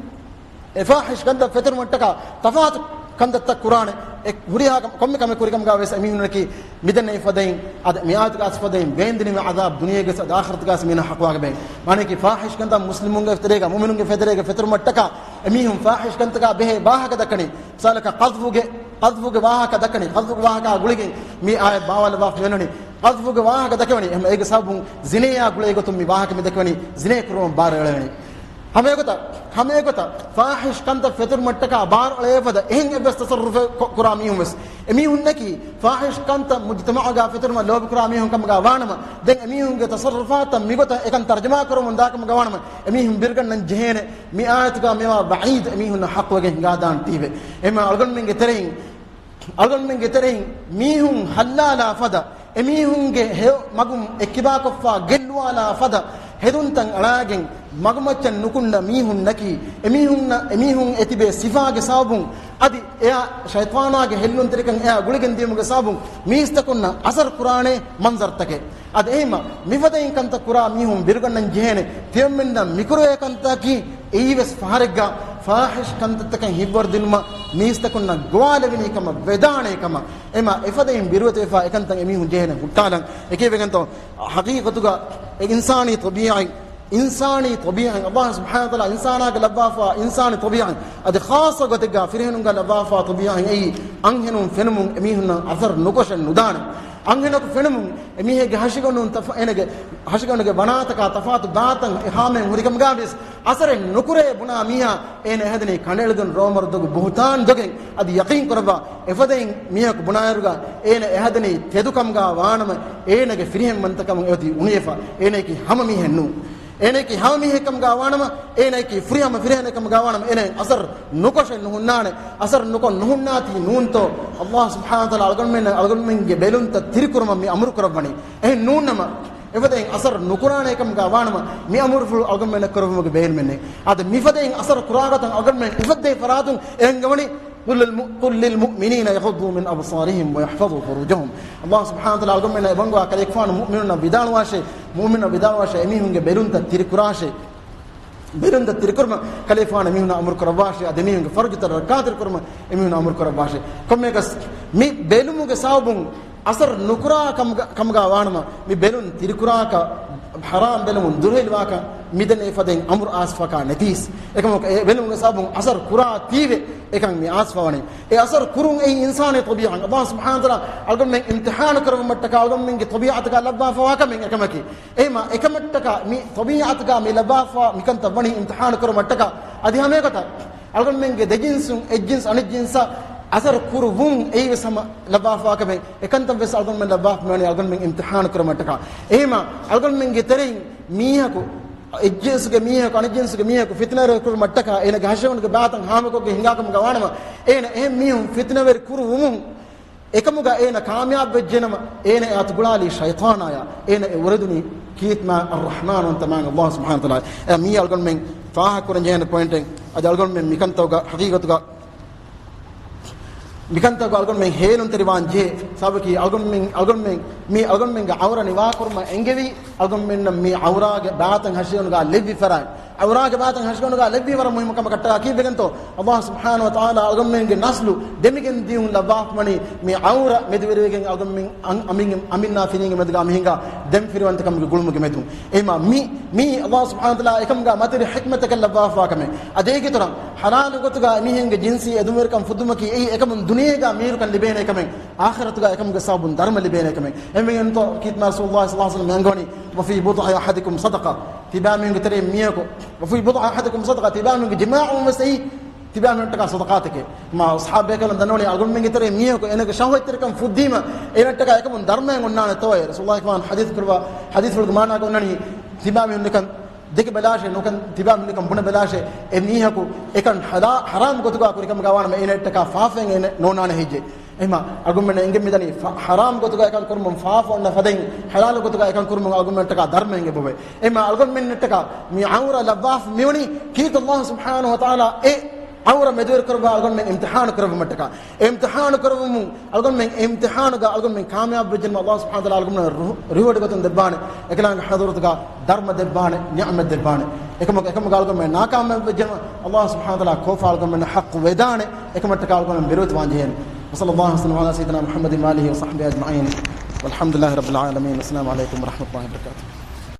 އެ ފާޙިޝް ކަންތައް ފެތުރުމަށްޓަކާ ތަފާތު ކަންތައްތައް ކުރާނެ. އެ ހުރިހާ ކަމެއް، ކޮންމެ ކަމެއް ކުރިކަމުގަވެސް އެމީހުންނަކީ މިދެންނެވި ފަދައިން، އަދި މިއާޔަތުގަސް ފަދައިން ބޭންދެނިވި ޢަޛާބު ދުނިޔޭގަސް އަދި އާޚިރަތުގަސް މީނަ ޙައްޤުވާގެ ބޭން. މާނައަކީ ފާޙިޝް ކަންތައް މުސްލިމުންގެ ފެދެރޭގަ، މުއުމިނުންގެ ފެދެރޭގަ ފެތުރުމަށްޓަކާ އެމީހުން ފާޙިޝް ކަންތަކާ ބެހޭ ވާހަކަ ދައްކަނީ. މިސާލަކަށް ޤަޛްފުގެ، ޤަޛްފުގެ ވާހަކަ ދައްކަނީ. ޤަޛްފުގެ ވާހަކަ ގުޅިގެން މި އާޔަތް ބާވާލައްވާފަ މިއޮންނަނީ. ޤަޛްފުގެ ވާހަކަ ދައްކަވަނީ. އެހެން އޭގެ ސަބަބުން ޒިނޭއާ ގުޅޭ ގޮތުން މި ވާހަކަ މި ދެއްކެވަނީ ޒިނޭ ކުރުމަށް ބާރު އެޅެވެނީ. ހަމައެގޮތަށް، ހަމައެގޮތަށް ފާޙިޝް ކަންތައް ފެތުރުމަށްޓަކާ ބާރު އަޅައިފަދަ އެހެން އެއްވެސް ތަޞައްރުފެއް ކޮ-، ކުރާ މީހުން ވެސް، އެމީހުންނަކީ ފާޙިޝް ކަންތައް މުޖުތަމަޢުގަ ފެތުރުމަށް ލޯބިކުރާ މީހުން ކަމުގަ ވާނަމަ، ދެން އެމީހުންގެ ތަޞައްރުފާތަށް މިގޮތަށް އެކަން ތަރުޖަމާ ކުރަމުން ދާ ކަމުގަ ވާނަމަ، އެމީހުން ބިރުގަންނަން ޖެހޭނެ މި އާޔަތުގަ މިވާ ވަޢީދު އެމީހުންނަށް ޙައްޤުވެގެން ހިނގާދާން ތީވެ. އެހެންމަ އަޅުގަނޑުމެންގެ ތެރެއިން އަޅުގަނޑުމެންގެ ތެރެއިން މީހުން ހައްލާލާ ފަދަ، އެމީހުންގެ ހެޔޮ މަގުން އެއްކިބާކޮށްފަ ގެއްލުވާލާ ފަދަ، ހެދުންތައް އަޅާގެން މަގުމައްޗަށް ނުކުންނަ މީހުންނަކީ، އެމީހުންނަށް، އެމީހުން އެތިބޭ ސިފާގެ ސަބަބުން އަދި އެއާ ޝައިޠާނާގެ ހެއްލުންތެރިކަން އެއާ ގުޅިގެން ދިޔުމުގެ ސަބަބުން މީސްތަކުންނަށް އަސަރު ކުރާނެ މަންޒަރުތަކެއް. އަދި އެހެންމަ މިފަދައިން ކަންތައް ކުރާ މީހުން ބިރުގަންނަން ޖެހޭނެ. ތިމަންމެންނަށް މިކުރެވޭ ކަންތަކީ އެއީވެސް ފަހަރެއްގަ ފާޙިޝް ކަންތައްތަކަށް ހިތްވަރުދިނުމަށް މީސްތަކުންނަށް ގޮވާލެވެނީ ކަމަށް ވެދާނޭ ކަމަށް. އެމަ އެފަދައިން ބިރުވެތިވެފަ އެކަންތައް އެމީހުން ޖެހޭނެ ހުއްޓާލަން. އެކީވެގެންތޯ ޙަޤީޤަތުގަ އެ އިންސާނީ ޠަބީޢަތް، އިންސާނީ ޠަބީޢަތް، ﷲ ސުބްޙާނަހޫ ވަތަޢާލާ އިންސާނާގެ ލައްވާފާ އިންސާނީ ޠަބީޢަތް، އަދި ޚާއްޞަ ގޮތެއްގަ ފިރިހެނުންގަ ލައްވާފާ ޠަބީޢަތް އެއީ އަންހެނުން ފެނުމުން އެމީހުންނަށް އަސަރު ނުކޮށެއް ނުދާނެ. އަންހެނަކު ފެނުމުން އެމީހެއްގެ ހަށިގަނޑުން ތަފާ-، އޭނަގެ ހަށިގަނޑުގެ ބަނާތަކާ ތަފާތު ދާތައް އެހާމެން ހުރިކަމުގަ ވިޔަސް އަސަރެއް ނުކުރޭ ބުނާ މީހާ އޭނަ އެހަދަނީ ކަނޑައެޅިގެން ރޯމަރުދޮގު ބުހުތާން ދޮގެން. އަދި ޔަޤީން ކުރައްވާ، އެފަދައިން މީހަކު ބުނާއިރުގަ އޭނަ އެހަދަނީ ތެދުކަމުގަ ވާނަމަ އޭނަގެ ފިރިހެންވަންތަކަމުން އެއޮތީ އުނިވެފަ. އޭނައަކީ ހަމަ މީހެއް ނޫން. އޭނައަކީ ހަމަ މީހެއްކަމުގަ ވާނަމަ، އޭނައަކީ ފުރިހަމަ ފިރިހެނެއްކަމުގަ ވާނަމަ، އޭނައަށް އަސަރު ނުކޮށެއް ނުހުންނާނެ. އަސަރު ނުކޮށް ނުހުންނާތީ ނޫންތޯ؟ ﷲ ސުބްޙާނަހޫ ވަތަޢާލާ އަޅުގަނޑުމެން، އަޅުގަނޑުމެންގެ ބެލުންތައް ތިރިކުރުމަށް މި އަމުރު ކުރައްވަނީ. އެހެން ނޫންނަމަ، އެފަދައިން އަސަރު ނުކުރާނޭކަމުގަ ވާނަމަ، މި އަމުރުފުޅު އަޅުގަނޑުމެންނަށް ކުރެވުމުގެ ބޭނުމެއް ނެތް. އަދި މިފަދައިން އަސަރު ކުރާގޮތަށް އަޅުގަނޑުމެން އެފައްދޭ ފަރާތުން އެންގެވަނީ، قل للم-، قل للمؤمنين يغضوا من أبصارهم ويحفظوا فروجهم. ﷲ ސުބްޙާނަހޫ ވަތަޢާލާ އަޅުގަނޑުމެންނަށް އެބައަންގަވާ ކަލޭގެފާނު މުއުމިނުންނަށް ވިދާޅުވާށޭ، މުއުމިނުންނަށް ވިދާޅުވާށޭ، އެމީހުންގެ ބެލުންތައް ތިރިކުރާށޭ. ބެލުންތައް ތިރިކުރުމަށް ކަލޭގެފާނު އެމީހުންނަށް އަމުރު ކުރައްވާށޭ. އަދި އެމީހުންގެ ފަރުޖުތައް ރައްކާތެރިކުރުމަށް އެމީހުންނަށް އަމުރު ކުރައްވާށޭ. ކޮންމެއަކަސް މި ބެލުމުގެ ސަބަބުން އަސަރު ނުކުރާ ކަމުގަ، ކަމުގަ ވާނަމަ، މި ބެލުން ތިރިކުރާކަށް، ޙަރާމް ބެލުމުން ދުރުހެލިވާކަށް މިދެންނެވި ފަދައިން އަމުރު އާސްފަކާ ނެތީސް. އެކަމަކު އެ ބެލުމުގެ ސަބަބުން އަސަރު ކުރާތީވެ އެކަން މި އާސްފަވަނީ. އެ އަސަރު ކުރުން އެއީ އިންސާނީ ޠަބީޢަތް. ﷲ ސުބްޙާނަހޫ ވަތަޢާލާ އަޅުގަނޑުމެން އިމްތިޙާނު ކުރެއްވުމަށްޓަކާ އަޅުގަނޑުމެންގެ ޠަބީޢަތުގަ ލައްވާފަވާ ކަމެއް އެކަމަކީ. އެހެންމަ އެކަމަށްޓަކާ މި ޠަބީޢަތުގަ މި ލައްވާފަ މިކަންތައް ވަނީ އިމްތިޙާނު ކުރުމަށްޓަކާ. އަދި ހަމައެގޮތަށް އަޅުގަނޑުމެންގެ ދެ ޖިންސުން އެއް ޖިންސް އަނެއް ޖިންސަށް އަސަރު ކުރުވުން އެއީވެސް ހަމަ ލައްވާފަވާ ކަމެއް. އެކަންތައްވެސް އަޅުގަނޑުމެން ލައްވާފަ މިވަނީ އަޅުގަނޑުމެން އިމްތިޙާނު ކުރުމަށްޓަކާ. އެހެންމަ އަޅުގަނޑުމެންގެ ތެރެއިން މީހަކު އެއް ޖިންސުގެ މީހަކު އަނެއް ޖިންސުގެ މީހަކު ފިތުނަވެރި ކުރުމަށްޓަކާ އޭނަގެ ހަށިގަނޑުގެ ބައިތައް ހާމަކޮށްގެން ހިނގާ ކަމުގަ ވާނަމަ، އޭނަ އެހެން މީހުން ފިތުނަވެރި ކުރުވުމުން އެކަމުގަ އޭނަ ކާމިޔާބު ވެއްޖެނަމަ، އޭނަ އެ އަތުގުޅާލީ ޝައިޠާނާޔާ. އޭނަ އެ އުރެދުނީ ކީތްމާ އައްރަޙްމާނު އަންތަމާން ﷲ ސުބްޙާނަހޫ ވަތަޢާލާ. އެ މީ އަޅުގަނޑުމެން ފާހަގަކުރަން ޖެހޭނެ ޕޮއިންޓެއް. އަދި އަޅުގަނޑުމެން މިކަންތަކުގަ ޙަޤީޤަތުގަ، މިކަންތަކުގަ އަޅުގަނޑުމެން ހޭލުންތެރިވާން ޖެހޭ. ސަބަބަކީ އަޅުގަނޑުމެން، އަޅުގަނޑުމެން މީ އަޅުގަނޑުމެންގެ ޢައުރަ ނިވާކުރުމަށް އެންގެވީ، އަޅުގަނޑުމެންނަށް މި ޢައުރާގެ ބާތަން ހަށިގަނޑުގަ ލެއްވި ފަރާތް. ޢައުރާގެ ބާތަން ހަށިގަނޑުގަ ލެއްވީ ވަރަށް މުހިއްމު ކަމަކަށްޓަކާ ކީއްވެގެންތޯ؟ ﷲ ސުބްޙާނަހޫ ވަތަޢާލާ އަޅުގަނޑުމެންގެ ނަސްލު ދެމިގެން ދިޔުން ލައްވާފަ ވަނީ މި ޢައުރަ މެދުވެރިވެގެން އަޅުގަނޑުމެން އަން-، އަމިން-، އަމިންނާ ފިރިންގެ މެދުގަ މި ހިނގާ ދެމިފިރިވަންތަކަމުގެ ގުޅުމުގެ މެދުން. އެހެންމާ މި، މީ ﷲ ސުބްޙާނަހޫ ވަތަޢާލާ އެކަމުގަ މަތިރި ޙިކްމަތަކަށް ލައްވާފަވާ ކަމެއް. އަދި އޭގެ ތެރެއިން ޙަލާލު ގޮތުގަ މީހެންގެ ޖިންސީ އެދުންވެރިކަން ފުއްދުމަކީ އެއީ އެކަމުން ދުނިޔޭގަ މީރުކަން ލިބޭނެ ކަމެއް، އާޚިރަތުގަ އެކަމުގެ ސަބަބުން ދަރުމަ ލިބޭނެ ކަމެއް. އެހެންވެގެންތޯ ކީރިތި ރަސޫލުﷲ ޞައްލަﷲ ޢަލައިހި ވަސައްލަމަ އަންގަވަނީ "وفي بضع أحدكم صدقة." ތިބާމީހުންގެ ތެރެއިން މީހަކު، "وفي بضع أحدكم صدقة." ތިބާމީހުންގެ ޖިމާޢުން ވެސް އެއީ ތިބާމީހުންނަށްޓަކާ ޞަދަޤާތެކޭ. މާ ޞަޙާބީން ދަންނަވަނީ އަޅުގަނޑުމެންގެ ތެރެއިން މީހަކު އޭނަގެ ޝަހުވަތްތެރިކަން ފުއްދީމަ އޭނައަށްޓަކާ އެކަމުން ދަރުމައެއް އޮންނާނެތޯއޭ؟ ރަސޫލުﷲ ފާން ޙަދީޘް ކުރައްވާ، ޙަދީޘްފުޅުގެ މާނާގަ އޮންނަނީ ތިބާމީހުން ނިކަން ދެކިބަލާށޭ، ނުކަން ތިބާމީހުން ނިކަން ބުނެބަލާށޭ، އެ މީހަކު އެކަން ޙަލާ-، ޙަރާމް ގޮތުގަ ކުރިކަމުގަ ވާނަމަ އޭނައަށްޓަކާ ފާފައެއް އޭނަ ނޯންނާނެ ހެއްޔޭ؟ އެހެންމާ އަޅުގަނޑުމެންނަށް އެނގެން މިދަނީ ފަ-، ޙަރާމް ގޮތުގަ އެކަން ކުރުމުން ފާފަ އޮންނަ ފަދައިން، ޙަލާލު ގޮތުގަ އެކަން ކުރުމުން އަޅުގަނޑުމެންނަށްޓަކާ ދަރުމައެއް އެބަވޭ. އެހެންމާ އަޅުގަނޑުމެންނަށްޓަކާ މި ޢައުރަ ލައްވާފަ މިވަނީ ކީރިތި ﷲ ސުބްޙާނަހޫ ވަތަޢާލާ އެ ޢައުރަ މެދުވެރިކުރައްވާ އަޅުގަނޑުމެން އިމްތިޙާނު ކުރެއްވުމަށްޓަކާ. އެ އިމްތިޙާނު ކުރެއްވުމުން އަޅުގަނޑުމެން އެ އިމްތިޙާނުގަ އަޅުގަނޑުމެން ކާމިޔާބު ވެއްޖެނަމަ، ﷲ ސުބްޙާނަހޫ ވަތަޢާލާ އަޅުގަނޑުމެން ރު-، ރިވާޑް ގޮތުން ދެއްވާނެ. އެކަލާނގެ ޙަޟްރަތުގަ ދަރުމަ ދެއްވާނެ، ނިޢުމަތް ދެއްވާނެ. އެކަމަކު، އެކަމަކު އަޅުގަނޑުމެން ނާކާމިޔާބު ވެއްޖެނަމަ، ﷲ ސުބްޙާނަހޫ ވަތަޢާލާ ކޯފާ އަޅުގަނޑުމެން ޙައްޤު ވެދާނެ. އެކަމަށްޓަކާ އަޅުގަނޑުމެން ބިރުވެތިވާން ޖެހޭނެ. وصلى الله وسلم على سيدنا محمد وآله وصحبه أجمعين. والحمد لله رب العالمين. والسلام عليكم ورحمة الله وبركاته.